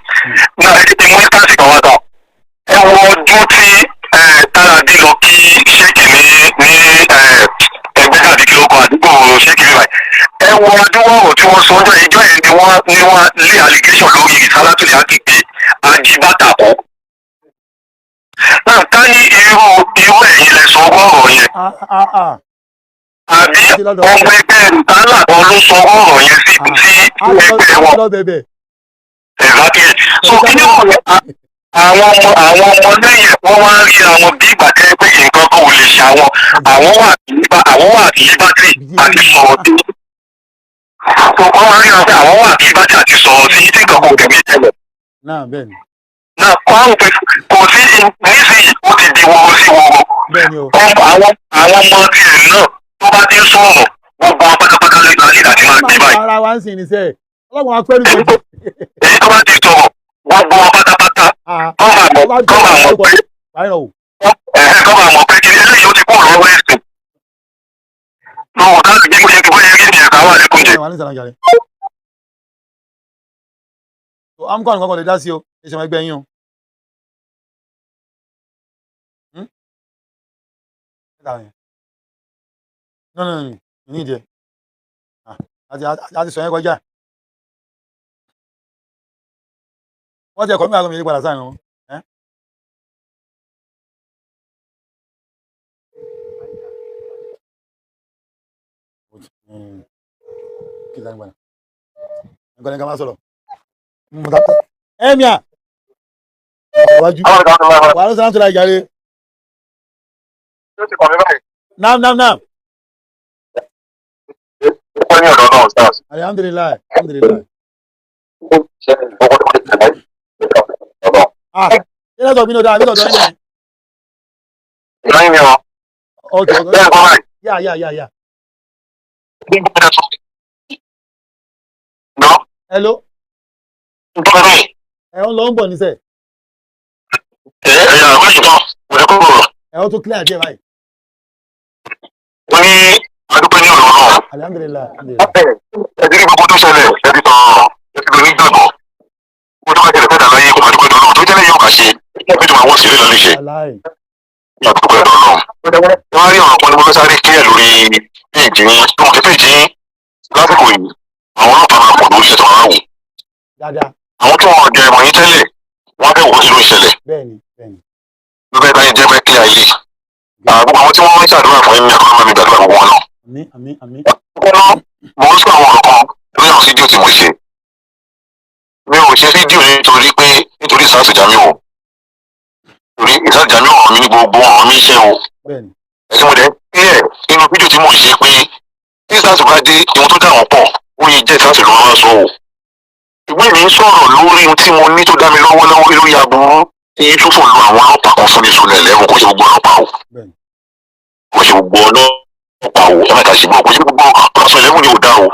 Speaker 5: Now ẹ ti mú instance kan wá tán. Ẹ wo ọdún tí Táládé lọ kí ṣéèkì ní ẹgbẹ́ tàbí kí ló kọ àdúgbò ṣéèkì bíbáyìí. Ẹ wo ọdún ọ̀rọ̀ tí wọ́n sọ ọjọ́ ìjọ yẹn ni wọ́n lé allegation lórí ìsálà tó lè hákì pé ajibata kọ́. Náà ká ní irú ẹ̀yin lẹ sọ ọ̀rọ̀ yẹn, àbí ọmọ ẹgbẹ́ ìtàlá kan ló sọ ọ̀rọ̀ yẹn sí ẹgbẹ́ wọn. Exactly. So kí ni ọ̀rọ̀ àwọn ọmọ lẹ́yìn wọ́n wá ń rí àwọn bí ìgbà tẹ́ pé nǹkan kan ò lè ṣe àwọn, àwọn wà ní liberty àti sọ̀rọ̀ sí. So wọ́n wá ń rí àwọn pé àwọn wà ní liberty àti sọ̀rọ̀ sí tí nǹkan kan ò tẹ̀lé tẹ̀lé.
Speaker 1: Náà bẹ́ẹ̀ ni.
Speaker 5: Náà kọ́ àwọn pé kò sí nísìnyí, ó ti di woro sí woro.
Speaker 1: Bẹ́ẹ̀ ni o.
Speaker 5: Àwọn ọmọ tiẹ̀ náà tó bá ti ń sọ̀rọ̀, gbogbo wọn pátápátá lè gba nígbà tí máa gbé báyìí.
Speaker 1: Ara wa ń sìn ní sẹ́ẹ̀ ọlọ́run apẹ́rù gbogbo.
Speaker 5: Èyí tó bá ti sọ̀rọ̀, gbogbo wọn pátápátá kọ́ máa mọ̀ pé ẹ̀hẹ́, kọ́ máa mọ̀ pé kí eléyìí ó ti kúrò lọ́wọ́ ẹ̀sìn. Lọ́wọ́ láti bí mo ṣe ti bóyá rí ìyẹn káwá lẹ́kùn jẹ.
Speaker 1: AMCON nǹkan kan lè dá sí o, ẹ ṣe ọmọ ẹgbẹ́ yín o. No no no, ní ìdí ẹ àti sọ yẹn kọjá, wọ́n ti ẹ̀kọ́ mi àgọ́ mi yí padà sáà wọn. Kí ló ń gbọ́dọ̀ nǹkan ní ká máa sọ̀rọ̀ ẹ̀míà wájú wà ló sàn tó la jàre. Naam naam naam. Alihamdulilayi, alihamdulilayi. Ah, ṣé lẹ́tọ̀ mi ní o dáa, lẹ́tọ̀ mi ní. Ok ok, yà yà yà yà. Hello. Ẹ ń lọ ń bọ̀ nísẹ̀. Ẹ ó tún clear díẹ̀ báyìí.
Speaker 5: Wọ́n ní adúpẹ́ ní ọ̀rọ̀ náà.
Speaker 1: Alhamdulilayi, alhamdulilayi.
Speaker 5: Ẹ ti rí gbogbo tó ṣẹlẹ̀, ẹ ti sọ̀rọ̀, ẹ ti lọ ní gbàgbọ́. Mo tó bá ṣẹlẹ̀ fẹ́ta láyé kó máa dúpẹ́ lọ́wọ́ tó jẹ́lẹ̀ yóò bá ṣe. Bí tó máa wọ́n sí ilé lọ́lẹ́ ṣe.
Speaker 1: Aláì.
Speaker 5: Ní àdúpẹ́ lọ́wọ́. Wọ́n á rí ọ̀rọ̀ kan ní mo fẹ́ sáré kílẹ̀ lórí péèjì yín. Mo kí péèjì yín lásìkò yìí, àwọn ọlọ́pàá máa pọ̀ lórí iṣẹ́ tó máa wò.
Speaker 1: Dáadáa.
Speaker 5: Àwọn tó wọn jẹ ìmọ̀ yín tẹ́lẹ̀, wọ́n á fẹ́ wò kí ló ń ṣẹlẹ̀.
Speaker 1: Bẹ́ẹ̀ni, bẹ́ẹ̀ni.
Speaker 5: Ló fẹ́ báyìí jẹ́ pé kílẹ̀ ayé. Gbogbo àwọn tí wọ́n ń ṣàdúrà fún yín ní àkọ́kọ́ mi gbàdúrà gbogbo wọn náà.
Speaker 1: Àmín, àmín, àmín.
Speaker 5: Kọ́nà mo ń sọ àwọn ọ̀rọ̀ kan lórí àwọn fídíò tí mo ṣe. Mi ò ṣe fídíò nítorí pé nítorí Ìsáàsì Jamiu o. Torí Ìsáàsì Jamiu ọ̀rọ̀ mi ní gbogbo ọ̀rọ̀ mi iṣẹ́ o.
Speaker 1: Bẹ́ẹ̀ni.
Speaker 5: Ẹ̀sìn mo dẹ̀ clear nínú fídíò tí mo ṣe pé tí Ìsáàsì bá dé ohun tó dà wọ́n pọ̀ ó yẹ jẹ́ Ìsáàsì ló máa sọ o. Ṣùgbọ́n èmi ń sọ̀rọ̀ lórí ohun tí mo ní tó dá mi lọ́wọ́ lọ́wọ́ lórí aburú tí Yúsúfù lu àwọn ọlọ́pàá kan fún ní Zone 11. Kò ṣe gbogbo ọlọ́pàá o.
Speaker 1: Bẹ́ẹ̀ni.
Speaker 5: Kò ṣe gbogbo ọlọ́pàá o. Ẹ má ta ṣe gbọ́, kò ṣe gbogbo ọlọ́pàá Zone 11 ni ò dá o.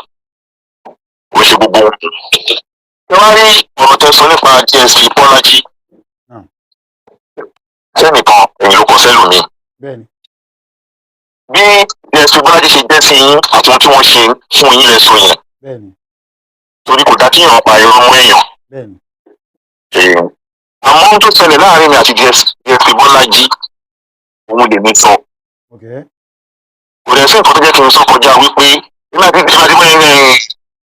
Speaker 5: Kò ṣe gbogbo. Ẹ wá rí ọ̀rọ̀ tẹ sọ nípa DSP Bọ́lájí. Sẹ́nìkan èyí ló kọ sẹ́lòmíì.
Speaker 1: Bẹ́ẹ̀ni.
Speaker 5: Bí DSP Bọ́lájí ṣe jẹ́ sí yín àti ohun tí wọ́n ṣe fún yín lẹ sọ yẹn.
Speaker 1: Bẹ́ẹ̀ni.
Speaker 5: Torí kò dá kíyàn pa irọ́ mọ́ èèyàn.
Speaker 1: Bẹ́ẹ̀ni.
Speaker 5: Àmọ́ ohun tó ṣẹlẹ̀ láàrin mi àti DSP Bọ́lájí òun lèmi sọ.
Speaker 1: Okay.
Speaker 5: Kò dẹ̀ sí nǹkan tó jẹ́ kí n sọ kọjá wípé nígbà tí nígbà tí wọ́n ń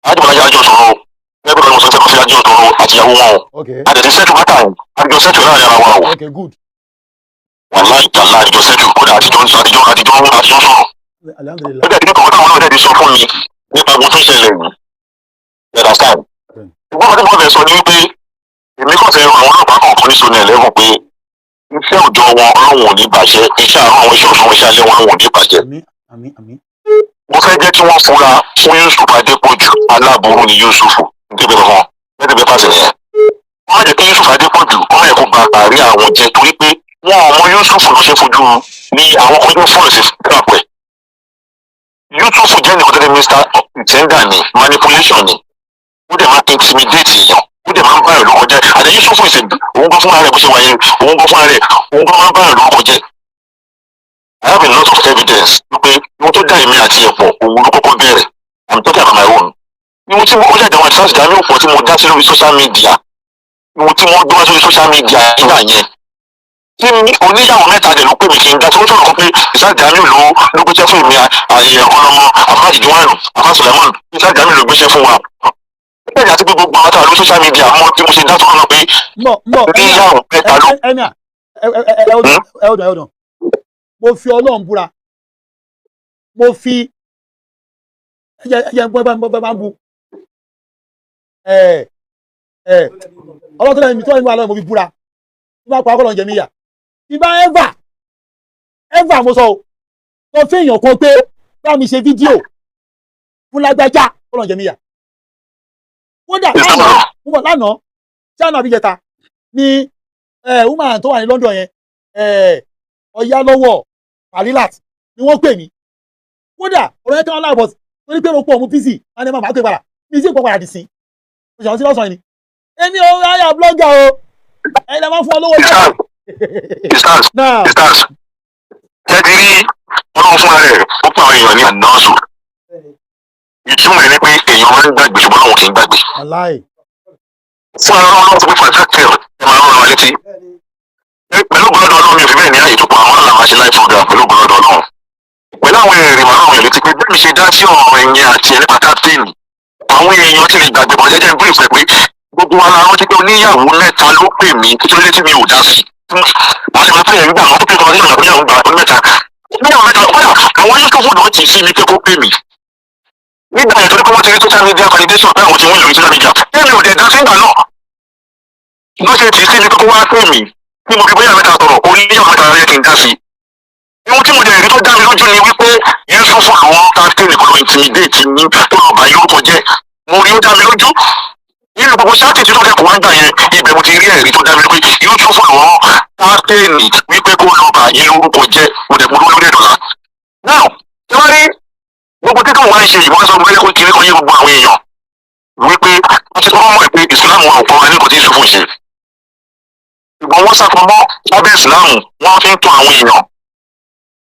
Speaker 5: Adébọ̀lájí àjọ sọ̀rọ̀ o. Lẹ́gbẹ̀rún ọmọ sọ́sẹ́ kọfí àjọ sọ̀rọ̀ àtìyàwó wọn o.
Speaker 1: Okay.
Speaker 5: Àdẹ̀tí sẹ́tù bàtà àjọ sẹ́tù láàrin ara wa o.
Speaker 1: Okay, good.
Speaker 5: Wàláì tàlá àjọ sẹ́tù kódà àtijọ́ ń sọ àtijọ́ àtijọ́ àtijọ́ sọ̀rọ̀.
Speaker 1: Alhamdulilayi.
Speaker 5: Ó dẹ̀ ti ní kọ̀ọ̀kan táwọn náà dẹ̀ ti sọ fún mi nípa ohun tó ṣẹlẹ̀ yìí. You understand? Ṣùgbọ́n ọdún kan fẹ́ sọ ni wípé èmi kàn fẹ́ ran àwọn ọlọ́pàá kọ̀ọ̀kan ní Zone 11 pé iṣẹ́ òòjọ́ wọn Ọlọ́run ò ní bàjẹ́, iṣẹ́ àárọ̀ àwọn, iṣẹ́ ọ̀sán wọn, iṣẹ́ alẹ́ wọn Ọlọ́run ò ní bàjẹ́.
Speaker 1: Àmín, àmín, àmín.
Speaker 5: Mo fẹ́ jẹ́ kí wọ́n fura fún Yusuf Adépọ̀jù. Aláburú ni Yusuf níbi wọn níbi pàṣẹ yẹn. Wọ́n á jẹ́ kí Yusuf Adépọ̀jù wọ́n yẹ kó ba àárí àwọn jẹ́ torí pé wọn ò mọ Yusuf ló ṣe fojú ní àwọn kan tó fọ́ọ̀lù sí trap ẹ̀. Yusuf jẹ́ nìkan tó ní Mr. Tender ni, manipulation ni, ó dẹ̀ máa intimidate èèyàn, ó dẹ̀ máa ń bá ìlú kọjá. Àti Yusuf ìsè òun gan fúnra rẹ̀ bó ṣe wà yẹn, òun gan fúnra rẹ̀, òun gan máa ń bá ìlú kọjá. I have a lot of evidence wípé ohun tó dá èmi àti ẹ̀pọ̀ òun ló kọ́kọ́ bẹ̀rẹ̀. I'm talking about my own. Ohun tí ó jáde àwọn àti sáà dàmí òpó tí mo dá sí lórí social media, ohun tí wọ́n gbé wá sórí social media nígbà yẹn tí oníyàwó mẹ́ta dẹ̀ ló pè mí kí n dá sí, ó sọ̀rọ̀ kan pé Ìsáà Jamiu ló gbéṣẹ́ fún èmi àyè ọlọ́mọ Ahmad Juwanu Ahmad Suleiman. Ìsáà Jamiu ló gbéṣẹ́ fún wa. Bẹ́ẹ̀ ni àti pé gbogbo àwọn táwọn lórí social media mọ bí mo ṣe dá sọ̀rọ̀ náà pé
Speaker 1: Mbọ̀, mbọ̀.
Speaker 5: oníyàwó mẹ́ta ló.
Speaker 1: Ẹni à, ẹ ẹ ẹ ẹ ẹ ẹ ọdún. Mo fi Ọlọ́run búra. Mo fi ẹjẹ ẹjẹ bọ́ bá bá bá ń bu. Ẹ ẹ Ọlọ́run tó lẹ́yìn mi tó lẹ́yìn mi wà lọ́wọ́ mo fi búra. Bí bá pa ọkọ̀ lọ́n jẹ mí yà. Ìbá ever ever mo sọ o. Sọ fún èèyàn kan pé bá mi ṣe fídíò fún lágbájá ọlọ́run jẹ mí yà. Kódà lánàá, mo bọ̀ lánàá, tí àná àbíjẹta ni woman tó wà ní London yẹn, Ọ̀yálọ́wọ́ Falilat ni wọ́n pè mí. Kódà ọ̀rọ̀ yẹn tí wọ́n láàbọ̀ torí pé mo pọ̀ mú pc wọn ni màá pè padà, mi sì pọ̀ padà dì sí. Mo ṣàwọn sí lọ́sàn-án ni. Èmi ò ráyà blogger o, ẹ̀yin lè máa fún ọ lówó náà.
Speaker 5: Distance, distance. Ṣé ti rí Ọlọ́run fúnra rẹ̀ ó pa àwọn èèyàn ní àdánsù? Ìtumọ̀ ẹ̀ ni pé èèyàn máa ń gbàgbé ṣùgbọ́n àwọn kì í gbàgbé.
Speaker 1: Aláì.
Speaker 5: Fún ara Ọlọ́run tó pé fàtàkìl ẹ máa rán wa létí. Pẹ̀lú gbọ́dọ̀ Ọlọ́run mi ò fi bẹ́ẹ̀ ní ààyè tó pọ̀ àwọn ọ̀la máa ṣe live program pẹ̀lú gbọ́dọ̀ Ọlọ́run. Pẹ̀lú àwọn èrè màá rán àwọn èèyàn létí pé bí mi ṣe dá sí ọ̀rọ̀ ẹ̀yìn àti ẹ̀ nípa kápítẹ́ẹ̀nì. Àwọn èèyàn ti lè gbàgbé bọ̀ jẹ́jẹ́ brief ẹ̀ pé gbogbo wa la rántí pé oníyàwó mẹ́ta ló pè mí nítorí létí mi ò dá sí. Wọ́n ti máa pè é nígbà wọn tó pè é kọ́ oníyàwó mẹ́ta. Oníyàwó mẹ́ta kódà àwọn Yusuf náà ti sí mi pé kó pè mí nígbà yẹn torí pé wọ́n ti rí social media validation pé àwọn ti wọ́n lórí social media. Èmi ò dẹ̀ dá sígbà náà bó ṣe tì í sí mi pé kó wá pè mí tí mo fi bóyá mẹ́ta sọ̀rọ̀ oníyàwó mẹ́ta rẹ̀ kì í dá sí i. Ohun tí mo dẹ̀ rí tó dá mi lójú ni wípé Yusuf àwọn captain kò lọ intimidate mi tó lọ bá lórúkọ jẹ́. Mo rí ó dá mi lójú nínú gbogbo ṣáàtì tí tó dẹ́kun wá ń gbà yẹn, ibẹ̀ mo ti rí ẹ̀rí tó dá mi lójú pé Yusuf àwọn captain wípé kó lọ bá yín lórúkọ jẹ́. Mo dẹ̀ mo dúró lórí ẹ̀dọ̀lá. Now, ṣé wàá rí gbogbo títún wá ń ṣe ìwọ́n sọ pé kó kiri kan yé gbogbo àwọn èèyàn Wípé wọ́n ti kọ́ mọ̀ pé ìsìlámù wà òkú wa ní kò tí ì sùn fún ìṣe. Ṣùgbọ́n wọ́n sàpamọ́ lábẹ́ ìsìlámù, wọ́n fi ń tọ́ àwọn èèyàn.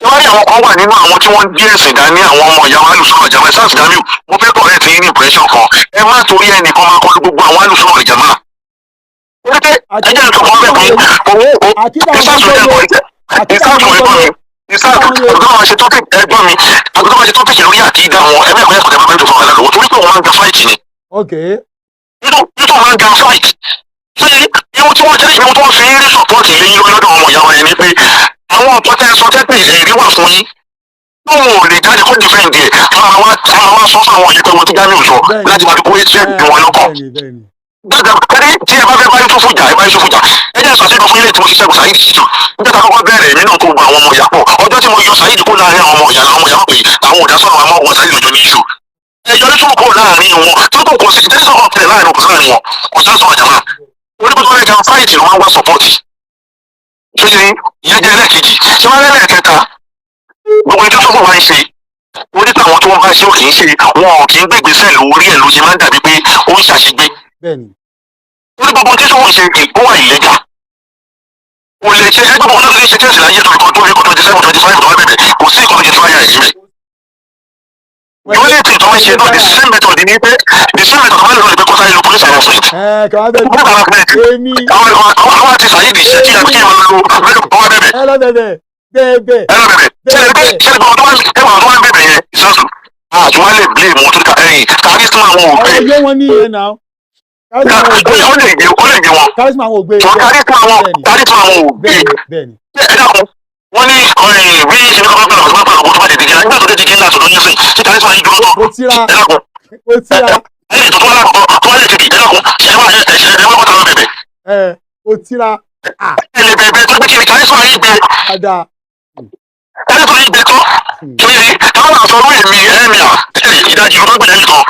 Speaker 5: Wọ́n ní àwọn kan wà nínú àwọn tí wọ́n gbé ẹ̀sìn dání, àwọn ọmọ ìyá wa alùsùn ọ̀jàmá SARS Jamiu. Mo fẹ́ correct yín ní impression kan. Ẹ má torí ẹnìkan máa kọlu gbogbo àwọn alùsùn ọ̀jàmá. Torí pé ẹ jẹ́ nǹkan kan bẹ̀ fún owó
Speaker 1: Àkídà àwọn
Speaker 5: ìsáàsù
Speaker 1: tó
Speaker 5: ẹ̀kọ́
Speaker 1: lé àkídà
Speaker 5: ìsáàsù
Speaker 1: àwọn tó
Speaker 5: ẹ̀gbọ́n
Speaker 1: lé
Speaker 5: mi, ìsáàsù àgùntàn máa ṣe topic, ẹ̀gbọ́n mi, àgùntàn máa ṣe topic lórí àkídà wọn. Ẹ̀mẹ́ ẹ̀kọ́ ẹ̀kọ́ tẹ̀ máa ń tó fún àwọn aláwọ̀ torí pé wọ́n máa ń ga fight ni. Nítorí wọ́n máa ń ga fight. Ṣé ihun tí wọ́n jẹ́ ihun tí wọ́n fi ń rí support lé yín lórí lọ́dọ̀ ọmọ ìyá wa yẹn ni pé àwọn nǹkan tẹ́ ẹ sọ tẹ́ pé ẹ̀rí wà fún yín, tóun ò lè jáde kó defend ẹ̀, àwọn wa sọ fún àwọn yìí pé wọ́n ti Jamiu sọ láti máa fi kó ṣe ìwọ̀n lọ́kàn
Speaker 1: bẹ́ẹ̀ni bẹ́ẹ̀ni
Speaker 5: Gbàgbà kẹ́rí tí ẹ bá fẹ́ bá Yusufu jà, ẹ bá Yusufu jà. Ẹ jẹ́ ìsọ̀sẹ́gun fún ilé tí mo ṣiṣẹ́ kò Saheed Shittu. Nígbà tá a kọ́kọ́ bẹ̀rẹ̀, èmi náà kó gbogbo àwọn ọmọ ìyá pọ̀. Ọjọ́ tí mo yọ Saheed kó láàrin àwọn ọmọ ìyá làwọn ọmọ ìyá pè àwọn òdà sọ̀rọ̀ àmọ́ wọn Saheed lọ́jọ́ ní iṣu. Ẹ yọ Yusufu kó láàrin wọn tó kò sí tẹ́sán kan tẹ̀lé láàrin wọn, kò sí láàrin wọn, kò sí sọ̀rọ̀ jàmá. Oníkótó rẹ̀ gan fáìtì ló máa ń wá support. Ṣé ìyẹn jẹ́ ẹlẹ́ẹ̀kejì? Ṣé wọ́n lẹ́lẹ́ẹ̀kẹta? Gbogbo ìjọ tó kọ̀ wá ń ṣe onípa àwọn tó ń bá ṣe ò kì í ṣe wọn ò kì í gbégbèsè lórí ẹ̀ ló ṣe máa ń dàbí pé ó ń ṣàṣegbé. Ní gbogbo tí sọ́wọ́n ṣe ó wà ìlẹ́gà, kò lè ṣe ẹgbẹ́ gbogbo tó ti ṣe tẹ́sí láyé tó fi kọ́ tó fi kọ́ 27, 25 tó wá bẹ̀rẹ̀, kò sí ìkọ́ tó ṣe fáyà yìí mẹ́. The only thing tó ń ṣe náà, the same method ni pé the same method tó bá lè lọ ní pé kó sáré lo police harassment.
Speaker 1: Ẹ kàn wá bẹ́ẹ̀.
Speaker 5: Police harassment.
Speaker 1: Èmi
Speaker 5: Àwọn àti Saheed ṣe kí ẹ máa lo mẹ́tò tó wá bẹ̀rẹ̀.
Speaker 1: Ẹ lọ bẹ̀bẹ̀ bẹ́ẹ̀.
Speaker 5: Ẹ lọ bẹ̀rẹ̀ ṣe lè pé ṣe lè pé ẹwà tó wá ń bẹ̀bẹ̀ yẹn ìsásùn àti wọ́n lè blame wọn tó ká ẹ̀yìn charisma wọn ò gbé.
Speaker 1: Ọ̀rọ̀ yé wọn ní ìyẹn náà, charisma àwọn ò gbé.
Speaker 5: Ó lè gbé, ó lè gbé wọn.
Speaker 1: Charisma àwọn ò gbé.
Speaker 5: Sọ charisma wọn, charisma wọn ò gbé.
Speaker 1: Bẹ́ẹ̀ni.
Speaker 5: Ẹ dákun, wọ́n ní ọ̀rìn bí ṣe ní kọ́kọ́ pẹ̀lú ọ̀sán pẹ̀lú ọ̀gbọ́n tó bá dé dígí nígbà tó dé dígí ńlá tó lóyún sí ṣe charisma yìí dúró tó.
Speaker 1: Kò tíra.
Speaker 5: Ẹ dákun.
Speaker 1: Kò tíra.
Speaker 5: Ẹ̀yìn tó tó wá lákọ̀ọ́kọ́ tó wá lè kejì, ẹ dákun, ẹ wá ẹ wá kọ́ta lọ bẹ̀bẹ̀.
Speaker 1: Ẹ kò tíra.
Speaker 5: Ẹ lè bẹ̀bẹ̀ tó gbé kí ni charisma yìí gbé.
Speaker 1: Padà.
Speaker 5: Charisma yìí gbé tán kí táwọn àsọ̀rọ̀ èmi ẹ̀mí à ìdajì ló bá gbẹ̀lẹ́ nìkan.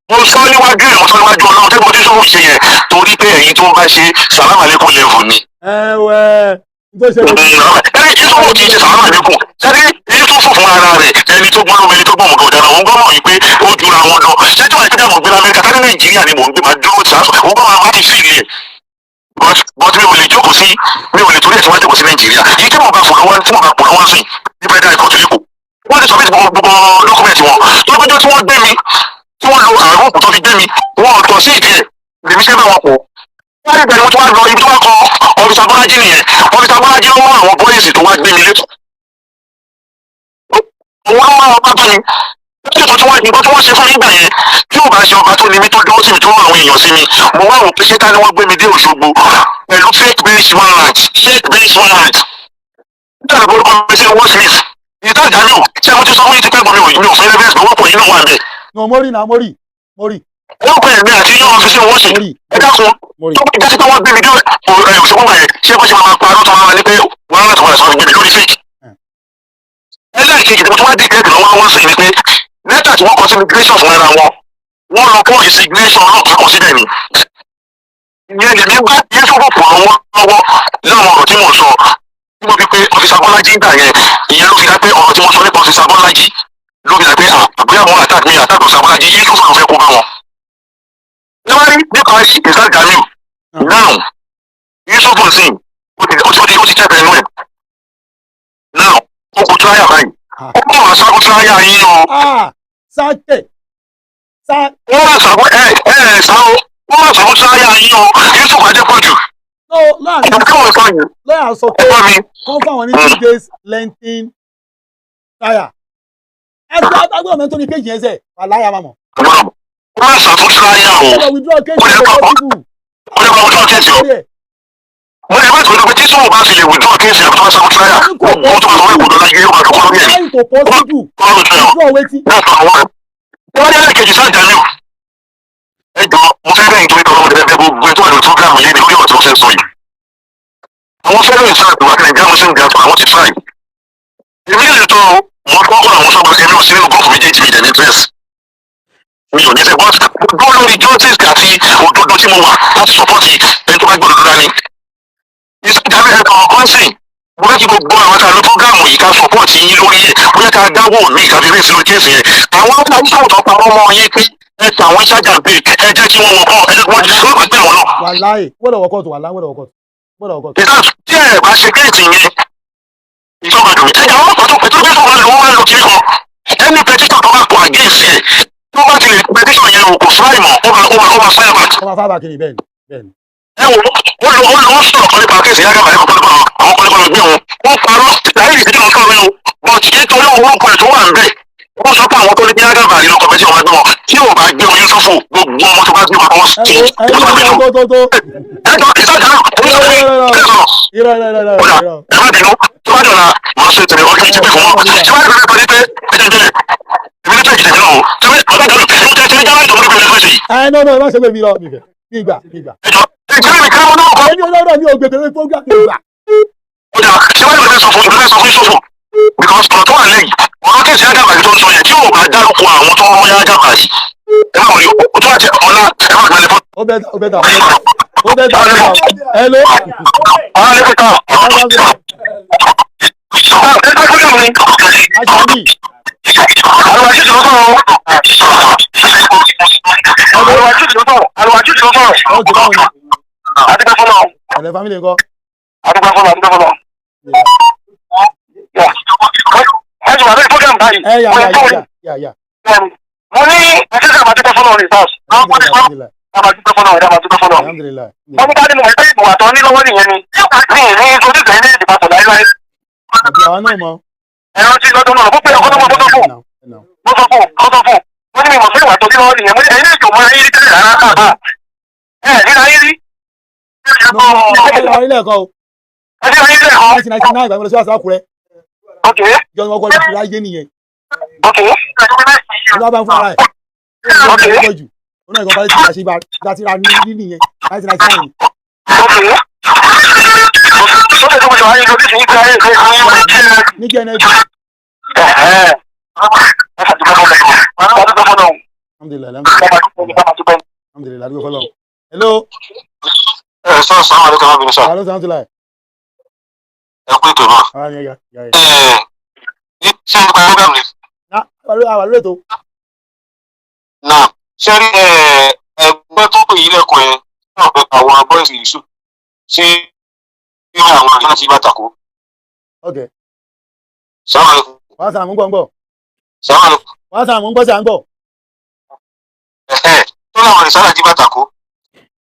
Speaker 5: Mo sọ níwájú ẹ̀, mo sọ níwájú Ọlọ́run tẹ́gbọ́n tí sọ́wọ́ ṣe yẹn torí pé ẹ̀yin tó ń bá ṣe sàlámà lẹ́kùn level ni.
Speaker 1: Ẹ wẹ tó ṣe.
Speaker 5: Ẹni tí sọ́wọ́ kì í ṣe sàlámà lẹ́kùn sẹ́ni èyí tó fò fún ara rẹ̀, ẹni tó gbọ́n lómi, ẹni tó gbọ́n mọ̀gàn ọ̀daràn òun gbọ́n mọ̀ yìí pé ó jura wọn lọ. Ṣé tí wàá ti dààmú gbé lamẹ́ríkà ká ní Nàìjíríà ni mò ń gbé máa dúró sá òun gbọ́n máa ti fi ilé, but mi ò lè jókòó sí, mi ò lè torí ẹ̀ tí wọ́n jókòó sí Nàìjíríà yìí tí mo bá fò lọ́wọ́, tí mo bá pò lọ́wọ́ sí ní federal high court lẹ́kọ̀ọ́. Wọ́n ti submit gbogbo document wọn tó gbẹ́jọ́ tí wọ́n gbé mi, tí wọ́n lo àrùn òkú tó fi gbé mi, wọn ò tọ́ sí ìdí ẹ̀ lèmi ṣe bá wọn pọ̀. Wọ́n rí bẹ̀rẹ̀, wọ́n tún wá lọ ibi tó wá kọ officer Bọ́lájí nìyẹn. Officer Bọ́lájí ló mú àwọn boys tó wá gbé mi lẹ́tọ̀, òun ló máa wọn bá bá mi lẹ́tọ̀ tí wọ́n nǹkan tí wọ́n ṣe fún mi gbà yẹn. Tí ò bá ṣe ọba tó ní mi tó dúró sí mi, tó rán àwọn èèyàn sí mi, mo wá wò pé ṣé ká ní wọ́n gbé mi dé Òṣogbo pẹ̀lú fake bench warrant, fake bench warrant nígbà tó gbórúkọ mi sí watch list ìta Jamiu. Ṣé mo ti sọ fún yín ti pẹ́ gbọ́n mi ò fẹ́ lẹ́fẹ̀ẹ́ lọ́wọ́ yín náà wà bẹ́ẹ̀.
Speaker 1: No, mo rí náà, mo rí, mo rí.
Speaker 5: Wọ́n pè mí àti yóò fi sí owó sí. Ẹ dákun, tó bá jásí pé wọ́n gbé mi dé Òṣogbo yẹn, ṣé bó ṣe máa parọ́ tó máa ní pé wọ́n láti wọ́n sọ gbé mi lórí fake. Ẹlẹ́ẹ̀kejì tí mo tún wá dé kẹ́ẹ̀kì lọ́wọ́ wọ́n sì ni pé lẹ́tà tí wọ́n kọ sí immigration fún ara wọn, wọ́n lọ kó resignation ọlọ́pàá kan síbẹ̀ ni. Ìyẹn lèmi bá Yẹ́sùfù pọ̀ lọ́wọ́ lọ́wọ́ láwọn ọ̀rọ̀ tí mò ń sọ tí mo fi pé officer Bọ́lájí ń gbà yẹn. Ìyẹn ló fi dá pé ọ̀rọ̀ tí mo sọ nípa officer Bọ́lájí ló fi dá pé àbúyá àwọn attack mi, attack officer Bọ́lájí, Yẹ́sùfù ló fẹ́ kó bá wọn. Níwájú nípa Ìsá Jamiu now, Yusuf Hussein ó ti tẹ́ pẹ̀lú ẹ̀ now, ó kò tíráyà báyìí, ó kò wá sábò tíráyà yín o.
Speaker 1: Sákẹ̀ sá.
Speaker 5: Ó wà sábò ẹ ẹ ẹ sá o, ó wà sábò tíráyà yín o, Yusuf Adépọ̀jù.
Speaker 1: No, láàrin
Speaker 5: Ọ̀pọ̀ kí wọ́n sọ yìí.
Speaker 1: Lọ́yà sọ pé
Speaker 5: Ẹ gbọ́ mi.
Speaker 1: kán fáwọn ní 2 days lengthen trial. Ẹgbẹ́ agbẹ́wọ̀n mẹ́tò ní kéjì ẹsẹ̀ wà láyà máa mọ̀.
Speaker 5: Ó wà sábò tíráyà o.
Speaker 1: Ó lọ withdraw case
Speaker 5: Ó lè
Speaker 1: kò
Speaker 5: kọ́
Speaker 1: possible.
Speaker 5: Ó lè kọ́ withdraw case o. Mo lè má sọ pé tí sọ́wọ́ bá fi lè withdraw case àbí tó bá sábò tíráyà, ó tó bá sọ wípé kò lọ́la yóò máa dọ́kọ́ lórí ẹ̀.
Speaker 1: Láyìn kò possible. Withdraw wetin.
Speaker 5: Wọ́n ní ẹlẹ́kejì sáà Jamiu. Ẹ jọ, mo fẹ́ bẹ́ẹ̀ nítorí tọ́lọ́mọdé bẹ́ẹ̀ gbogbo ètò àdó program yìí ni lórí ọ̀tún ṣe ń sọ yìí. Àwọn fẹ́lẹ́ ìṣe àgbà kí Nàìjíríà Muslim Diaspora àwọn ti try. Èmi lè tó mo kọ́ kọ́ àwọn sọ́kọ́, èmi ò sí nínú group méjèèjì, mi dẹ̀ ní interest. Mi ò ní fẹ́ but dúró lórí justice àti òdodo tí mo wà láti support ẹni tó bá gbọ́dọ̀ dání. Ìsìnkú ẹ̀kọ́ kọ́ńsìn, mo fẹ́ kí gbogbo àwọn tá a lọ program yìí ká support yín lórí ẹ̀, bóyá ká dáwọ́ mi ká fi rí ìsinmi case yẹn. Àwọn ọmọ ìṣòwò tó pamọ́ mọ́ yín pé Ẹ pa àwọn ṣájà bíi, ẹ jẹ́ kí wọ́n wọ bọ́, ẹ jẹ́ kí wọ́n wọ́n pè wọ́n náà.
Speaker 1: Wàláì, gbọ́dọ̀ wọ kóòtù, wàláì, gbọ́dọ̀ wọ kóòtù, gbọ́dọ̀ wọ kóòtù.
Speaker 5: Because tí ẹ bá ṣe géètì yẹn, ìjọba dùn. Ẹ jẹ́ àwọn ọkọ̀ tó pẹ̀tù bí wọ́n lò, wọ́n máa ń lo kiri kan. Ẹni petition tó bá kọ against ẹ, tó bá ti lè petition yẹn o, kò fly mọ́, ó máa fire back.
Speaker 1: Ọmọ fábà kiri, bẹ́ẹ̀ ni, bẹ́ẹ̀ ni.
Speaker 5: Ẹ wò ó lọ, ó lọ, ó sọ̀rọ̀ kan nípa case Yágàbá yẹn, kọ́kọ́ nípa àwọn kọ́lẹ́kọ́ lọ gbé wọn. Wọ́n parọ́ láyé ìdíje lọ sọ̀rọ̀ o, but nítorí orúkọ ẹ̀ tó wà ń bẹ̀, wọ́n sọ pé àwọn tó ní Yágàbá yìí lọ́kọ̀ méjì wọn gbé wọn. Tí ò bá gbé wọn Yusufu, gbogbo ọmọ tó bá gbé wọn, wọ́n
Speaker 1: Ẹ
Speaker 5: sì
Speaker 1: wo, ẹ
Speaker 5: wọ́n
Speaker 1: wo,
Speaker 5: sọ
Speaker 1: tó tó tó.
Speaker 5: Ẹ jọ ìtajà náà,
Speaker 1: Irọ́, irọ́, irọ́, irọ́,
Speaker 5: kódà
Speaker 1: irọ́.
Speaker 5: Ẹ má bínú, tó bá dọ̀la màá ṣe tẹ̀lé ọdún tí pé fún wọn. Ṣé wàá gbé pé pé ẹ jẹ́ jẹ́lẹ̀ èmi ní tẹ̀jì tẹ̀mí náà o, ṣé ọ̀gá ìjọba ìlú tẹ̀ tẹ̀lé jáwé ìjọba ìlú fẹ́ ṣe yìí.
Speaker 1: Ẹ no, no, ẹ má ṣe pé mi lọ, mi fẹ́, mi gbà, mi gbà.
Speaker 5: Ẹ jọ ìjọba mi kí wọ́n náà kọ́.
Speaker 1: Ẹni ọlọ́rọ̀ mi ò gbèsè lórí program, mi gbà.
Speaker 5: Kódà ṣé wàá gbé sọ fún ìlú fẹ́ sọ fún Yusufu, because ọ̀rọ̀ tó wà lẹ́yìn ọ̀rọ̀ case Yágàbá yìí tó ń sọ yẹn, tí ò bá dárúkọ àwọn tó ń mú Yágàbá yìí, ẹ má wọlé o, tó bá jẹ ọ̀la ẹ má gbalẹ̀ fún.
Speaker 1: Ó bẹ́ẹ̀ ta, ó bẹ́ẹ̀ ta, ó bẹ́ẹ̀ ta, ó bẹ́ẹ̀ ta. Hello.
Speaker 5: Ọ̀la lè fi ta. Ẹ bá gbọ́dọ̀ mi.
Speaker 1: Aṣáájú.
Speaker 5: Àlùwàjú ló sọ̀rọ̀. Àlùwàjú ló sọ̀rọ̀. Àlùwàjú ló sọ̀rọ̀.
Speaker 1: Ok, báwo ni?
Speaker 5: Adúgbò fọlọ́.
Speaker 1: Ẹ̀lẹ́ family ńkọ́?
Speaker 5: Adúgbò fọlọ́. Adúgbò fọlọ́. Ẹ jù wà lórí program báyìí.
Speaker 1: Ẹ yà yà yà yà yà.
Speaker 5: Mo ní ẹjẹ́ sàmà dúpẹ́ fọlọ́ ní sars.
Speaker 1: Alhamdulillah,
Speaker 5: Sàmà dúpẹ́ fọlọ́, sàmà dúpẹ́ fọlọ́.
Speaker 1: alhamdulillah.
Speaker 5: Wọ́n ní ká nínú ẹgbẹ́ ìbò àtọ́ ní lọ́wọ́ nìyẹn ni. Mi ì ní ojú ìgbẹ́ ní ìdìbò láíláí.
Speaker 1: Àbí àwa náà mọ̀.
Speaker 5: Ẹ rántí lọ́dún náà, mo pé ọkọ́ tó mọ̀ tó fún. Mo sọ fún, mo sọ fún. Mo ní mi mọ̀ sí ìwà tó ní lọ́wọ́ nìyẹn. Mo ní ẹ̀yin ètò mọ́ ayé rí tẹ́lẹ̀ rárá. Ẹ rí ayé rí.
Speaker 1: Ilé ẹ̀kọ́ o,
Speaker 5: Ẹ rí ayé lẹ́kọ̀ọ́.
Speaker 1: 1999 ìgbà mi lọ sí wàásù Àkúrẹ́.
Speaker 5: Ok,
Speaker 1: Ìjọ ni wọ́n kọ́ ìtura ayé nìyẹn.
Speaker 5: ok.
Speaker 1: Ìjọba bá ń fún ara ẹ̀. Ó ní ìgbà jù. Ó náà ìgbà tí a ṣe bá láti ra ní nìyẹn 1999.
Speaker 5: Ok. Ó lè tó mo ṣe wáyé lórí ìgbé ayé ìgbé ayé ìgbé ayé.
Speaker 1: Ní GNLD. Alhamdulillah, alhamdulillah. Alhamdulillah, adúgbò fọlọ́. Hello.
Speaker 5: Ẹ sọ sọ àwọn àlejò ọmọbìnrin sọ.
Speaker 1: Alo, sàmúntìláì.
Speaker 5: Ẹ kú ètò náà.
Speaker 1: Ara ni ẹ̀yà yà yà.
Speaker 5: Ẹ ṣé nípa program ni?
Speaker 1: Na àwà lórí ètò.
Speaker 5: Náà ṣé rí ẹgbẹ́ tó pè yín lẹ́kọ̀ọ́ yẹn náà pé àwọn bọ́ìsì yìí sùn sí àwọn àríwá ti bàtà kú.
Speaker 1: Ok.
Speaker 5: Sàmà lẹ́kùn.
Speaker 1: Wàá sàmú gbọ́ ń gbọ́.
Speaker 5: Sàmà lẹ́kùn.
Speaker 1: Wàá sàmú ń gbọ́ sí à ń gbọ́.
Speaker 5: Tó láwọn àrísàlà ti bàtà kú.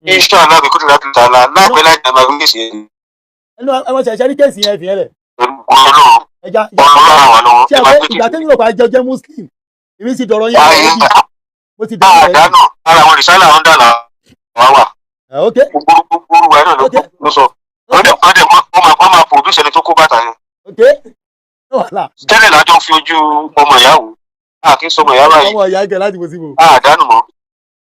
Speaker 5: Iṣẹ́ aláàbí kó tó láti tà láìpẹ́ láì dàgbà ní ìsìn
Speaker 1: Ẹnu ẹwọ́n ṣẹ̀ṣẹ̀ rí case yẹn fi yẹn lẹ̀.
Speaker 5: Ọlọ́run
Speaker 1: Ẹja
Speaker 5: Ọlọ́run wà lọ́wọ́.
Speaker 1: ṣé ẹ pé ìgbà tẹ́mi rò pa jẹ́ jẹ́ Muslim, èmi sì dọ̀rọ̀ yẹn lọ́wọ́ bí mo ti dọ̀rọ̀ yẹn.
Speaker 5: Àdánù ara àwọn ìsálà ń dànù wá wà.
Speaker 1: Ok.
Speaker 5: Gbogbo olùwà náà ló sọ. Wọ́n dẹ̀ wọ́n máa produce ẹni tó kó bàtà yẹn.
Speaker 1: Ok. Ní wàhálà.
Speaker 5: Tẹ́lẹ̀ lájọ fi ojú ọmọ ìyá wò. A kì í sọmọ ìyá báyìí.
Speaker 1: Ọmọ ìyá gẹ̀ láti mo sí mo.
Speaker 5: Àdánù mọ́.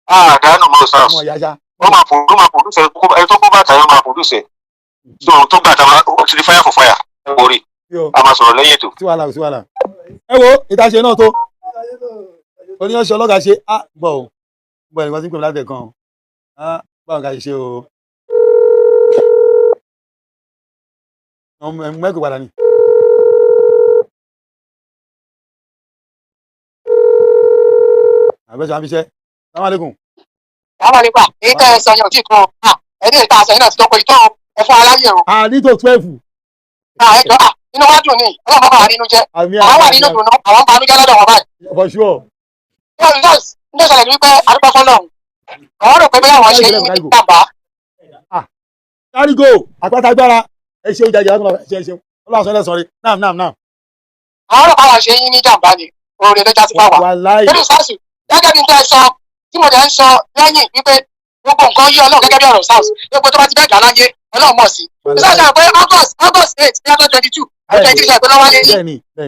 Speaker 5: Àdánù mọ́ SARS.
Speaker 1: Ọmọ ìyá ṣá.
Speaker 5: Wọ́n máa produce ẹni tó kó bàtà yẹn, máa produce ẹ̀. So tó gbàtà ó ti di fire for fire. Ẹ wò rí. A máa sọ̀rọ̀ lẹ́yìn ètò.
Speaker 1: Sí wàhálà, sí wàhálà. Ẹ wo ìtaṣe náà tó. Oníyanṣẹ́ ọlọ́gà ṣe á gbọ́ o. Gbọ́ ẹnìkan tí ń pè mí láti ẹ̀kan o. Á báwo ká ṣe ṣe o. Ọmọ ẹ̀ mẹ́kọ̀ọ́ padà ni. Àbẹ̀sọ̀ àbíṣẹ́. Salaam alaikum.
Speaker 6: Àwọn àlegbà èyí tẹ́ ẹ sọ yẹn ò tí ì tó o, ẹni ìta àṣẹ yẹn náà ti tó pé ìtọ́ o, ẹ fún aláyè o.
Speaker 1: A ní tó 12.
Speaker 6: Ẹ jọ inú wa dùn ní Ọlọ́run bá wà nínú jẹ́.
Speaker 1: Àmì
Speaker 6: Àwọn wà nínú dùnú, àwọn ń banújẹ́ lọ́dọ̀ wọn báyìí.
Speaker 1: For sure.
Speaker 6: Ní ìṣẹ̀lẹ̀ ní wípé adúpẹ́ fọlọ́run, àwọn rò pé bí àwọn ṣe ní ìjàmbá.
Speaker 1: Carry go àpáta agbára, ẹ ṣeun jàjà ẹ ṣeun Ọlọ́run sọ ẹlẹ́sọ̀rí nam nam nam.
Speaker 6: Àwọn rò pé àwọn ṣe yín ní ìjàmbá ni oore ló já sí fáwa.
Speaker 1: Wàláì.
Speaker 6: Nínú SARS, gẹ́gẹ́ bí n tẹ́ sọ tí mo dẹ̀ ń sọ lẹ́yìn wípé gbogbo nǹkan yí Ọlọ́run gẹ́gẹ́ bí ọ̀rọ̀ SARS, gbogbo tó bá ti bẹ́ẹ̀ dà láyé Ọlọ́run mọ̀ sí. SARS ṣe pé August 8 ní ọdún 22 àti 23 ṣe pé lọ́wọ́ lé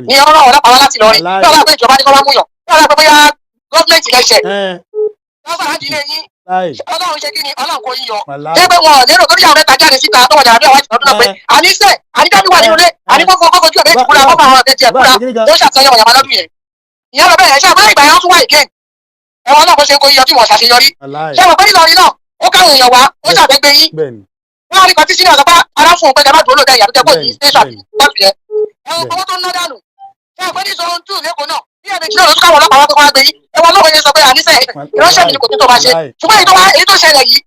Speaker 6: ní ọ̀rọ̀ ọ̀rọ̀ wá láti lọrin ní ọ̀rọ̀ pé ìjọba ní kọ́ wá múyàn ní ọ̀rọ̀ pé bóyá gọ́ọ̀mẹ̀ntì lẹ́sẹ̀. Lọ́sàn án ilé yín Ọlọ́run ṣe kí ni Ọlọ́run kò yín yọ. Ṣé pé wọn ò lérò torí àwọn mẹ́ta jáde síta tó wọ̀jà àbí àwọn ìtọ́jú náà pé àníṣe àníjáde wà nínú ilé àníkókò kókò ojú ẹ̀mí ìkúra kókò àwọn ọ̀gẹ̀dẹ̀ ẹ̀kúra tó ṣàtúnyẹ̀ wọ̀nyàmá lọ́dún yẹn. Ìyẹn lọ bẹ́ẹ̀ ṣe àbúrò ìgbà yẹn tún wá again. Ẹ̀wọ̀n náà bó ṣe ń kó yíyọ tí wọ́n ṣàṣeyọrí. Ṣé àwọn pé Ìlọrin náà ó káwọn èèyàn wá ó ṣàfẹ́gbẹ́ yín. Wọ́n á rí kan tí sínú ọ̀sán ara fún un pé kẹ́ bá dúró lóde ìyàtọ̀ jẹ́ kó ní station àti kóòtù yẹn. Ẹ̀wọ̀n owó tó ń ná dànù. Ṣé àwọn pé ní zone 2 lẹ́kọ̀ọ́ náà bí ẹ̀mí kejì náà ló tún káwọn ọlọ́pàá wá pé wọ́n á gbé yín. Ẹ̀wọ̀n ọlọ́pàá yẹn sọ pé àníṣe ìránṣẹ́ mi ni kò tó tó máa ṣe. Ṣùgbọ́n èyí tó ṣẹlẹ̀ yìí,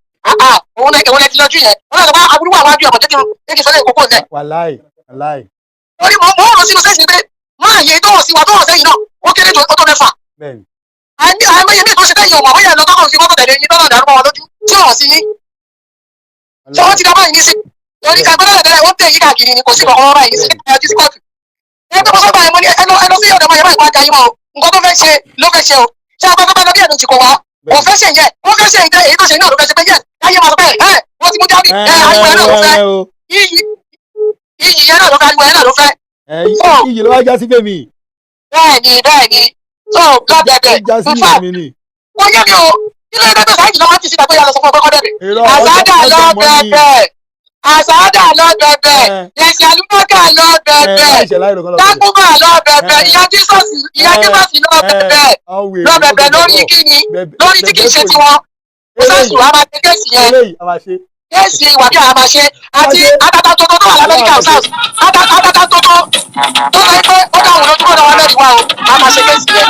Speaker 6: òun lẹ ti lọ́jú yẹn. Wọ́n lọ bá aburú wà wájú ọ̀pọ̀ tẹ́tí sọ́lẹ̀ ìkókó lẹ̀.
Speaker 1: Wàláì wàláì.
Speaker 6: Torí mo ń rò sínú sẹ́sìn pé máa yẹ tó wọ̀ sí wa tó wọ̀ sẹ́yìn náà ó kéré jù ó tó mẹ́fà.
Speaker 1: Bẹ́ẹ̀ni.
Speaker 6: Àìmọye mi tó ṣe tẹ́yìn ọmọ bóyá lọ tọ́kọ̀ fi mọ́tò tẹ̀lé yín lọ́nà ìdàrú mọ́ wọn lójú tí ò sí yín. Ṣé wọ́n ti dá báyìí nísìn? Torí ká gbọ́dọ̀ tẹ́lẹ̀ wọ́n tẹ̀ yín káàkiri ni kò sí kankan báyìí nísìn ẹ̀ ti kóòtù. Ẹ tó sọ báyìí mo ní ẹ lọ sí ọ̀dọ̀ máa yẹ báyìí wá jayé mọ́ o. Nǹkan tó fẹ́ ṣe ló fẹ́ ṣe o. Ṣé akọ́kọ́ fẹ́ lọ bí ẹ̀dùn jìkọ̀ wá? Kò fẹ́ ṣe yẹn, ó fẹ́ ṣe èyí tó ṣe náà ló fẹ́ ṣe pé yẹn. Láyé máa sọ pé ẹ wọ́n ti mú jáde ẹ ariwo ẹ náà ló fẹ́. Iyì yẹn náà ló fẹ́, ariwo ẹ náà ló fẹ́.
Speaker 1: Iyì ló wá já sí fèmí.
Speaker 6: Bẹ́ẹ̀ni bẹ́ẹ̀ni. So lọ́bẹ̀bẹ̀ in fact wọ́n yé mi o kí ló dé tó sáyìn lọ́wọ́ ti síta pé yà lọ sọ fún ọgbẹ́kọ́ dẹ̀bẹ̀. Àsádà lọ́bẹ̀bẹ̀ àsádà lọ́bẹ̀bẹ̀ yẹ̀sì àlùmọ́kà lọ́bẹ̀bẹ̀ dákúmà lọ́bẹ̀bẹ̀ ìyá jísọ̀sì lọ́bẹ̀bẹ̀ lọ́bẹ̀bẹ̀ lórí kíni lórí tí kì í ṣe tiwọn. Sọ́ọ̀sì wa máa ṣe kéèsì yẹn kéèsì ìwà bí àwọn máa ṣe àti atata tótó tó wà lamẹ́ríkà south atata tótó tó sọ pé ó dáhùn lójú kó dáwọn mẹ́rin wá o a máa ṣe kéèsì yẹn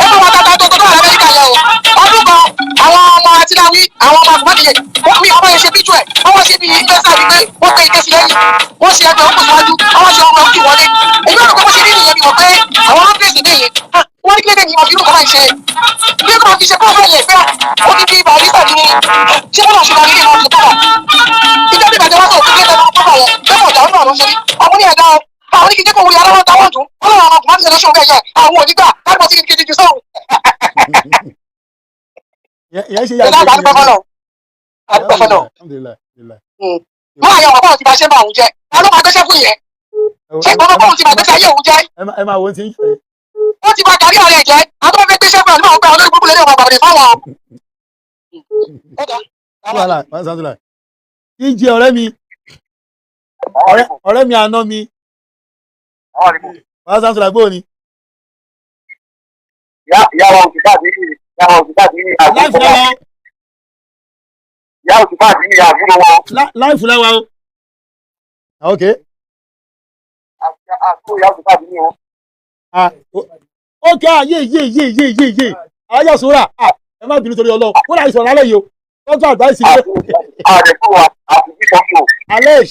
Speaker 6: ó fún wọn atata tótó tó wà lamẹ́ríkà yẹn o ọdún kan àwọn ọmọ àtìláwí àwọn ọmọ àgùnmọ́nìyẹ mi ọmọ yẹn ṣe bíjú ẹ̀ ọmọ ṣe bí ìgbésà rí pé wọ́n gbé ike sí lẹ́yìn wọ́n ṣe ẹgbẹ́ òkú síwájú ọmọ ṣe ọmọ òkú wọlé èmi ò rò pé wọ́n ṣe rí nìyẹn mi mọ̀ pé àwọn ọ́fíìsì nìyẹn wọ́n ní kí lédè ní ọ̀fi irú kan máa ń ṣe bí kò fi ṣe kó fẹ́ lè fẹ́ ó ti fi barista ní ṣé kó lọ ṣe máa rí ìlú ọ̀sẹ̀ tọ́wọ̀ ìjọba ìbàjẹ́ wá sọ òfin kéde ọmọ tọ́wọ̀ yẹn lọ́pọ̀ ọ̀dà ọ̀nà ọ̀rọ̀ ṣe rí ọmọ ní ẹ̀dá àwọn oníkìjẹ́ kò wúri aláwọ̀ táwọn dùn ó lọ́wọ́ àwọn ọkùnrin máa ń ṣe bẹ́ẹ̀ yẹ àwọn onígbà káàbọ̀ sí kìkì jù sóhun.
Speaker 1: Ìyẹn ṣe yàtọ̀
Speaker 6: ìyẹn àdúgbò mọ àyà ọmọ báwọn ti máa ṣe bá òun jẹ ta ló máa gbéṣẹ́ fún yẹn ṣé ọmọ báwọn ti máa gbéṣẹ́ ayé òun jẹ.
Speaker 1: Ẹ máa wo ti ń ṣe.
Speaker 6: Ó ti máa kárí ọ̀rẹ́ jẹ́ àtọ́ fẹ́ gbéṣẹ́ fún àdúgbò ọgbà olórí gbogbo lẹ́yìn ọmọ àbàbàdì fáwọn.
Speaker 1: Wàhálà wàhálà sàtúlà. Ìjì ọ̀rẹ́ mi ọ̀rẹ́ mi àná mi. Wàhálà sàtúlà gbóò ni.
Speaker 5: Yàrá òṣìṣẹ́ àti yàrá òṣìṣẹ́ àti àbúrò wọn. Yàrá òṣìṣẹ́ àti àbúrò wọn.
Speaker 1: Láìfù láwa o. Ok.
Speaker 5: Àbúrò yàrá òṣìṣẹ́ àti ní o.
Speaker 1: Ok, yé yé yé yé yé yé. Alájà sóra, ẹ má bínú torí Ọlọ́run. Wọ́n láì sọ̀rọ̀ alẹ́ yìí o. Tọ́jú àdváìsì rẹ̀.
Speaker 5: Ààrẹ fún wa àti bíbọ̀ ṣò.
Speaker 1: Alex,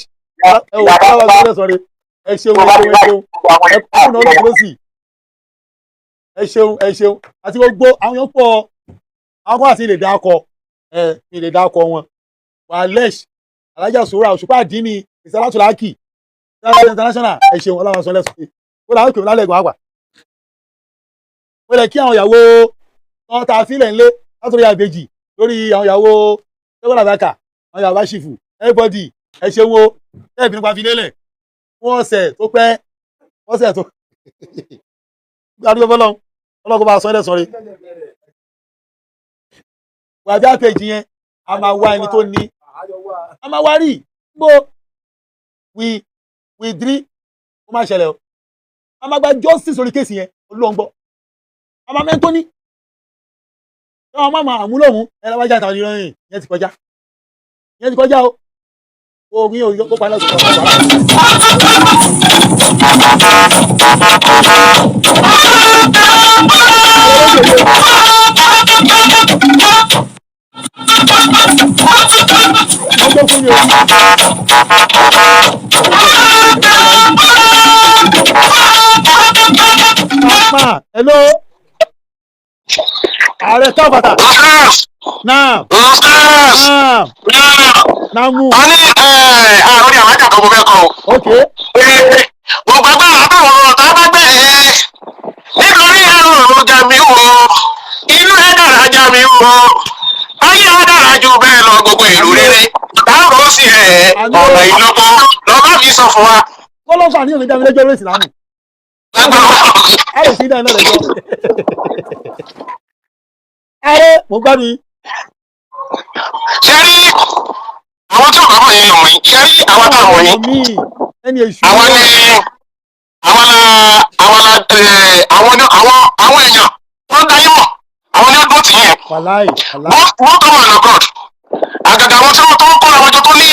Speaker 1: ẹ wò ó wá sọ́dọ̀ sọ̀rọ̀. Ẹ ṣeun, ẹ ṣeun, ẹ ṣeun. Ẹ kúrò náà lọ́kùnrin lọ́sì. Ẹ ṣeun, ẹ ṣeun. Àti gbogbo àwọn yẹn pọ̀ àwọn kan àti ilé dákọ ẹ ilé dákọ wọn. Walesh, Alájà Sora, Òṣùpá Àdínní, Ìsálátùlákì, Ìsálátù International, ẹ ṣeun, Ọlọ́run sọ lẹ́sùn. Ó làwọn pè mí lálẹ́ ẹ̀gbọ́n àgbà. Ó lẹ kí àwọn ìyàwó wọn ta sílẹ̀ ńlé látòrí àbèjì lórí àwọn ìyàwó sẹ́wọ́n àbákà, àwọn ìyàwó àṣìfù, everybody, ẹ ṣeun o, ẹ bí nípa fi lélẹ̀ fún ọ̀sẹ̀ tó pẹ́, ọ̀sẹ̀ tó. Adúgbò fọlọ́run, Ọlọ́run kó bá a sọ ẹ́ lẹ́sàn-án rẹ̀. Wàbí àpèjì yẹn, a máa wá ẹni tó ní. A máa wá rí gbó we drí ó máa ṣẹlẹ̀ o. A máa gba justice orí kéèsì yẹn, olóńgbọ́. A máa mẹ́ńtó ní. Táwọn máa máa àmúlòmù ẹ lọ́wọ́ jáde àwọn ìròyìn yẹn ti kọjá. Yẹn ti kọjá o. Oògùn yóò yọ kó pa lọ́sọ̀rọ̀. Ọgbọ́n fún mi o. Papa, hello. Ààrẹ káfàtà. Náà. Náà. Náà mú.
Speaker 5: A ní àrùn ní àwájà kan mo fẹ́ kọ o.
Speaker 1: Ok.
Speaker 5: Gbogbo agbára táwọn ọ̀tá bá gbé nítorí ẹrù ọ̀gá mi wò inú ẹ̀ dára já mi wò ayé á dára ju bẹ́ẹ̀ lọ gbogbo ìlú rere táwọn ó sì ẹ̀ ọ̀nà ìlọ́gbọ́n lọ́ba mi sọ fún wa.
Speaker 1: Kọ́lọ́fà ní òní dámi lẹ́jọ́ rèsì lánàá. A lè fi dáná lẹ́jọ́. Ààrẹ mo gbádùn yín.
Speaker 5: Ṣé rí àwọn tí ọ̀gá wọ̀nyí lò wọ̀nyí? Ṣé rí àwọn táwọn wọ̀nyí?
Speaker 1: Ẹni èṣù.
Speaker 5: Àwọn ni àwọn la àwọn la àwọn àwọn àwọn èèyàn wọ́n dá yín mọ̀ àwọn ní ọdún tì yẹn.
Speaker 1: Wàláì wàláì.
Speaker 5: Wọ́n kọ́ wọn lọ God. Àgàgà àwọn tí wọ́n tó ń kọ́ àwọn jọ tó ní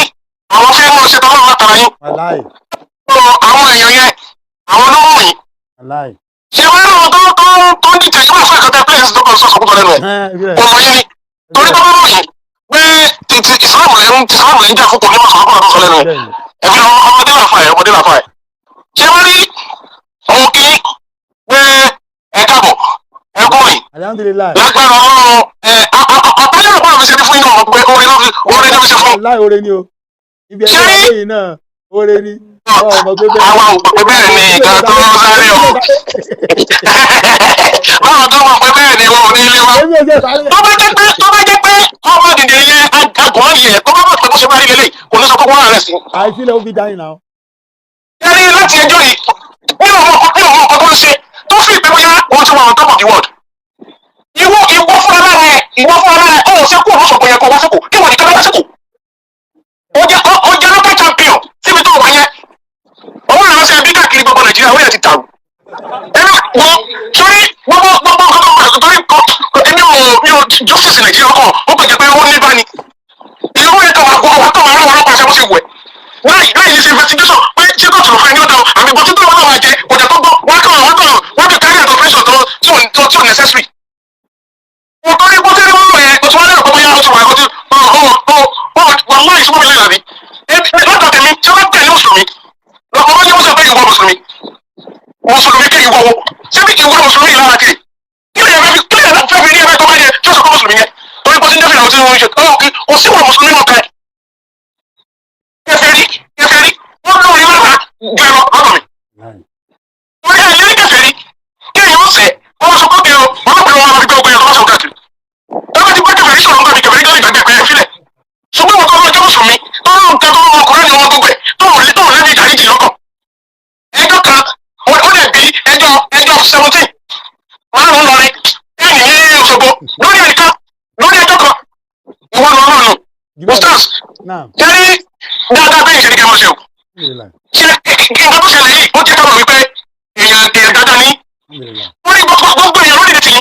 Speaker 5: àwọn fẹ́ mọ̀ ṣe tọ́lọ́ látara yín.
Speaker 1: Wàláì.
Speaker 5: Àwọn èèyàn yẹn àwọn ló wọ̀nyí.
Speaker 1: Wàláì.
Speaker 5: Ṣé wọ́n rí àwọn tó ń tó tó ń dìtẹ̀ yìí wà fún ẹ̀kọ́ tẹ pílẹ̀sì tó kàn sọ̀sọ̀ kúkọ lẹ́nu ẹ̀.
Speaker 1: Ẹ
Speaker 5: Kò mọ̀ yín ni. Torí tó bá mọ̀ yín pé ti Islam lẹ́ ń ti Islam lẹ́ ń jà fún, kò ní mọ̀ sọ̀rọ̀ kúkọ lẹ́nu ẹ̀.
Speaker 1: Bẹ́ẹ̀ni.
Speaker 5: Ẹ̀fí ọmọdé làfà ẹ̀, ọmọdé làfà ẹ̀. Ṣé wọ́n rí òun kí pé ẹ káàbọ̀, ẹ kú rìn
Speaker 1: Alhamdulillahi.
Speaker 5: lágbára Ọlọ́run. Ẹ ọ̀tá yóò pa àmì ṣe ní fún yín náà pé orin náà fi orin náà fi ṣe fún.
Speaker 1: Wàláhì, oore ni o. Ibi ẹgbẹ́
Speaker 5: Ṣé-
Speaker 1: ayé yìí náà, oore ni. Àwọn ọmọ pé bẹ́ẹ̀.
Speaker 5: Àwa ò pé bẹ́ẹ̀ ni nǹkan tó ń sáré o. Báwọn tó mọ̀ pé bẹ́ẹ̀ ni wọn ò ní ilé wa.
Speaker 1: Èmi ò jẹ́ sáré.
Speaker 5: Tó bá jẹ́ pé ọmọ dìde yẹn agùn yẹn, tó bá mọ̀ pé bó ṣe máa rí lélẹ̀, kò ní sọ pé wọ́n rẹ̀ sí.
Speaker 1: Àìsílẹ̀ ó fi dání náà.
Speaker 5: Ẹni láti ẹjọ́ yìí ní òun ọkọ̀ tó ń ṣe tó fi ìpè bóyá wọ́n ti wà on top of the world. Ìwọ fúnra lára ẹ̀ ó ṣe kú òun sọ̀kò yẹn kó wá síkù kí wọ́n nìkan ló wá síkù. Ó jẹ́ local champion síbi tó wà yẹn. Owó ìránṣẹ́ ẹbí káàkiri gbogbo Nàìjíríà, owó yẹn ti dàrú. Ẹni wọ́n sórí gbogbo nǹkan tó wà torí èmi ò mi ò justice Nàìjíríà kọ̀, ó kàn jẹ́ pé ó ní bá ni. Ìyẹn owó yẹn kàn wà kó wà kàn wà rán wọn lọ́pàá ṣe bó ṣe wù ẹ́ láì ní ṣe investigation pé ṣé kóòtù ló fún ẹni ó dán àmì ìbọn títí wọn náà máa jẹ kò jẹ tó gbọ́ wọn kàn wọn kàn wọn kàn carry out operation tó tí ò tí ò necessary. Mo tó ní bó tẹ́lẹ̀ wọ́n lọ yẹn, o ti wá lérò pé bóyá o ti wà o ti ọ ọ ọ wà láì súnmọ́ mi láì làbí. Lọ́dọ̀ tèmi tí wọ́n tẹ̀lé mùsùlùmí lọ́kọ̀ wọ́n jẹ́ mùsùlùmí pé ìwọ mùsùlùmí mùsùlùmí kí ìwọ wo ṣé bí ìwọ mùsùlùmí yìí lára kiri kí lè fẹ́ fi kí lè fẹ́ fi ní ẹgbẹ́ tó bá yẹ tí ó sọ pé mùsùlùmí yẹn torí pé ó ti ń dẹ́fìlà ó ti ń ṣe kò sí ìwọ mùsùlùmí náà kẹ́ kèfèrí kèfèrí wọ́n lórí lára ju ẹ̀rọ lọ́dọ̀ mi. Wọ́n yẹ ẹ̀yẹ́ kèfèrí kí èèyàn ọ̀sẹ̀ wọ́n sọ kókè o, wọ́n pè wọ́n lọ fi gbé ogun yẹn tó bá sọ káàkiri. Tọ́lá ti bá kèfèrí sọ̀rọ̀ nípa mi, kèfèrí gán ìgbàgbé pé ẹ filẹ̀. Ṣùgbọ́n wọn tó lọ jẹ́ mùsùlùmí tó lọ nǹkan tó lọ ọkùnrin ni wọn gbogbo ẹ̀ tó ò lẹ́bi ìdáríjì lọ́kàn. Ẹjọ́ kan ó dẹ̀ bí ẹjọ́ 17 márùn-ún lọrin ẹ̀yìn ní Òṣogbo lórí ẹnìkan lórí ẹjọ́ kan ìwọ lọ náà nù. Ustaz
Speaker 1: Naam.
Speaker 5: jẹ́rí dáadáa bẹ́ẹ̀ ṣe ní kẹ́ mọ́ ṣe o.
Speaker 1: Alhamdulillah.
Speaker 5: Ṣe nǹkan tó ṣẹlẹ̀ yìí, ó jẹ́ ká mọ̀ wípé èèyàn dáadáa ní.
Speaker 1: Alhamdulillah.
Speaker 5: Wọ́n ní gbogbo èèyàn lórí tì í,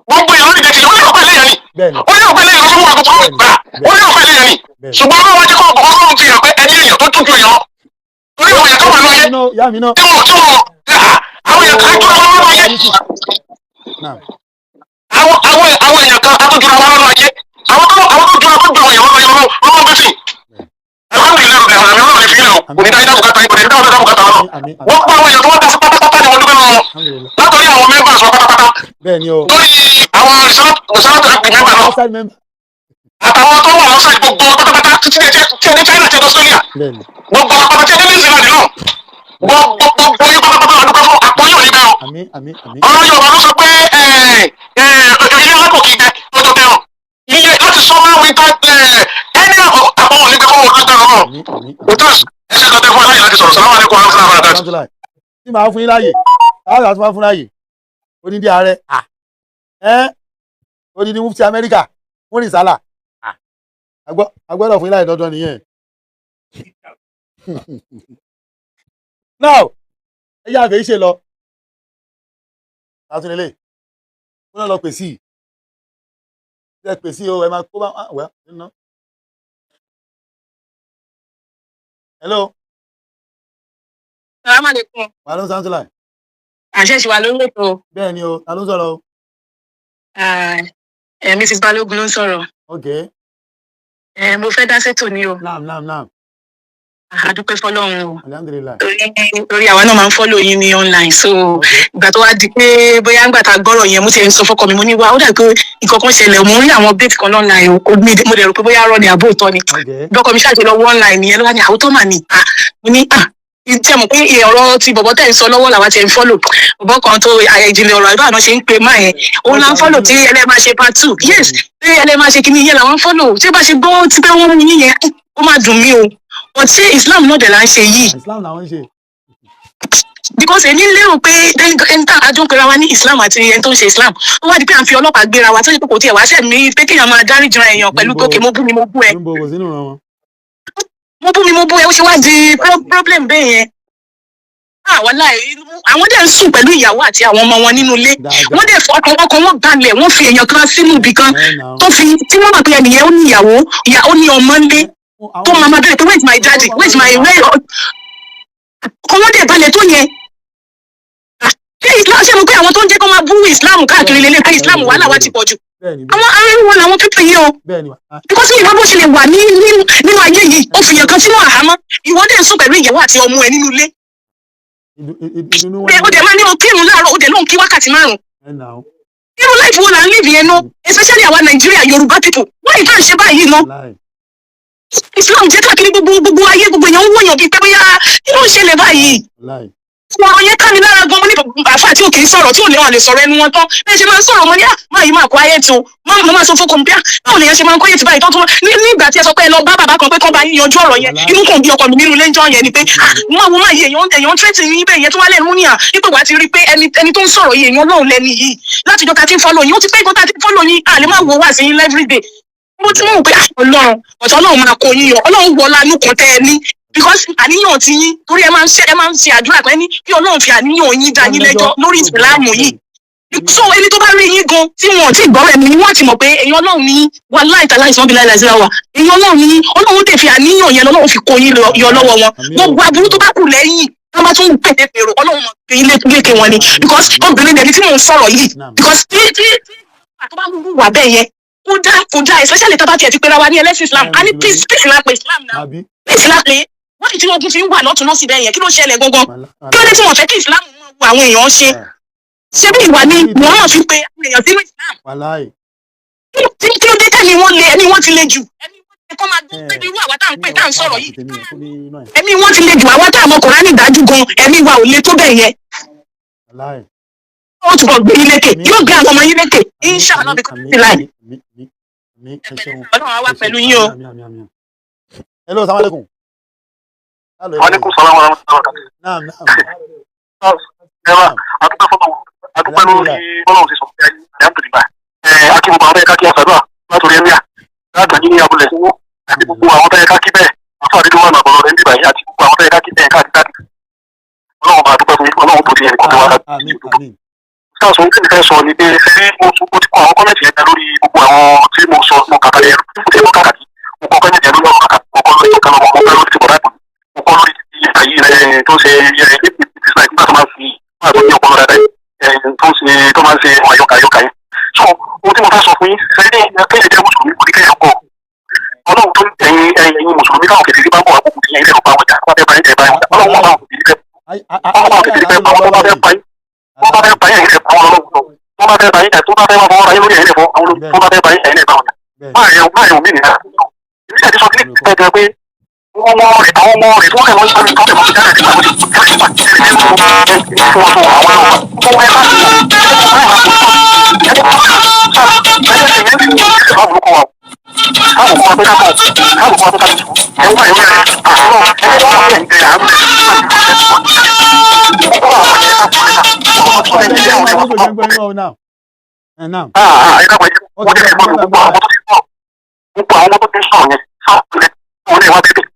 Speaker 5: gbogbo èèyàn lórí tì í, ó lè ọ̀pẹ lẹ́yìn ni.
Speaker 1: Bẹ́ẹ̀ni.
Speaker 5: Ó lè ọ̀pẹ lẹ́yìn lọ́sọ̀rọ̀ wọn àkókò gbà, ó lè ọ̀pẹ lẹ́yìn ni.
Speaker 1: Bẹ́ẹ̀ni.
Speaker 5: Ṣùgbọ́n wọ́n jẹ́ kó Ọlọ́run fi hàn pé ẹni èèyàn tó tún ju èèyàn lọ. Torí àwọn èèyàn kan wà lóye
Speaker 1: Yá mi náà.
Speaker 5: tí wọ́n àwọn èèyàn kan jura wọn lọ́nà ayé.
Speaker 1: Naam.
Speaker 5: Àwọn èèyàn kan tó jura wọn lọ́nà ayé, àwọn tó jura tó ju àwọn èèyàn lọ́nà ayé lọ́wọ́ bẹ́sì. Alhamdulilayi rabbil alamin, Ọlọ́run ní fi ilẹ̀ o, kò ní dájú dábùkátà yín, kò ní dájú dábùkátà wọn.
Speaker 1: Àmín, àmín.
Speaker 5: Wọ́n pa àwọn èèyàn tó wọ́n dá sí pátápátá ni wọ́n dúpẹ́ lọ́wọ́ wọn.
Speaker 1: Alhamdulillah.
Speaker 5: Látọ̀rí àwọn members wọn pátápátá,
Speaker 1: Bẹ́ẹ̀ni o.
Speaker 5: lórí àwọn reserve member náà,
Speaker 1: Outside member.
Speaker 5: àtàwọn tó wà lọ́sàá, gbogbo wọn pátápátá títí dé tí ẹni China, tí ẹni Australia,
Speaker 1: Bẹ́ẹ̀ni.
Speaker 5: gbogbo wọn pátá tí ẹni New Zealand náà, gbogbo gbogbo yín pátápátá la dúpẹ́ fún àpò yóò ní bẹ́ẹ̀ o.
Speaker 1: Àmín, àmín, àmín.
Speaker 5: Ọ̀rọ̀ Yorùbá ló sọ pé ilé alákòókì gbẹ lọ́jọ́ tẹ̀rùn iye láti summer, winter, ẹni àpò wọn nígbà fún wọn lágbára náà.
Speaker 1: Àmín, àmín.
Speaker 5: Òtún ẹsẹ̀ tó tẹ fún aláyè láti sọ̀rọ̀. Sàlámù alaykum wa rahmatullahi wa barakatuh.
Speaker 1: Alhamdulillah. Tí màá fún yín láàyè, láàyè àti máa fún láàyè. Odindi ààrẹ. Ẹ́ odindi mufti Amẹ́ríkà fún rìsálà. Agbọ́dọ̀ fún yín láàyè dandan nìyẹn. Now, ẹ yá àfẹ́ ṣe lọ. Látúndínlé. Ó náà lọ pè sí. Ẹ pè sí o, ẹ máa kó bá wẹ́ nínú. Hello,
Speaker 7: Salaamaleykum.
Speaker 1: wà ló ń sáńtúlà.
Speaker 7: Àṣẹ ṣì wà lórí ètò.
Speaker 1: Bẹ́ẹ̀ ni o, ta ló ń sọ̀rọ̀ o?
Speaker 7: Mrs. Balógun ló ń sọ̀rọ̀.
Speaker 1: Ok,
Speaker 7: Mo fẹ́ dá sétò ní o.
Speaker 1: Naam, naam, naam.
Speaker 7: A dúpẹ́ fọ́lọ́run o.
Speaker 1: Alhamdulillah.
Speaker 7: Torí àwa náà máa ń follow yín ní online, so ìgbà tó wá di pé bóyá ńgbà tá a gbọ́rọ̀ yẹn, mo ti ń sọ fọ́kọ mi, mo ní wá ó dà pé nǹkan kan ṣẹlẹ̀, mo ń rí àwọn update kan online o, mo dẹ̀ rò pé bóyá rọ ni àbó òótọ́ ni. Bọ́kọ mi ṣàṣe lọ wọ online yẹn ló wá ní àwòtọ́ mà ní. Ah, mo ní ah tí ẹ mọ̀ pé ọ̀rọ̀ ti bọ̀bọ̀ tẹ̀ ń sọ lọ́wọ́ làwa ti ń follow bọ̀bọ̀ kan tó ìjìnlẹ̀ ọ̀rọ̀ àdúrà náà ṣe ń pe máa yẹn, òun là ń follow tí ẹlẹ́ máa ṣe part two, yes, tí ẹlẹ́ máa ṣe kíní yẹn làwọn ń follow. Tí bá ṣe gbọ́ tí pé wọ́n mú yín yẹn, ó máa dùn mí o, but ṣé Islam náà dẹ̀ là ń ṣe yìí?
Speaker 1: Islam làwọn ń ṣe.
Speaker 7: Because èmi lérò pé ẹni tá a jọ ń pera wa ní Islam àti ẹni tó ń ṣe Islam, ó wá di pé à ń fi ọlọ́pàá gbéra wa, tó yẹ pé kò tiẹ̀ wá ṣẹ̀ mí pé kéèyàn máa dáríjì èèyàn pẹ̀lú pé okay, mo bú mi, mo bú ẹ.
Speaker 1: Níbo? Kò sínú ìran wọn.
Speaker 7: Mo bú mi, mo bú ẹ, ó ṣe wá di problem bẹ́ẹ̀ yẹn. Ah, wàláì, àwọn dẹ̀ ń sùn pẹ̀lú ìyàwó àti àwọn ọmọ wọn nínú ilé.
Speaker 1: Dáadáa.
Speaker 7: Wọ́n dẹ̀ fọkàn ọkàn wọn balẹ̀, wọ́n fi èèyàn kan sínú ibì kan
Speaker 1: Ẹ nà ó.
Speaker 7: tó fi tí wọ́n mọ̀ pé ẹnìyẹn ó ní ìyàwó, ó ní ọmọ ńlé, tó máa máa bẹ̀rẹ̀ pé where is my daddy, where is my where, ọkàn wọn dẹ̀ balẹ̀ tó yẹn. Ah, ṣé Islam Ṣé mo pé àwọn tó ń jẹ́ kó máa bú Islam káàkiri lélẹ̀ pé Islam wàhálà wa ti pọ̀ jù.
Speaker 1: Bẹ́ẹ̀ni.
Speaker 7: Àwọn ará wọn làwọn pípẹ́ yìí o.
Speaker 1: Bẹ́ẹ̀ni.
Speaker 7: Because mi ìmọ̀ bó ṣe lè wà ní nínú ayé yìí, ó fi yàn kan sínú àhámọ́, ìwọ dẹ̀ ń sùn pẹ̀lú ìyàwó àti ọmọ ẹ nínú ilé.
Speaker 1: Ìdùnnú
Speaker 7: Pé ó dẹ̀ máa ní o kírun láàárọ̀, ó dẹ̀ lóun kí wákàtí 5.
Speaker 1: Ẹ nà ó.
Speaker 7: Irú life wo là ń live yẹn ná, especially àwa Nàìjíríà Yorùbá people, why tá à ń ṣe báyìí ná?
Speaker 1: Láì.
Speaker 7: Islam jẹ́ káàkiri gbogbo gbogbo ayé, gbogbo èèyàn ń wòyàn bíi pé bóyá kí ló ń ṣẹlẹ̀ báyìí.
Speaker 1: Láì.
Speaker 7: Ọ̀rọ̀ yẹn ká mi lára gan, mo ní àfáà tí ò kì í sọ̀rọ̀, tí ò lè wà lè sọ̀rọ̀ ẹnu wọn tán, bẹ́ẹ̀ ṣe máa ń sọ̀rọ̀, mo ní à máa yìí máa quiet o, mo máa sọ fún kọ̀ǹpíà, báwo lèèyàn ṣe máa ń quiet báyìí tán tó ní nígbà tí ẹ sọ pé ẹ lọ bá bàbá kan pé kán bá yín yanjú ọ̀rọ̀ yẹn, inú kàn bí ọkọ mi nínú ilé ń jọ yẹn ni pé ah mo máa wo máa yí èèyàn èèyàn tírètì yín bẹ́ẹ̀ yẹn tó wá lẹ́nu ní à wípé wàá ti rí pé ẹni ẹni tó ń sọ̀rọ̀ yìí èèyàn Ọlọ́run lẹ́ni yìí látijọ́ ta ti ń follow yín, ó ti pẹ́ gan ta ti ń follow yín, à lè má wo wá sí yín every day. Mo ti mọ̀ pé ah Ọlọ́run ọ̀tọ̀ Ọlọ́run máa kó yín yọ, Ọlọ́run wọ lánú kan tẹ́ ẹ ní, because àníyàn ti yín, torí ẹ máa ń ṣe ẹ máa ń ṣe àdúrà pé ní kí Ọlọ́run fi àníyàn yín dá yín lẹ́jọ́ lórí ìsìláàmù yìí. So ẹni tó bá rí yín gan tí wọn ò tí ì gbọ́rọ̀ ẹ̀mí wọ́n ti mọ̀ pé èèyàn Ọlọ́run ní wà láìta láìsàn bí láìláì síra wa, èèyàn Ọlọ́run ní Ọlọ́run tẹ̀ fi àníyàn yẹn lọ́lọ́run fi kó yín yọ lọ́wọ́ wọn. Gbogbo aburú tó bá kù lẹ́yìn wọ́n bá tún pètè pèrò, Ọlọ́run mọ̀ pé ilé lékè wọn ni, because obìnrin lẹni tí mò ń sọ̀rọ̀ yìí, because tí tí tí tó bá wúwo wà bẹ́ẹ̀ yẹn kó dá kó dá, especially tá a bá tiẹ̀ ti pera wa ní ẹlẹ́sìn Islam, a ní peace, peace la pè Islam náà,
Speaker 1: Àbí.
Speaker 7: peace la pè. Wọ́n ti ogun fi ń wà lọ́tún lọ́sì bẹ́ẹ̀ yẹn, kí ló ṣẹlẹ̀ gangan? Kí ló dé tí wọ́n fẹ́ kí Islam máa wo àwọn èèyàn ṣe? Ṣé bí ìwà ni Muhammad fi pe àwọn èèyàn sínú Islam?
Speaker 1: Wàláì.
Speaker 7: Kí ló dé tẹ̀mí wọn le, ẹ̀mí wọn ti le jù, ẹ̀mí wọn ti kọ́ máa gbọ́ pé irú àwa tá à ń pè tá à ń sọ̀rọ̀ yìí, ẹ̀mí wọn ti le jù, àwa tá à mọ Kùránì dájú gan, ẹ̀mí wa ò le tó bẹ́ẹ̀ yẹn.
Speaker 1: Wàláì.
Speaker 7: Ó túbọ̀ gbé yín lékè, yóò gbé àwọn ọmọ yín lékè, inshallah bí kò sí láì. Ọlọ́run á wà pẹ̀lú yín o.
Speaker 1: Hello, salaam alaikum.
Speaker 5: Aleykum salaam wa rahmatullahi wa barakatuh.
Speaker 1: Naam, naam.
Speaker 5: Ẹ̀rọ adúpẹ́ fọlọ́run, adúpẹ́ lórí bọ́lọ́run ti sọ pé alhamdulillah. Ẹ̀ akí gbogbo àwọn tó yẹ ká kí àṣàdúrà látòrí ẹ̀míà lágbàáyé ní abúlé sówó àti gbogbo àwọn tó yẹ ká kí bẹ́ẹ̀ àfọ àdédé wà nàbọ̀rọ̀ rẹ̀ ń bíbáyé àti gbogbo àwọn tó yẹ ká kí bẹ́ẹ̀ káàkiri káàkiri. Ọlọ́run bá dúpẹ́ fún yín, Ọlọ́run tó ti yẹn nìkan tó wá láti.
Speaker 1: Àmín, àmín.
Speaker 5: Sáàsù ohun tí mi fẹ́ sọ ni pé ṣé mo tún mo ti kọ àwọn kọ́mẹ̀tì yẹn lórí gbogbo àwọn tí mo sọ mo kàkà yẹn mo ti mọ kàkàkì mo kọ kọ́mẹ̀tì yẹn lórí ọ̀rọ̀ kàkà mo kọ lórí ọ̀kan lọ́mọ mo kọ lórí ti bọ̀dá ìbò mo kọ lórí ti ayé rẹ̀ tó ṣe ẹ̀ nígbà tó máa fi nígbà tó ní ọpọlọ dáadáa ẹ̀ tó ṣe tó máa ń ṣe àwọn àyọkà àyọkà yẹn. So ohun tí mo fẹ́ sọ fún yín ṣe ní kéèyàn jẹ́ mùsùlùmí kò ní kéèyàn kọ̀ Ọlọ́run tó ẹ̀yin ẹ̀yin mùsùlùmí káwọn kèfèrí bá ń bọ̀ wá gbogbo ìyẹn ilé ọ̀pá wọn jà wọ́n fẹ́ bá yín ẹ̀ bá yín jà Ọlọ́run wọn bá wọn kèfèrí fẹ́ wọ́n bá wọn kèfèrí fẹ́ wọ́n bá fẹ́ pa yín wọ́n bá fẹ́ pa yín ẹ̀yin lè pa wọn lọ́wọ́ wọ́n bá fẹ́ pa yín tó bá fẹ́ wọ́n fọwọ́ ra yín lórí ẹ̀yin lè fọ́ àwọn olórí tó bá fẹ́ pa yín ẹ̀yin lè bá wọn jà. Máa yẹn máa yẹn mí nìyà. Èmi ṣe ti sọ kí ní pẹ́ pé wọ́n mọ rẹ̀ àwọn ọmọ rẹ̀ tó kẹ̀ wọ́n sáré tó kẹ̀ wọ́n sáré nígbà tó ti sáré nígbà tí ẹ̀rẹ̀ tó fún wọn fún àwọn ọmọ ẹ̀ bá
Speaker 1: Naam. Naam.
Speaker 5: Gbogbo àwọn tó ti sọ̀rọ̀ yẹn sáà wọn lè wá bẹ̀bẹ̀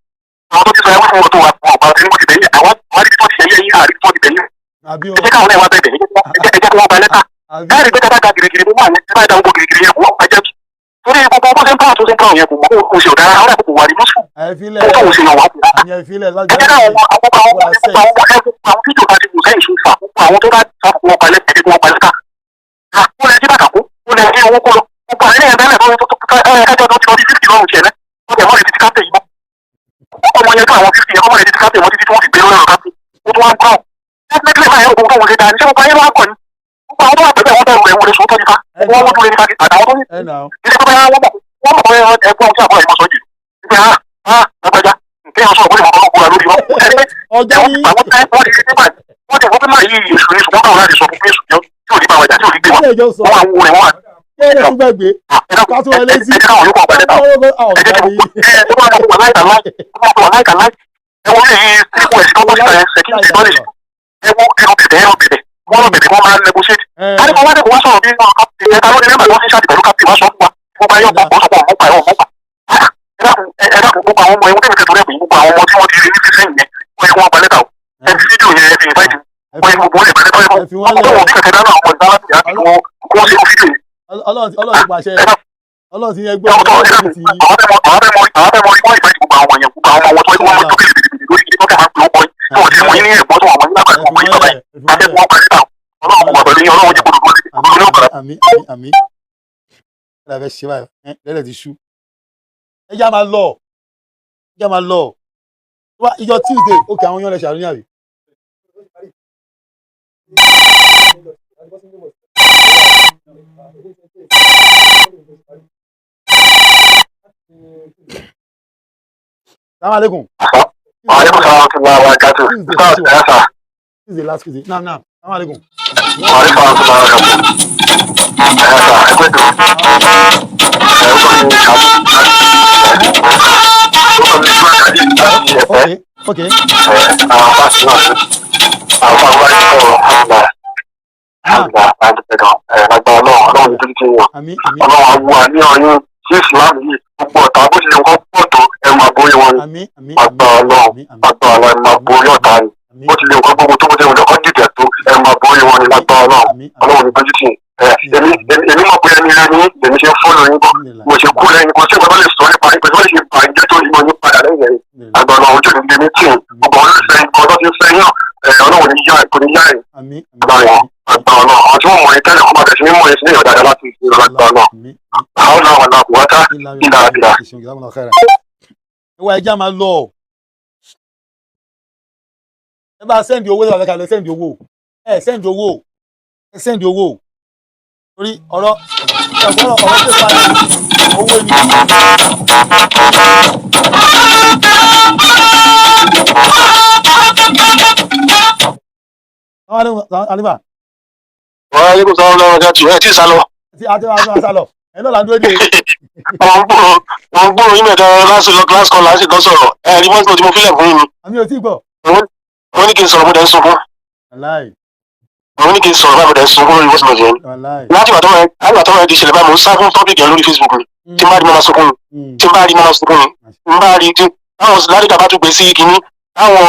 Speaker 5: àwọn tó ti sọ ẹ wá fún wọn tó wà fún ọgbà tí wọ́n ti bẹ̀yìn àwọn àríkí tó ti ṣẹ̀yẹ yín àríkí tó ti bẹ̀yìn
Speaker 1: Àbí o.
Speaker 5: ẹ jẹ́ káwọn náà wá bẹ̀bẹ̀ ẹ jẹ́ kí wọ́n gba lẹ́tà káàrí pé tábà ga gìrìgìrì mú àwọn ẹ bá da gbogbo gìrìgìrì yẹn kó wọ́n bàjẹ́ torí gbogbo bó ṣe ń bá àtúnṣe ń bá yẹn kò mọ̀ kó ṣe ọ̀dára àwọn àkókò wà ní mọ́sù
Speaker 1: Ẹ filẹ̀.
Speaker 5: kó tóun ṣe yàn wá kù.
Speaker 1: Ẹ filẹ̀
Speaker 5: ẹ jẹ́ káwọn àwọn àwọn àwọn fídíò bá ti wù sẹ́yìn sùn fà gbogbo àwọn tó bá sọ fún wọn gba lẹ́tà ẹ jẹ́ kí wọ́n gba lẹ́tà kó lẹ jí bàtà kó kó lẹ jí owó kó lọ gbogbo àwọn ẹlẹ́yìn bẹ́ẹ̀ lọ́wọ́ tó kájọ́ tó ti lọ sí 50 lọ́rùn tiẹ̀ náà wọ́n tẹ̀ wọ́n lè ti kápẹ́ yìí mọ́ ọmọ yẹn tó àwọn 50 yẹn ọmọ yẹn ti kápẹ́ wọn títí tí wọ́n fi gbé lórí ọ̀rọ̀ kápẹ́ ó tún wá ń kọ́ definitely máa yẹ òkú tó wọ́n ṣe dáa ní sẹ́wọ́n ayé ló wá kọ́ ni gbogbo àwọn tó wà pẹ̀lú àwọn bẹ̀rù rẹ̀ wọ́n lè sọ tọ́jú ká wọ́n wọ́n dúró ní káàkiri àtàwọn tó ní ilé tó bá yá wọ́n mọ̀ wọ́n mọ̀ pé ẹgbọ́n tí àbúrò ìmọ̀ sọ jù nígbà á á lágbájá nǹkan yẹn sọ̀rọ̀ wọ́n lè mọ̀ ọlọ́kùnrin lórí wọn.
Speaker 1: Ọjọ́ ní.
Speaker 5: Àwọn tẹ́ wọ́n ti ṣe nígbà wọ́n ti wọ́n pé máa yí èṣù ní ṣùgbọ́n báwọn láti sọ fún èṣù tí ò ní bá wọn jà tí ò ní gbé wọn. Wọ́n wá ń wo rẹ̀ wọ́n wà.
Speaker 1: Kí ẹ tún gbàgbé. Ká tún wọn létí.
Speaker 5: Ẹ jẹ́ káwọn olùkọ́ ọ̀gbà lẹ́tà. Ẹ jẹ́ kí ẹ tó bá wà láìka láì tó bá wà láìka láì. Ẹ wọ́n lè yí ipò ẹ̀sìn tó bọ́ síta ẹ̀ sẹ́kí ìbọ́lẹ̀ ẹ wọ́n ẹ̀rọ bẹ̀bẹ̀ ẹ̀rọ bẹ̀bẹ̀ wọ́n lọ bẹ̀bẹ̀ wọ́n máa negotiate. Kárí kan wá dẹ̀ kó wá sọ̀rọ̀ bí ẹ̀ka lórí nẹ́mbà tó ń ṣáàtì pẹ̀lú kápítì wá sọ fún wa. Gbogbo ayé ọ̀pọ̀ sọ̀pọ̀ ọ̀mọ́pa ẹ̀ ọ̀mọ́pa. Ẹ dákun gbogbo àwọn ọmọ ẹ̀wọ̀n tẹ̀mí tẹ̀tọ̀ rẹ̀ pé gbogbo àwọn ọmọ tí wọ́n ti rí ní sísẹ́yìn yẹn wọ́n yẹ kó wọ́n gba lẹ́tà o. Ẹ fi fídíò yẹn ẹ fi invite wọ́n yẹ gbogbo wọn lè gba lẹ́tà
Speaker 1: Ẹ fi wọ́n lẹ̀.
Speaker 5: wọ́n bí kẹ̀kẹ́ dáná àwọn ìdá láti yá kí wọ́n kó wọ́n ṣe fídíò yẹn.
Speaker 1: Ọlọ́run ti pàṣẹ. Ọlọ́run ti yẹn gbọ́.
Speaker 5: Àwọn
Speaker 1: Ọlọ́run ti
Speaker 5: fẹ́ mọ àwọn fẹ́ mọ wọ́n invite gbogbo àwọn yẹn gbogbo àwọn ọmọ tó wọ́n tó kéde lórí kí wọ́n kẹ́ máa ń pè ó kọ́ yín tí wọ́n ti mọ yín ní ẹ̀gbọ́n tó wọ́n mọ yín lágbàá mọ yín bàbá yín àti wọ́n gba lẹ́tà Ọlọ́run wà
Speaker 1: Àmín, àmín, àmín. Kí la fẹ́ ṣe báyìí? Ẹ lẹ́lẹ̀ ti ṣú. Ẹ já máa lọ, ẹ já máa lọ. Wá ìjọ Tuesday, òkè àwọn yọ̀ọ́ lẹ ṣàlùyàn àbí. Salaam alaikum.
Speaker 5: Wàhálà warahmatullahi wabarakatuh.
Speaker 1: Tuesday,
Speaker 5: Ustaz,
Speaker 1: Tuesday.
Speaker 5: ẹ sà.
Speaker 1: Tuesday, last Tuesday. Naam, naam. Salaam alaikum.
Speaker 5: Wàhálà warahmatullahi wabarakatuh. Ẹ sà, ẹ pẹ́ tó. Ẹ ó kọ́ ní àbú. Ó kọ́ ní ìlú àkàdé láti ẹ̀fẹ́.
Speaker 1: Okay, okay.
Speaker 5: Ẹ àwọn fásitì náà ní. Àwọn fásitì náà sọ̀rọ̀ àgbà
Speaker 1: Naam.
Speaker 5: àgbà àdìpẹ̀dọ̀ ẹ̀ lágbára náà ọlọ́run ní dúdú wọn.
Speaker 1: Àmín, àmín.
Speaker 5: Ọlọ́run á wú àníyàn yín sí ìsìlámù yìí gbogbo ọ̀tá bó ṣe lè kọ́ pọ̀ tó ẹ máa borí wọn ni.
Speaker 1: Àmín, àmín,
Speaker 5: Agbára Ọlọ́run,
Speaker 1: àmín, àmín,
Speaker 5: agbára Ọlọ́run ẹ máa borí ọ̀tá ni.
Speaker 1: àmín,
Speaker 5: Bó ti lè kọ́ gbogbo tó bó ti lè kọ́ dìde tó ẹ máa borí wọn ni lágbára Ọlọ́run.
Speaker 1: àmín, àmín.
Speaker 5: Ọlọ́run ní dójú tì yín. Ẹ èmi mọ̀ pé ẹni rẹ ní lèmi ṣe ń fọ́lọ̀ yín bọ̀. Mo ṣe kú lẹ́yìn kò sí ìgbà tó lè sọ nípa yín pẹ̀lú ṣe bàjẹ́ tó ìmọ̀ yín padà lẹ́yìn ẹ̀yìn.
Speaker 1: Alhamdulillah.
Speaker 5: Agbára Ọlọ́run ojú ìdílé mi tì yín. Gbogbo àwọn olólùfẹ́ yín kan tó ti ń fẹ́ yàn ẹ̀ Ọlọ́run ní yá kò ní yá ẹ̀
Speaker 1: Àmín, àmín,
Speaker 5: agbára yẹn. Agbára Ọlọ́run àwọn tí wọ́n mọ̀ yín tẹ́lẹ̀ kó máa bẹ̀rẹ̀ sí ní mọ̀ yín sí ní ìyọ̀ dáadáa láti ìlú lágbára Ọlọ́run.
Speaker 1: àmín.
Speaker 5: Àwọn náà wà láàbù wátá ìlà àbílà.
Speaker 1: Ẹ wá ẹja máa lọ. Ẹ bá sẹ́ndì owó lọ́wọ́ kalẹ̀, sẹ́ndì owó. Ẹ sẹ́ndì owó. Ẹ sẹ́ndì owó. Torí ọ̀rọ̀ ọ̀rọ̀ ọ̀rọ̀ tó fa owó ni. Àwọn àlùfáà
Speaker 5: Wọ́n á yẹ kó sọ́wọ́n lọ́wọ́ ọjọ́ tì ẹ̀ tí ì sá lọ.
Speaker 1: àti àti àti àti sálọ. Ẹ náà là ń dúró dé.
Speaker 5: Wọ́n gbúrò yín mẹ́ta last last call láti lọ sọ̀rọ̀ ẹ̀ rí mọ́tò tí mo fílẹ̀ fún yín ni.
Speaker 1: Àmì ò tí gbọ́.
Speaker 5: Wọ́n ní kí n sọ̀rọ̀ mo dẹ̀ ń sunkún.
Speaker 1: Wàláì,
Speaker 5: Wọ́n ní kí n sọ̀rọ̀ báyìí mo dẹ̀ ń sunkún lórí voice note yẹn.
Speaker 1: wàláì.
Speaker 5: Láti ìgbà tó wọ́n ti ṣẹlẹ̀ báyìí mo ń sá fún topic yẹn lórí Facebook mi. Tí n bá rí mo máa sunkún ni. Tí n bá rí mo máa sunkún ni. N bá rí tí àwọn ládìgbà bá tún gbé sí kínní. Àwọn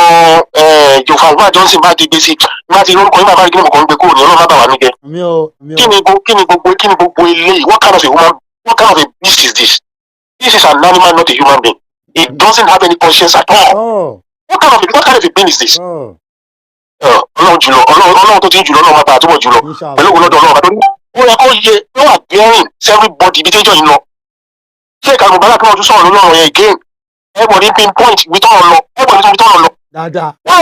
Speaker 5: Jòfà Johnson bá ti gbé sí. Bá ti lórúkọ yín bàbá rí kí ni mo kàn ń gbé kúrò ní Ọlọ́run má bà wá níjẹ́.
Speaker 1: Àmì ò, àmì ò.
Speaker 5: Kí ni gbogbo eléyìí? What kind of a human, what kind of a beast is this? This is an animal, not a human being. It doesn't have any conscience at all.
Speaker 1: Oh,
Speaker 5: What kind of a being is this?
Speaker 1: oh.
Speaker 5: Ọlọ́run jùlọ, Ọlọ́run tó ti ń jùlọ, Ọlọ́run máa bá àtúbọ̀ jùlọ.
Speaker 1: Inshallah.
Speaker 5: Pẹ̀lú ògùn lọ́dọ̀ Ọlọ́run àtọ́ní. Ó yẹ kó yẹ ó wà glaring sí everybody ibi tẹ́jọ́ yìí lọ. Ṣé ìkànnì bàbá kí wọ́n tún sọ̀rọ̀ lórí ọ̀rọ̀ yẹn again? Everybody pinpoint ibi tọ́rọ̀ lọ. Everybody ibi tọ́rọ̀ lọ.
Speaker 1: Dáadáa.
Speaker 5: Why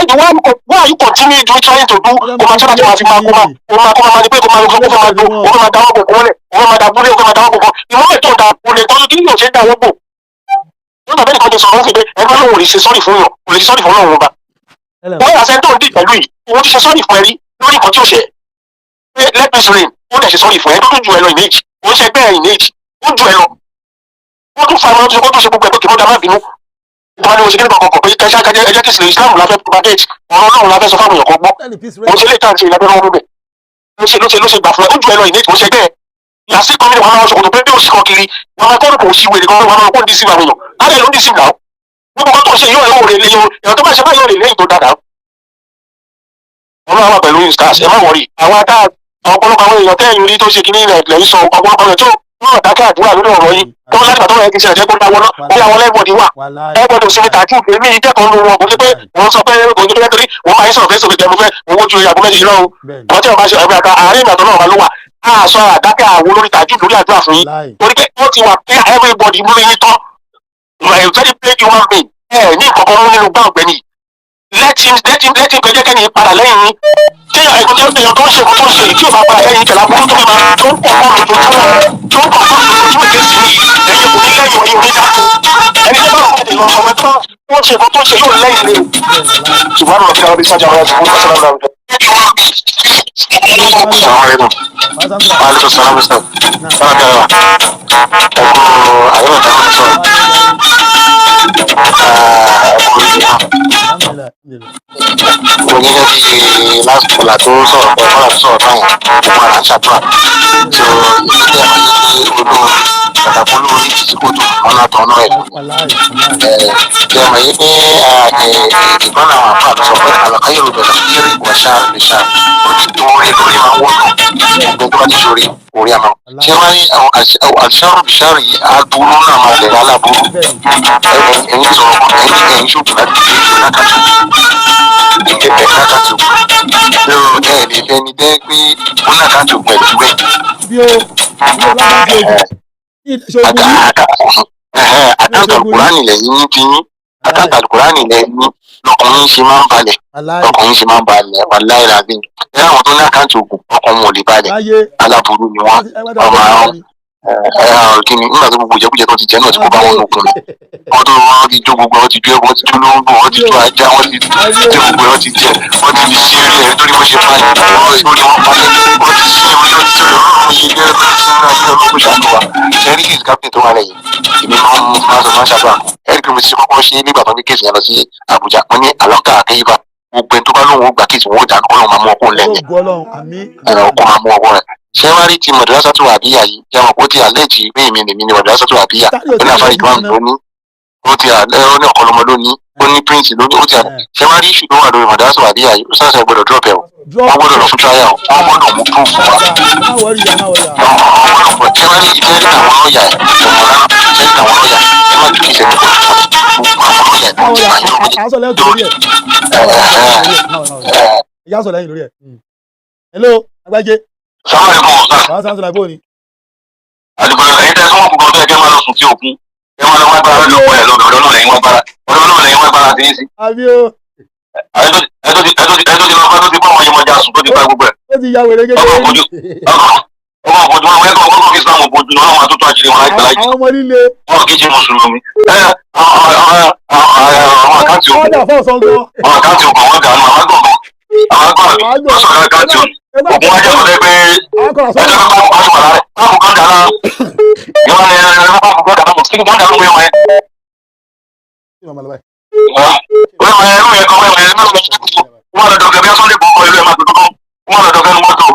Speaker 5: are you continue to trying to do kó máa ṣe láti máa fi máa kó máa ní pé kó máa kó máa do kó máa dáwọ́ bò kó mọ́lẹ̀ kó máa da búlé kó máa dáwọ́ bò kó ìmọ̀ ètò ìdá olè tọ́jú kí yóò ṣe dáwọ́ bò. Nígbà bẹ́ẹ̀ nìkan ti sọ̀rọ̀ ó fi pé ẹgbẹ́ lòun ò lè ṣe sọ́ọ̀rì fún yàn kò lè ṣe sọ́ọ̀rì fún Ọlọ́run ọba.
Speaker 1: Hello.
Speaker 5: Wọ́n yà sẹ́ńtò ń dì pẹ̀lú yìí òun ti ṣe sọ́ọ̀rì fún ẹ rí lórí nǹkan tí ó ṣe pé let me reign ó dẹ̀ ṣe sọ́ọ̀rì fún ẹ tó tún ju ẹ lọ ìméjì òun ṣe bẹ́ẹ̀ ìméjì ó ju ẹ lọ. Ó tún fa ọmọ tó ṣe gbogbo ẹ̀ pé kì í mọ́ da má bínú ìgbà ni òṣèlú kankan pé kẹsí àkàjẹ ẹjẹ kìí sílẹ̀ Islam la fẹ́ propagate ọ̀rọ̀ Ọlọ́run la fẹ́ sọ fáwọn èèyàn kan gbọ́
Speaker 1: Tell the peace
Speaker 5: òun ṣe lè tàn ṣe ìlànà ọ̀rọ̀ bẹ̀ ló ṣe gbà fún ẹ ó ju ẹ lọ ìní kò ṣe bẹ́ẹ̀ yàtí kan ní wàá máa ṣòkòtò pé bí òṣì kan kiri wàá máa kọ́rùn kò sí wèrè kan wàá máa kó ní sí àwọn èèyàn alẹ́ ló ń dísìn náà gbogbo kan tó ṣe yóò ẹ̀rọ rẹ̀ lẹ́yìn èèyàn tó bá ṣe báyìí rẹ̀ lẹ́yìn tó dáadáa. Ọlọ́run wà pẹ̀lú stars ẹ má wọrí àwọn ata ọ̀pọ̀lọpọ̀ àwọn èèyàn tẹ́yìn rí tó ṣe kíní ilẹ̀ lẹ́yìn sọ ọ̀pọ̀lọpọ̀ èèyàn tó wọ́n dákẹ́ àdúrà lórí ọ̀rọ̀ yìí tó láti bàtọ́ rẹ̀ kì í ṣe ẹ̀jẹ̀ kó dáwọ́ náà ó yà wọ́n lẹ́gbọ̀dì wà
Speaker 1: Wàláì.
Speaker 5: ẹgbọ́dọ̀ sí tàjú èmi ìkẹ́kọ̀ọ́ lu wọn kò sí pé wọ́n sọ pé kò ní pé torí wọ́n máa ń sọ̀rọ̀ fẹ́sọ̀ fẹ́sọ̀ fẹ́ owó ju ìyàgò méjì lọ́wọ́
Speaker 1: Bẹ́ẹ̀ni.
Speaker 5: wọ́n tí wọ́n bá ṣe ẹ̀mí àta àárín ìgbà tó náà wà ló wà á sọ àdákẹ́ àwo lórí tàjú lórí àdúrà fún yín
Speaker 1: Wàláì.
Speaker 5: torí pé ó ti wà pé everybody mú yín tán you are a very plain human being ẹ ní ìkọ̀kọ̀ mú nínú gbá ọ̀gbẹ́ni let him kẹjẹ kẹ́ni padà lẹ́yìn yín tí ẹ̀kọ́ tí èèyàn tó ń ṣe kó tó ń ṣe tí ò bá padà lẹ́yìn kẹlẹ́ aburú tó máa tó ń pọ̀ pọ̀ lójoojúmọ́ tó ń pọ̀ pọ̀ lójoojúmọ́ kí sì ẹ̀yìn kò ní lẹ́yìn ọ̀yìn onídàkú ẹni tó bá wà lọ ọmọ tó ń ṣe kó tó ń ṣe yóò lẹ́yìn lé ṣùgbọ́n àwọn ọ̀kẹ́ àwọn sájà wọn ti fún ọ̀sán náà. Assalamu alaikum. Wa alaikum salam sir. Báwo ni ọ̀rọ̀? Ẹ̀kú àyẹ̀wò ìdáhùn sọ̀rọ̀. Ẹ̀kú ìdíyà.
Speaker 1: Alhamdulillah. Alhamdulillah.
Speaker 5: Mo gẹ́gẹ́ bí last caller tó sọ̀rọ̀ pé kọ́lá tó sọ̀rọ̀ báyìí mo padà ń ṣàdúrà. So ìdílé àwọn yìí ní olóore pàtàkì olóore ti sí kòtò ọ̀nà àtọ̀nà ẹ̀.
Speaker 1: Wàláì. Wàláì.
Speaker 5: Ṣé mọ̀ yìí pé ìkan náà àwọn àpá sọ pé àlàkáyèrò bẹ̀rẹ̀ kiri wà ṣáà lè ṣáà ó ti tó orí lórí máa wọ́tọ̀ gbogbo tó bá ti ṣorí orí àmọ́. Ṣé wọ́n ní àṣàrò bìṣàrò yìí aburú náà máa lẹ̀ aláburú
Speaker 1: Bẹ́ẹ̀ni.
Speaker 5: ẹ̀yin sọ̀rọ̀ kan ẹ̀yin ṣògùn láti ṣe lákàtú ìjẹ̀bẹ̀ lákàtú ló ẹ̀ lè fẹ́ ni tẹ́ pé ó lákàtú pẹ̀lú ẹ̀
Speaker 1: Àbí o, ilé ọlọ́pàá ti ogun ní ìṣògùn yìí.
Speaker 5: Àkáǹtì alukurani lẹ́yìn ní tiyín, àkáǹtì alukurani lẹ́yìn ní lọkùnrin ṣe máa ń balẹ̀.
Speaker 1: Aláì.
Speaker 5: Lọkùnrin ṣe máa ń balẹ̀, wàláì ràbí. Ẹ àwọn tó ní àkáǹtì ògùn, ọkàn wọn ò lè balẹ̀.
Speaker 1: Láyé.
Speaker 5: Aláburú ni wọn. Ọmọ àwọn kí ni nígbà tó gbogbo ìjẹkújẹ tó ti jẹ náà tí kò bá wọn lókun, wọn tó wọn ti jó gbogbo, wọn ti jó ẹbọ, wọn ti jó lóńgbò, wọn ti jó ajá, wọn ti jẹ gbogbo, wọn ti jẹ, wọn ti fi ṣe eré ẹ torí wọn ṣe falẹ̀, wọn torí wọn falẹ̀, wọn ti ṣe orí, wọn ti ṣe orí ṣe jẹ ọlọ́run ṣàánú wa. Ṣẹ́rí kìí captain tó wà lẹ́yìn, èmi máa ń máa sọ máa ń ṣàdúrà. Ẹ̀rí pé mo ti ṣe kọ́kọ́ ṣe nígbà tó ní kéèsì yẹn lọ sí Àbújá, wọn ní àlọ́kà àkẹ́yìnbá gbogbo ẹni tó bá lóun ó gbà kéèsì wọn ó dà kọ́ lóun máa mú ọkùnrin lẹ́yìn.
Speaker 1: Ògo Ọlọ́run, àmín.
Speaker 5: Ẹ̀rọ ọkọ̀ máa mú ọwọ́ rẹ̀. Ṣé wàá rí ti mọ̀dúrásátù àbíyá yìí? Yàrá kó ti àlẹ́jì pé èmi lèmi ni mọ̀dúrásátù àbíyá. Ó ní àfáà ìgbọ́n ló ní, ó ti àlẹ́, ó ní ọ̀kọ́lọmọ ló ní, ó ní prince ló ní, ó ti àlẹ́. Ṣé wàá rí ìṣù tó wà lórí mọ̀dúrásátù àbíyá yìí? Ó sáṣẹ gbọ́dọ̀ drop ẹ̀ o. Wọ́n gbọ́dọ̀ lọ fún trial. Wọ́n gbọ́dọ̀ mú proof wá.
Speaker 1: Má wọrí ya, má wọrí ya.
Speaker 5: Wọ́n gbọ́dọ̀. Ṣé wàá rí ìfẹ́ rí àwọn lọ́ọ̀yà ẹ̀? Ṣé rí àwọn lọ́ọ̀yà? Ẹ má tún ìṣẹ̀lẹ̀ àwọn lọ́ọ̀yà ẹ̀
Speaker 1: Má wọrí ya, à ń sọ lẹ́yìn lórí ẹ̀. Ìyá sọ lẹ́yìn lórí ẹ̀. Hello, Agbájé.
Speaker 5: Sáwọn ẹ̀kọ́ ọ̀sán.
Speaker 1: Wàá sáńsọ làbó ni.
Speaker 5: Àdìgbò ẹ̀yin tẹ́ sọ́wọ́n kúkọ tó yẹ kẹ́ máa lọ sùn sí òkun, ẹ máa lọ wá gbára lọ́dọ̀ ọ̀pọ̀ ẹ̀ lọ́dọ̀ ọ̀dọ̀ náà lẹ́yìn wá gbára, ọ̀dọ̀ náà lẹ́yìn wá gbára sí í sí.
Speaker 1: Àbí o.
Speaker 5: Ẹ tó ti lọ bá tó ti bá àwọn yẹmọjà sùn tó ti pa gbogbo ẹ̀.
Speaker 1: Ó ti ya wèrè
Speaker 5: Ọkọ̀
Speaker 1: kékeré.
Speaker 5: òfojú, ọkọ̀ òfojú wọn ẹ̀kọ́ ọkọ̀ fi Islam òfojú náà wọn àtúntò àṣírí wọn láìpẹ́ láìpẹ́.
Speaker 1: Àwọn ọmọ líle.
Speaker 5: Wọn kì í ṣe mùsùlùmí. Ẹ àwọn àkáǹtì òkun,
Speaker 1: Wọ́n dà fọ́ ọ̀sán gan.
Speaker 5: àwọn àkáǹtì òkun àwọn dànù, àwọn gbọ̀ngàn, àwọn gbọ̀ngàn, wọ́n sọ̀rọ̀ àkáǹtì òkun. Òkun wájú ọ̀sẹ̀ pé ẹjọ́ bá bá wà lára báwo kan dáná ìwọ ni ẹ bá kọ́ dáná mọ̀ kí wọ́n dáná wọ́n yẹn. Wọ́n yẹn wọ́n yẹn kọ́ wọ́n yẹn wọ́n lọ dọ̀kẹ́ bí wọ́n lè bọ̀ ọ́ ìlú ẹ̀ máa tuntun wọ́n lọ dọ̀kẹ́ ní mọ́tò.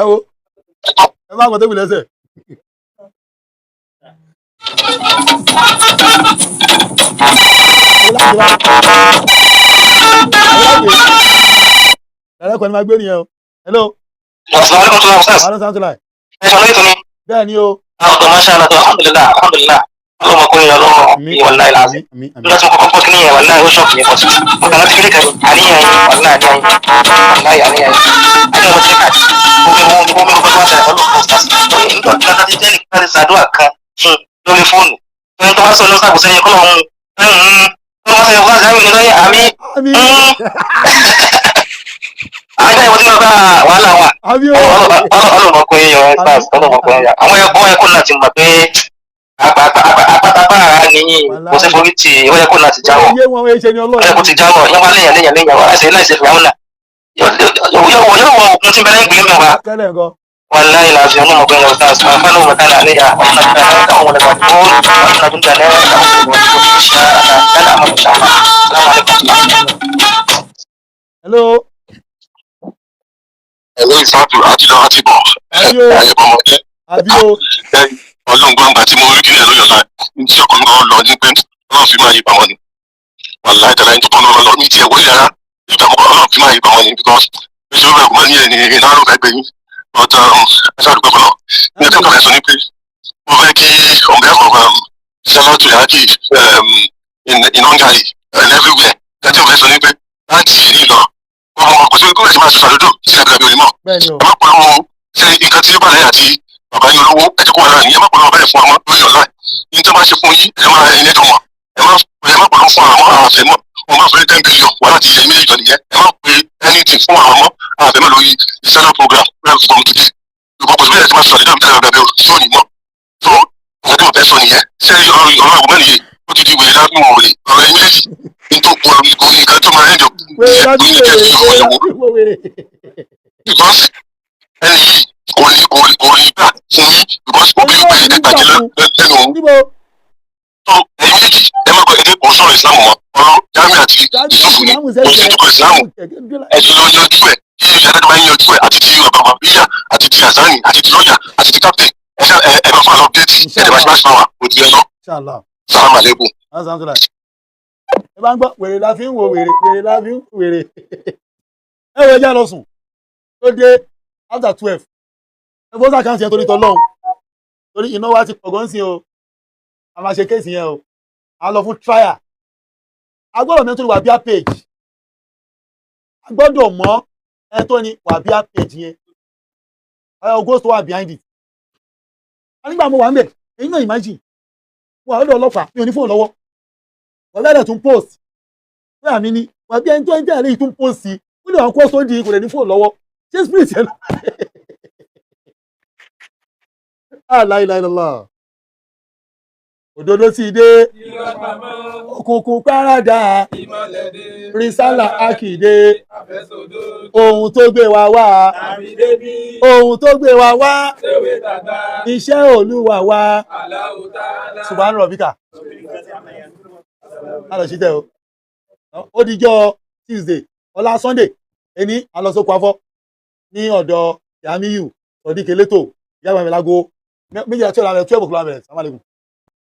Speaker 1: Ẹ wo, ẹ má gbọ́dọ̀ lẹ́sẹ̀. Ẹlẹ́kọ̀ọ́ ni máa gbé nìyẹn o. Hello. Wàhálà sáńtúláì. Bẹ́ẹ̀ ni o.
Speaker 6: Àwọn masha Allah, alhamdulillah, alhamdulillah. Ọlọ́mọ kò yọ lọ́wọ́ wàláì láàzí. Nígbà tí mo kọ́kọ́ gbọ́ kí nìyẹn, wàláì ó ṣọ́ọ̀kì mi pọ̀jù. Mo kàn láti kékeré kan àníyàn yín, wàláì àníyàn yín, wàláì àníyàn yín. Àníyàn mo ti káàdì. Mo fi mo mi kọ́kọ́ wá ṣẹlẹ̀ ọlọ́pàá stars. Nígbà tí wọ́n ti jẹ́ nìkan ti ṣàdúrà kan fún lórí fóònù. Ẹni tó bá sọ lọ́sàkó sẹ́yìn kọ́ lọ́hún. Tó bá sọ yẹn kọ́ lọ́hún àmì. Àjọ ìwọ́n tí wọ́n bá wàhálà wà. Ọlọ́mọ kò yọ stars, ọlọ́mọ kò yọ. Àwọn ẹ̀kọ́ ẹ̀kọ́ náà ti mọ̀ pé àpátápá ara nìyí kò sí forí tì ó yẹ kó náà ti jáwọ́.
Speaker 1: Iye wọn ṣe ni Ọlọ́run.
Speaker 6: Ó yẹ kó ti jáwọ́, yẹn wá léyàn léyàn léyàn wá láìsí láìsí fìyàwó náà. Yóò wọ òkun tí bẹ́lẹ́ ìgbìlẹ̀ mẹ́wàá.
Speaker 1: Tẹ́lẹ̀ nǹkan.
Speaker 6: Wàláyé làásì ọlọ́mọ kò yọ stars, àfáàní òwò tánà àléyà, ọ̀nà
Speaker 1: Hello.
Speaker 5: Ẹ̀lẹ́ ìsáàtù àti lọ àti bọ̀. Ẹ̀yẹ̀bọ̀mọdé.
Speaker 1: Àbí o.
Speaker 5: Ọlọ́run gbọ́ngbà tí mo rí kílẹ̀ lóyọ̀ náà ní tí ọkọ̀ náà lọ ní pé ọlọ́run fi máa yí pamọ́ ni. Wàláì tẹ̀lé ẹni tó kọ́ náà lọ ní tiẹ̀ wọlé rárá. Nígbà àkọ́kọ́ ọlọ́run fi máa yí pamọ́ ni because bí ṣe fẹ́ kó máa ní ẹni náà ló fẹ́ gbé yín. But ẹ ṣáà dúpẹ́ fọlọ́. Ní ẹ̀ka kan sọ ni pé mo fẹ́ kí on behalf of Salatu Iraqi in Hungary and everywhere. Ẹ tí mo fẹ́ sọ ni pé láti ìlú lọ ọmọ kò sí kó lè ṣe máa ṣe ṣàdúdò sí àbílábí onímọ̀.
Speaker 1: Bẹ́ẹ̀ni o.
Speaker 5: Ẹ má polówó ṣe nǹkan tí ó bá lẹ́yìn àti bàbá yín olówó ẹ ti kó wà láàrin, ẹ má polówó bẹ́ẹ̀ fún àwọn lórí ọ̀la yín tó bá ṣe fún yín, ẹ má ẹyin lẹ́tọ̀ mọ̀, ẹ má polówó fún àwọn àfẹ́mọ́ wọn máa fẹ́ 10 billion wà láti ilẹ̀ méjì nìyẹn. Ẹ má pe anything fún àwọn ọmọ àfẹ́mọ́ lórí ìṣẹ́lá program from today ìkọ̀ kò sí bẹ́ẹ̀ tí máa ṣe ṣàdúdò àbí àbí tí ò ní mọ̀. So nǹkan tí mo fẹ́ sọ nìyẹn. Ṣé ọ̀rọ̀ ọ̀rọ̀ mẹ́rin yìí ó ti di wèrè láti mọ̀ wèrè ọ̀rọ̀ ẹ̀yìn méjì nítorí nǹkan tó máa ń jọ
Speaker 1: Wèrè láti wèrè wèrè.
Speaker 5: Because ẹni yìí kò ní gbà fún yín because ó bí pé ẹgbàjẹ́ lẹ́nu òun.
Speaker 1: Níbo?
Speaker 5: Tó ẹ̀yin méjì ẹ má gbọ́ ẹdẹ kò sọ̀rọ̀ ìsìlámù mọ́, ọ̀rọ̀ Jamiu àti Yusufu ni kò sí tukọ̀ ìsìlámù. Ẹ ti lọ yanjú ẹ kí ìyá máa ń yanjú ẹ àti ti bàbá bíyà àti ti Azani àti ti lọ́yà àti ti captain ẹ ṣá ẹ bá fún àlọ́ déètì ẹ dẹ̀ bá ṣe bá ṣe fún wa kò ti ẹ lọ.
Speaker 1: Inshallah.
Speaker 5: Salaam alaikum.
Speaker 1: Wàá sáńsọ láì. Ẹ bá ń gbọ́ wèrè la fi ń wo wèrè, wèrè la fi ń wo wèrè. Ẹ wo, ẹja lọ sùn. Ó dé after 12. Ẹ fọ́ sàkáǹtì yẹn torí tọ́lọ́hún. Torí iná wa ti pọ̀ gan sí o. A máa ṣe case yẹn o. A lọ fún trial. A gbọ́dọ̀ mẹ́tò wà bíá page. A gbọ́dọ̀ mọ̀. Ẹ tó ní wàbíà page yẹn, ẹ ghost wà behind it. Nígbà mo wà ń bẹ̀, èyí náà, imagine, mo wà lọ́dọ̀ ọlọ́pàá, mi ò ní fóònù lọ́wọ́. Wàbíà dẹ̀ tún post pé àmì ni wàbíà. Ẹni tó ń tẹ̀lé yìí tún post sí, ó lè wọ́n kó sódì, kò lè ní fóònù lọ́wọ́. Ṣé spirit yẹn lọ? Ah, la ilaha illallah. Òdodo ti dé, òkùnkùn párádà, risala akide, ohun tó gbé wa wá, ohun tó gbé wa wá, iṣẹ́ Olúwa wa. Subhana rabbika. Má lọ sí tẹ o. Ó dijọ́ Tuesday, ọ̀la Sunday, ẹni alọ́sọ́kọ̀ afọ́ ní ọ̀dọ̀ Yamiyu Sodiq Elétò. Ìyá mi lágo 12 tí ọ̀la rẹ̀, 12 o'clock bẹ̀rẹ̀. Assalamu alaikum.